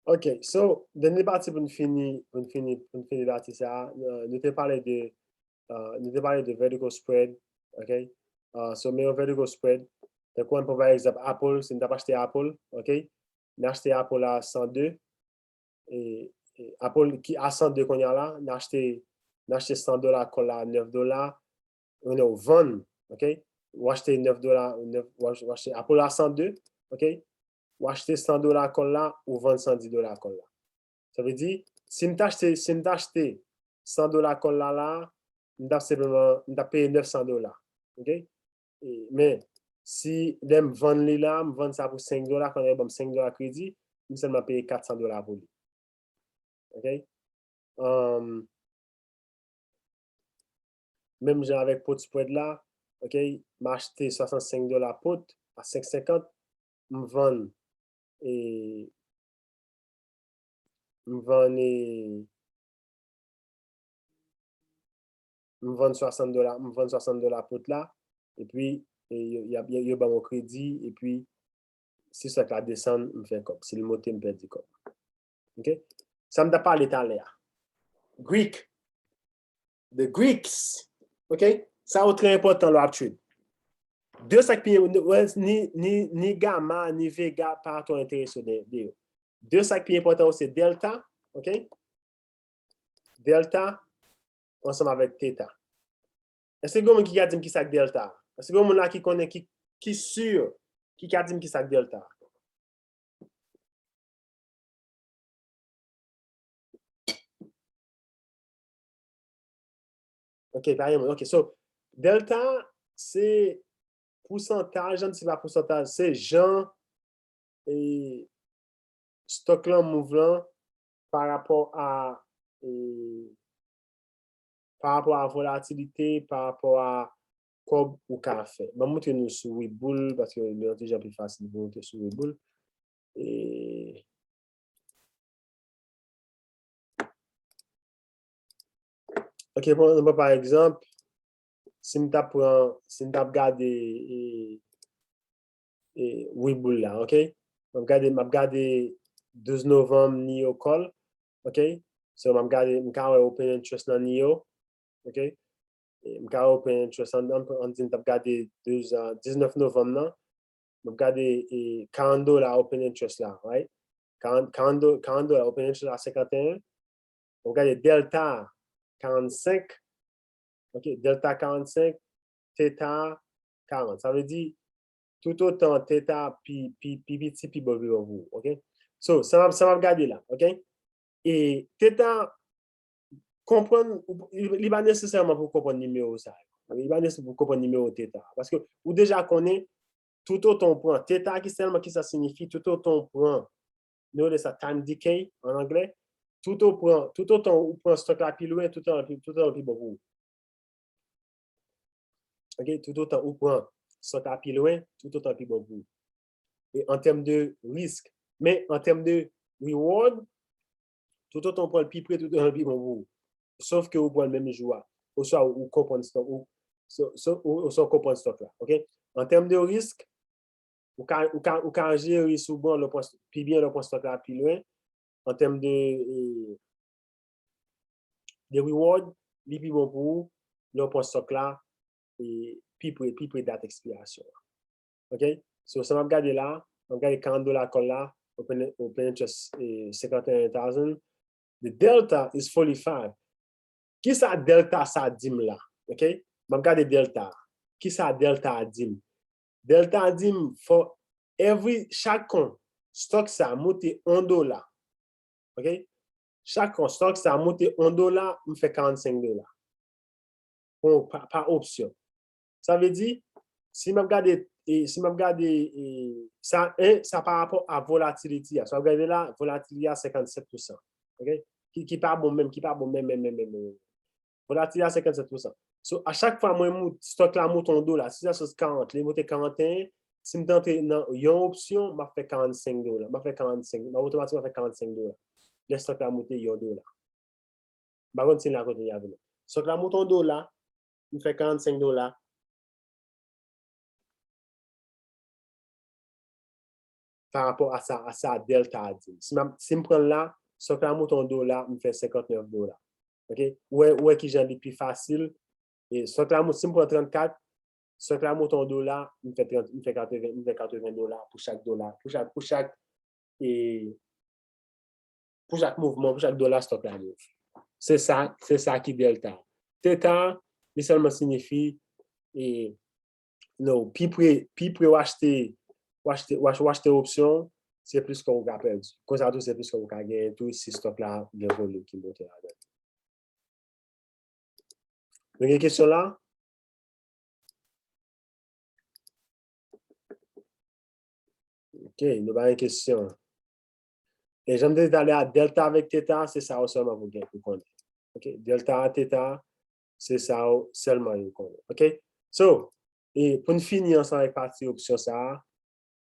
Ok, so, dènye pati pou n fini, pou n fini, pou n fini pati sa a, euh, nou te pale de, euh, nou te pale de vertical spread, ok? Euh, so, men yon vertical spread, tankou ann pran pa egzanp Apple, si n t ap achte Apple, ok? N achte Apple a san de, e, e Apple ki a san de kounye a la, n achte, n achte san dola kòl la a nèf dola, ou vann, ok? Ou achte nèf dola, nèf, ou ach-, ou achte Apple a san de, ok? Ou achte san dola kòl la, ou vann san dis dola kòl la. Sa vle di, si m t achte, si m t achte san dola kòl la la, m t ap senpleman, m t ap peye nèf san dola. Ok? E, men, si lè m vann li la, m vann sa pou senk dola, kounye a yo ban m senk dola kredi, m sèlman peye kat san dola pou li. Ok? Um, menm jan avèk pot spread la, ok, m achte swasannsenk dola pot a senk senkant, m vann, e, m vann, e, m vann swasant dola, m vann swasant dola pot la, epi, e, yo, yo, yo, yo ban m yon kredi, epi si stòk la desann, m fè kòb. Si l monte, m pèdi kòb. Ok? Sa m t ap pale talè a. Greek. The Greeks. Ok? Sa yo trè enpòtan lè w ap trade. De sa k pi, ni, ni, ni Gamma, ni Vega pa twò enterese de, de yo. De sa k pi enpòtan yo se Delta, ok? Delta ansanm avèk Theta. Èske gen moun ki ka di m ki sa k Delta? Èske gen moun la ki konnen, ki, ki si, ki ka di m ki sa k Delta? Ok, pa gen moun. Ok, so, Delta, se pousantaj, jan di se pa pousantaj, se jan, e, stòk lan move lan pa rapò a, e, pa rapò a volatilite, pa rapò a kòb ou ka fè. Ban m montre nou sou Webull, paske li yon ti jan pi fasil pou montre sou Webull. E, ok, pran, pran pa egzanp, si m t ap pran, si m t ap gade, e, e, Webull la, ok? M ap gade, m ap gade douz novanm NIO call, ok? So, m ap gade, m ka wè open interest nan NIO, ok? E, m ka wè open interest an, an, an di m t ap gade douz, a, diznèf novanm nan, m ap gade, e, karant dola open interest la, right? Karant, karant do-, karant dola open interest la senkanteyen, ou gade Delta karannsenk, ok, Delta karannsenk, Theta karant. Sa vle di, toutotan Theta pi, pi, pi piti, pi bon, pi bon pou ou, ok? So, sa m ap, sa m ap gade la, ok? E Theta, konprann, li, li pa nesesèman pou konprann nimewo sa yo. Li pa nesesè pou konprann nimewo Theta. Paske ou deja konnen, toutotan ou pran Theta, ki sèlman ki sa siyifi, toutotan ou pran nou rele sa time decay an anglè. Tout ou pran, toutotan ou pran stòk la pi lwen, toutotan, toutotan pi bon pou ou. Ok, toutotan ou pran stòk la pi lwen, toutotan pi bon pou ou. E an tèm de risk, men an tèm de reward, toutotan ou pran l pi pre, toutotan l pi bon pou ou. Sof ke ou pran l menm jou a, oswa ou, ou konprann stòk, ou, so, so, ou, oswa ou konprann stòk la, ok? An tèm de risk, ou ka, ou ka, ou ka jere risk ou bon, lè w pran, pi byen lè w pran stòk la pi lwen, an tèm de, e, de reward, li pi bon pou ou, lè w pran stòk la, e, pi pre, pi pre dat ekspirasyon an. Ok? So, sa m ap gade la, m ap gade karant dola kòl la, open, open interest, e, senkanteyen thousand. The delta is forty-five. Kisa delta sa di m la? Ok? M ap gade delta. Kisa delta a di m? Delta a di m, for every, chak kon stòk sa monte yon dola, ok? Chak fwa stock sa monte yon dola, m fè karannsenk dola. Bon, pa, pa opsyon. Sa vle di, si m ap gade, e, si m ap gade, e, sa, e, sa pa rapò a volatility a. Si w ap gade la, volatility a senkannsèt pousan. Ok? Ki, ki pa bon menm, ki pa bon menm, menm, menm, menm, menm. Volatility a senkannsèt pousan. So, a chak fwa mwen mout, stock la moute yon dola, si sa sot karant, li moute karanteyen, si m te antre nan yon opsyon, m ap fè karannsenk dola. M ap fè karannsenk, m ap otomatikman fè karannsenk dola. Lè stock la moute yon dola. M pa konn si l la kote y ap vin. Stock la moute yon dola, m fè karannsenk dola. Pa rapò a sa, a sa Delta a di m. Si m, si m pran l la, stock la moute yon dola, m fè senkantnèf dola. Ok? Ou wè, ou wè kijan li pi fasil. E stock la moute, si m pran trannkat, stock la moute yon dola, m fè trant, m fè katreven, m fè katreven dola pou chak dola, pou chak, pou chak, e, pou chak mouvman, pou chak dola stock la move. Se sa, se sa ki Delta. Theta, li sèlman siyifi, e, no, pi pre, pi pre w achte, w achte, w achte, w achte opsyon, se plis ke w ka pèdi. Konsa tou, se plis ke w ka genyen tou si stock la gen volim ki monte ladan. Nou gen kesyon la? Ok, nou pa gen kesyon. E jan m te di talè a, Delta avèk Theta, se sa yo sèlman pou gen, pou konnen. Ok, Delta, Theta, se sa yo sèlman yo konnen. Ok? So, e pou n fini ansanm avèk pati opsyon sa a,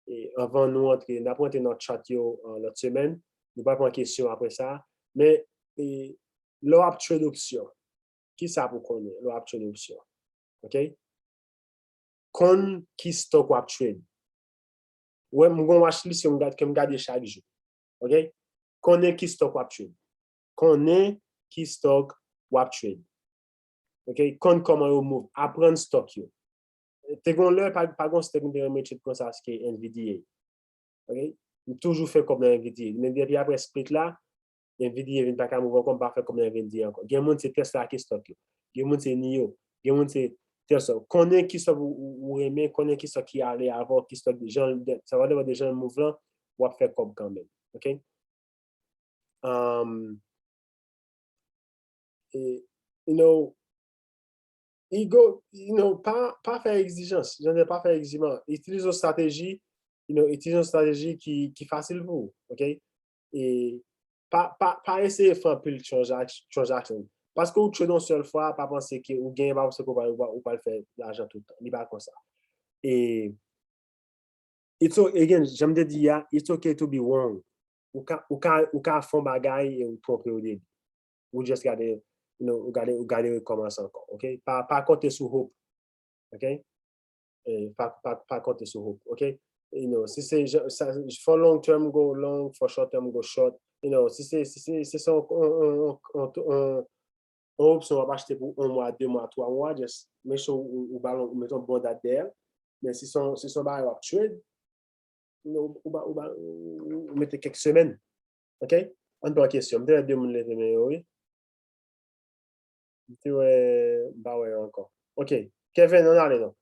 e anvan nou antre, n ap rantre nan chart yo, uh, lòt semèn. Nou pa pran kesyon apre sa. Men, e, lè w ap trade opsyon, ki sa pou konnen lè w ap trade opsyon? Ok? Konn ki stock w ap trade. Ou wè, m gon watchlist ke m gad, ke m gade chak jou. Ok? Konnen ki stock w ap trade. Konnen ki stock w ap trade. Ok? Konn kòman yo move. Aprann stock yo. Te gon lè, pa, pa gon stock m te renmen trade konsa, se Nvidia. Ok? M toujou fè kòb nan Nvidia. Men depi apre split la, Nvidia vin pa ka move ankò, m pa fè kòb nan Nvidia ankò. Gen moun se Tesla ki stock yo. Gen moun se Nio. Gen moun se tèl stock. Konnen ki stock ou, ou, ou renmen, konnen ki stock ki ale avè w, ki stock de jan, de, sa va depann de jan l move lan, w ap fè kòb kanmenm. Ok? Um, e, you know, ego, you know, pa, pa fè egzijans. Jan de pa fè egzijans. Itilize yon strateji, you know, itilize yon strateji ki, ki fasil pou ou, ok? E pa, pa, pa eseye fè anpil transac-, transaction. Paske ou trade yon sèl fwa, pa panse ke ou genyen, pa panse ke ou pral, ou pral fè lajan tout tan. Li pa konsa. E it's o-, again, jan m te di a, it's okay to be wrong. Ou ka, ou ka, ou ka fè yon bagay e ou twonpe w depi. Ou just gade, you know, ou gade, ou gade rekòmanse ankò, ok? Pa, pa konte sou hope, ok? E pa, pa, pa konte sou hope, ok? You know, si se jan, sa, for long term go long, for short term go short. You know, si se, si se, si se yon, yon, yon, yon, yon, yon opsyon w ap achte pou yon mwa, de mwa, twa mwa, just make sure ou, ou, ou ba l, ou mete yon bon dat dèyè l. Men si se yon, si se yon bagay w ap trade, ou, ou, ba, ou, ba, ou, ou mete kèk semèn. Ok? Ann pran kesyon. M te wè de moun leve men yo, wi. M te wè, m pa wè yo ankò. Ok. Kevin, ann ale non.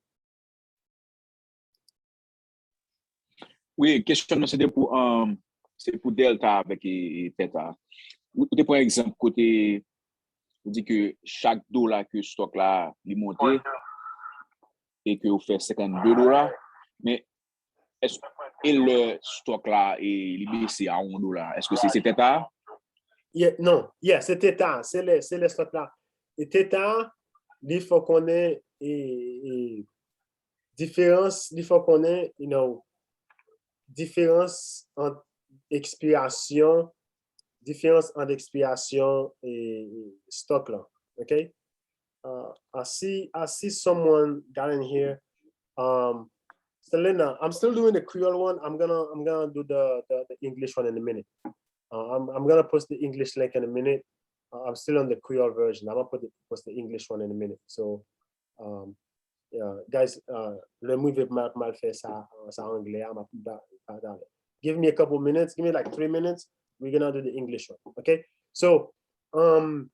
Wi, kesyon nan se te pou, um, se pou Delta avèk, e, e, Theta. Ou, ou te pran egzanp kote ou di ke chak dola ke stock la li monte e ke ou fè senkannde dola, men èske, e lè stock la e li bese a yon dola, èske se, se Theta? Yeah, non, yeah, se Theta, se lè, se lè stock la. E Theta, li fè w konnen, e, e, diferans, li fè w konnen, you know, diferans ant ekspirasyon, diferans ant ekspirasyon e, e stock lan, ok? Uh, I see, I see someone got in here. Um, Selena, I'm still doing the Creole one. I'm gonna, I'm gonna do the, the, the English one in a minute. Uh, I'm, I'm gonna post the English link in a minute. Uh, I'm still on the Creole version. I'm gonna put the, post the English one in a minute. So, um, yeah, guys, uh, lè m rive pou m al, pou m al fè sa, uh, sa anglè a, m ap, m ap, m ap, give me a couple minutes, give me like three minutes, we're gonna do the English one, ok? So, um,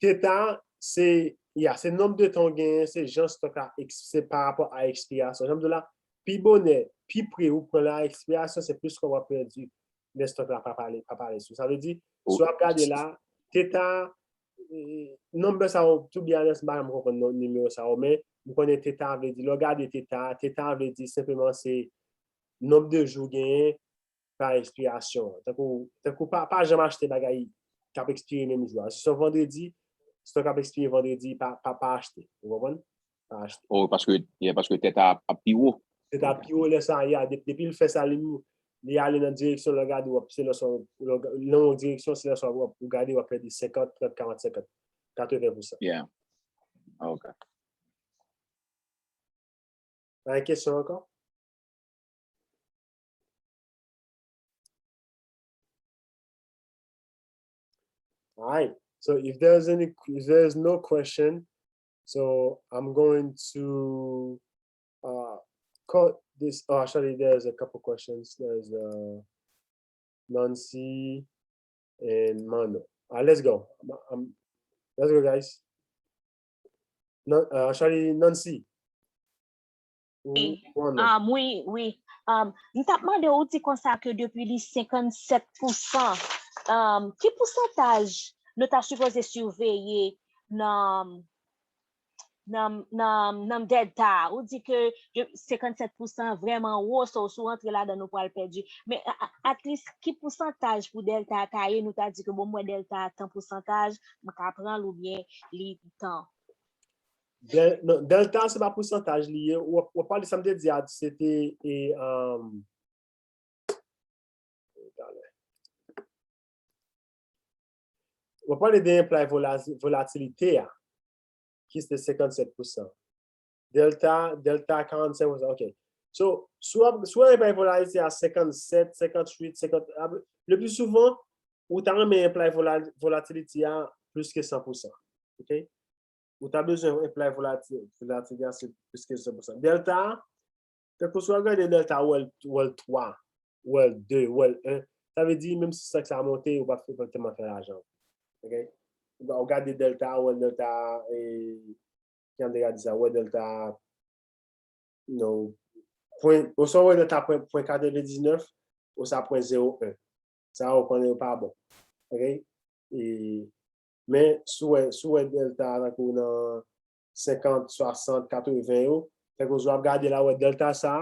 Theta, se, yeah, se nonb de tan w genyen, se jan stock la, eks-, se pa rapò a ekspirasyon. Jan m di w la, pi bonè, pi pre ou pran la ekspirasyon, se plis ke w ap pèdi lè stock la pa pale, pa pale sou. Sa vle di, Si w ap gade la, teta, eh, number sa yo, to be honest, m pa janm konprann non, nimewo sa yo, men m konnen teta vle di, lè w gade teta, teta vle di senpleman se nonb de jou w genyen pa ekspirasyon an. Tankou, tankou pa, pa janm achte bagay k ap ekspire menm jou a. Si se yon vandredi, stòk ap ekspire vandredi, pa, pa, pa achte. Ou konprann? Pa achte. Oh, paske, yeah, paske teta ap, ap pi wo. Teta ap pi wo lè sa, yeah, de-, depi l fè sa, li, li ale nan direksyon, lè w gade, w ap, se lè sa, lè w ga-, nan yon direksyon, se lè sa, w ap, ou gade, w ap pèdi senkant, trant, karant, senkant, katreven pousan. Yeah. Ok. Pa gen kesyon ankò? All right. So if there's any, if there's no question, so I'm going to uh, cut this. Oh, actually, there's a couple questions. There's uh, Nancy and Mano. All right, let's go. I'm, I'm, let's go, guys. Nan, uh, actually, Nancy. Ou, Wi. ou ann. Um, wi, wi. Um, m t ap mande ou di konsa ke depi li senkannsèt pousan, um, ki pousantaj nou ta sipoze siveye nan, nan, nan, nan delta a? Ou di ke de-, senkannsèt pousan vrèman wo, so si w rantre ladan nou pral pèdi. Men a- a- at least ki pousantaj pou delta a ta ye, nou ta di ke bon, mwen delta a tan pousantaj, m ka pran l oubyen li tan. Del, non, delta se pa pousantaj li ye. W ap, w ap pale sa m te di a, se te e, um, w ap pale de implied vola-, volatilite a, ki se senkannsèt pousan. Delta, delta karannsenk pousan. Ok. So, si w ap, si w implied volatilite a senkannsèt, senkantuit, senkant, le pli souvan, ou ta renmen implied vola-, volatility a plis ke san pousan. Ok? Ou ta bezwen implied volati-, volatility a se plis ke san pousan. Delta, tankou si w ap gade delta, ou wè l, ou wè l twa, ou wè l de, ou wè l en, sa vle di, menm si stòk sa monte, ou p ap fè, pa tèlman fè lajan. Ok? Ou ga-, ou gade delta, ou wè delta, e, ki an de gade sa, ou wè delta, non, pwen, oswa ou wè delta pwen, pwen katrevendiznèf, oswa pwen zewo en. Sa yo konnen yo pa bon. Ok? E, men, si w wè, si w wè delta tankou nan senkant, swasant, katreven yo, tankou si w ap gade la, ou wè delta sa,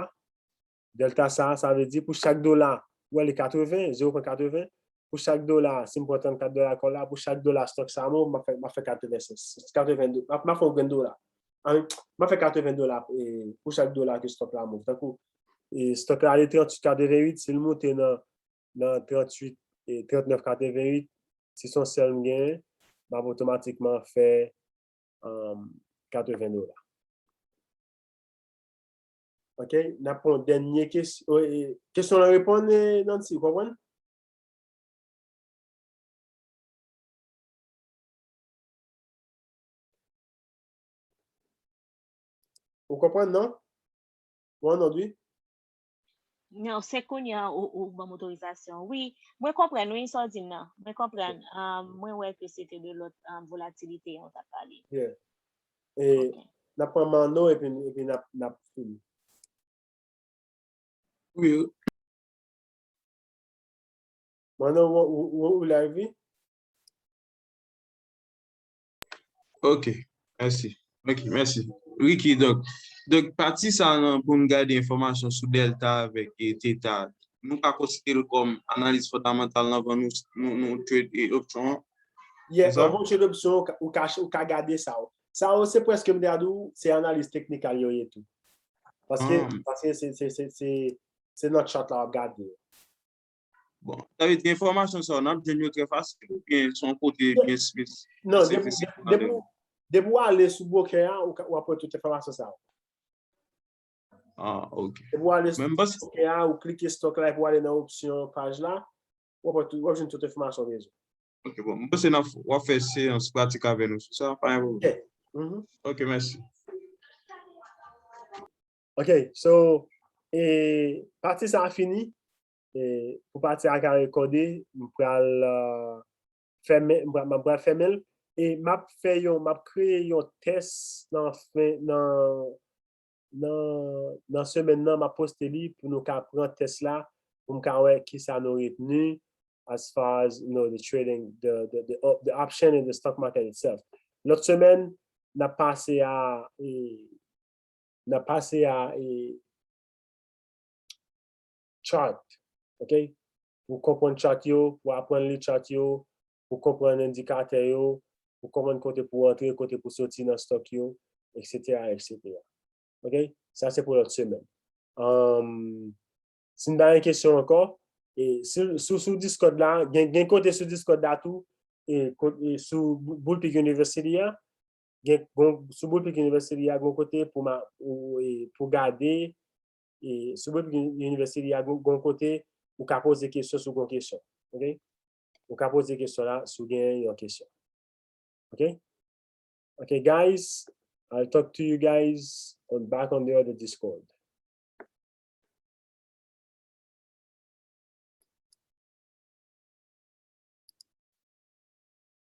delta sa, sa vle di pou chak dola, ou wè li katreven, zewo pwen katreven, pou chak dola, si m pran trannkat dola kòl la, pou chak dola stòk sa move, m ap fè, m ap fè katreven sens, katreven, m ap, m ap fè yon grenn dola. Ann, m ap fè katreven dola, e, pou chak dola ke stòk la move. Tankou, e, stòk la ale tranntuit katrevenuit, si l monte nan, nan tranntuit, e, trannèf katrevenuit, si se yon sèl m genyen, m ap otomatikman fè, um, katreven dola. Ok, n ap pran yon dènye kesyon. Kesyon lan reponn, e, Nancy, ou konprann? Ou konprann, non? Ou ann wi? Non, se kounye a ou, ou ban m otorizasyon. Wi, mwen konprann, wi, sa w di m nan. Mwen konprann. Um, mwen wè ke se te de lòt, um, volatilite an w t ap pale. Yeah. E n ap pran Manno epi, epi n ap, n ap fini. Wi. Manno, ou, ou, ou, ou live, wi? Ok, mèsi. Ok, mèsi. Ricky, donk, donk pati sa nan pou n gade enfòmasyon sou delta avèk e, teta, nou ka konsidere l kòm analiz fondamantal nan anvan nou, nou, nou trade e, opsyon an? Yeah, Konsa? Anvan w trade opsyon, ou ka, ou ka, ou ka gade sa yo. Sa yo, se prèske, m te ka di w, se analiz teknikal yo ye tou. Paske, Ah. paske se, se, se, se, se nan chart la w ap gade. Bon, sa vle di enfòmasyon sa yo, n ap jwenn yo trè fasil oubyen se yon kote byen espe-, Non, depi, espesifik? depi, depi w ale sou broker a, ou ka, w ap wè tout enfòmasyon sa yo. Ah, ok. Depi w ale sou Men m panse, broker a, ou klike stock la, epi w ale nan opsyon paj la, w ap wè tout, w ap jwenn tout enfòmasyon w bezwen. ok, bon, m panse n ap, w ap fè seyans pratik avè nou sou sa, pa gen pwoblèm. Mhm. Ok, mèsi. Ok, so, e, pati sa a fini. E, pou pati a ka rekòde, m pral, uh, fèmen, m pral, m pral fèmen l. E m ap fè yon, m ap kreye yon tès nan fen, nan, nan, nan semèn nan, m ap poste li pou nou ka pran tès la, pou m ka wè kisa nou retni. as far as, you know, the trading, the, the, the, op- the option in the stock market itself. Lòt semèn, n ap pase a, e, n ap pase a, e, chart, ok? Pou konprann chart yo, pou aprann li chart yo, pou konprann endikatè yo, pou konprann kote pou antre, kote pou soti nan stock yo, et cetera, et cetera. Ok? Sa se pou lòt semèn. Um, si n pa gen kesyon ankò, e si, sou, sou Discord la, gen, gen kote sou Discord la tou, e, ko- e sou Bullpeak University a, gen, gon- sou Bullpeak University a, gon kote pou, ma, ou, e, pou gade, e, sou Bullpeak University a, gon, gon kote ou ka poze kesyon sou gon kesyon. Ok? Ou ka poze kesyon la sou gen yon kesyon. Ok? Ok, guys, I'll talk to you guys on back on the other Discord.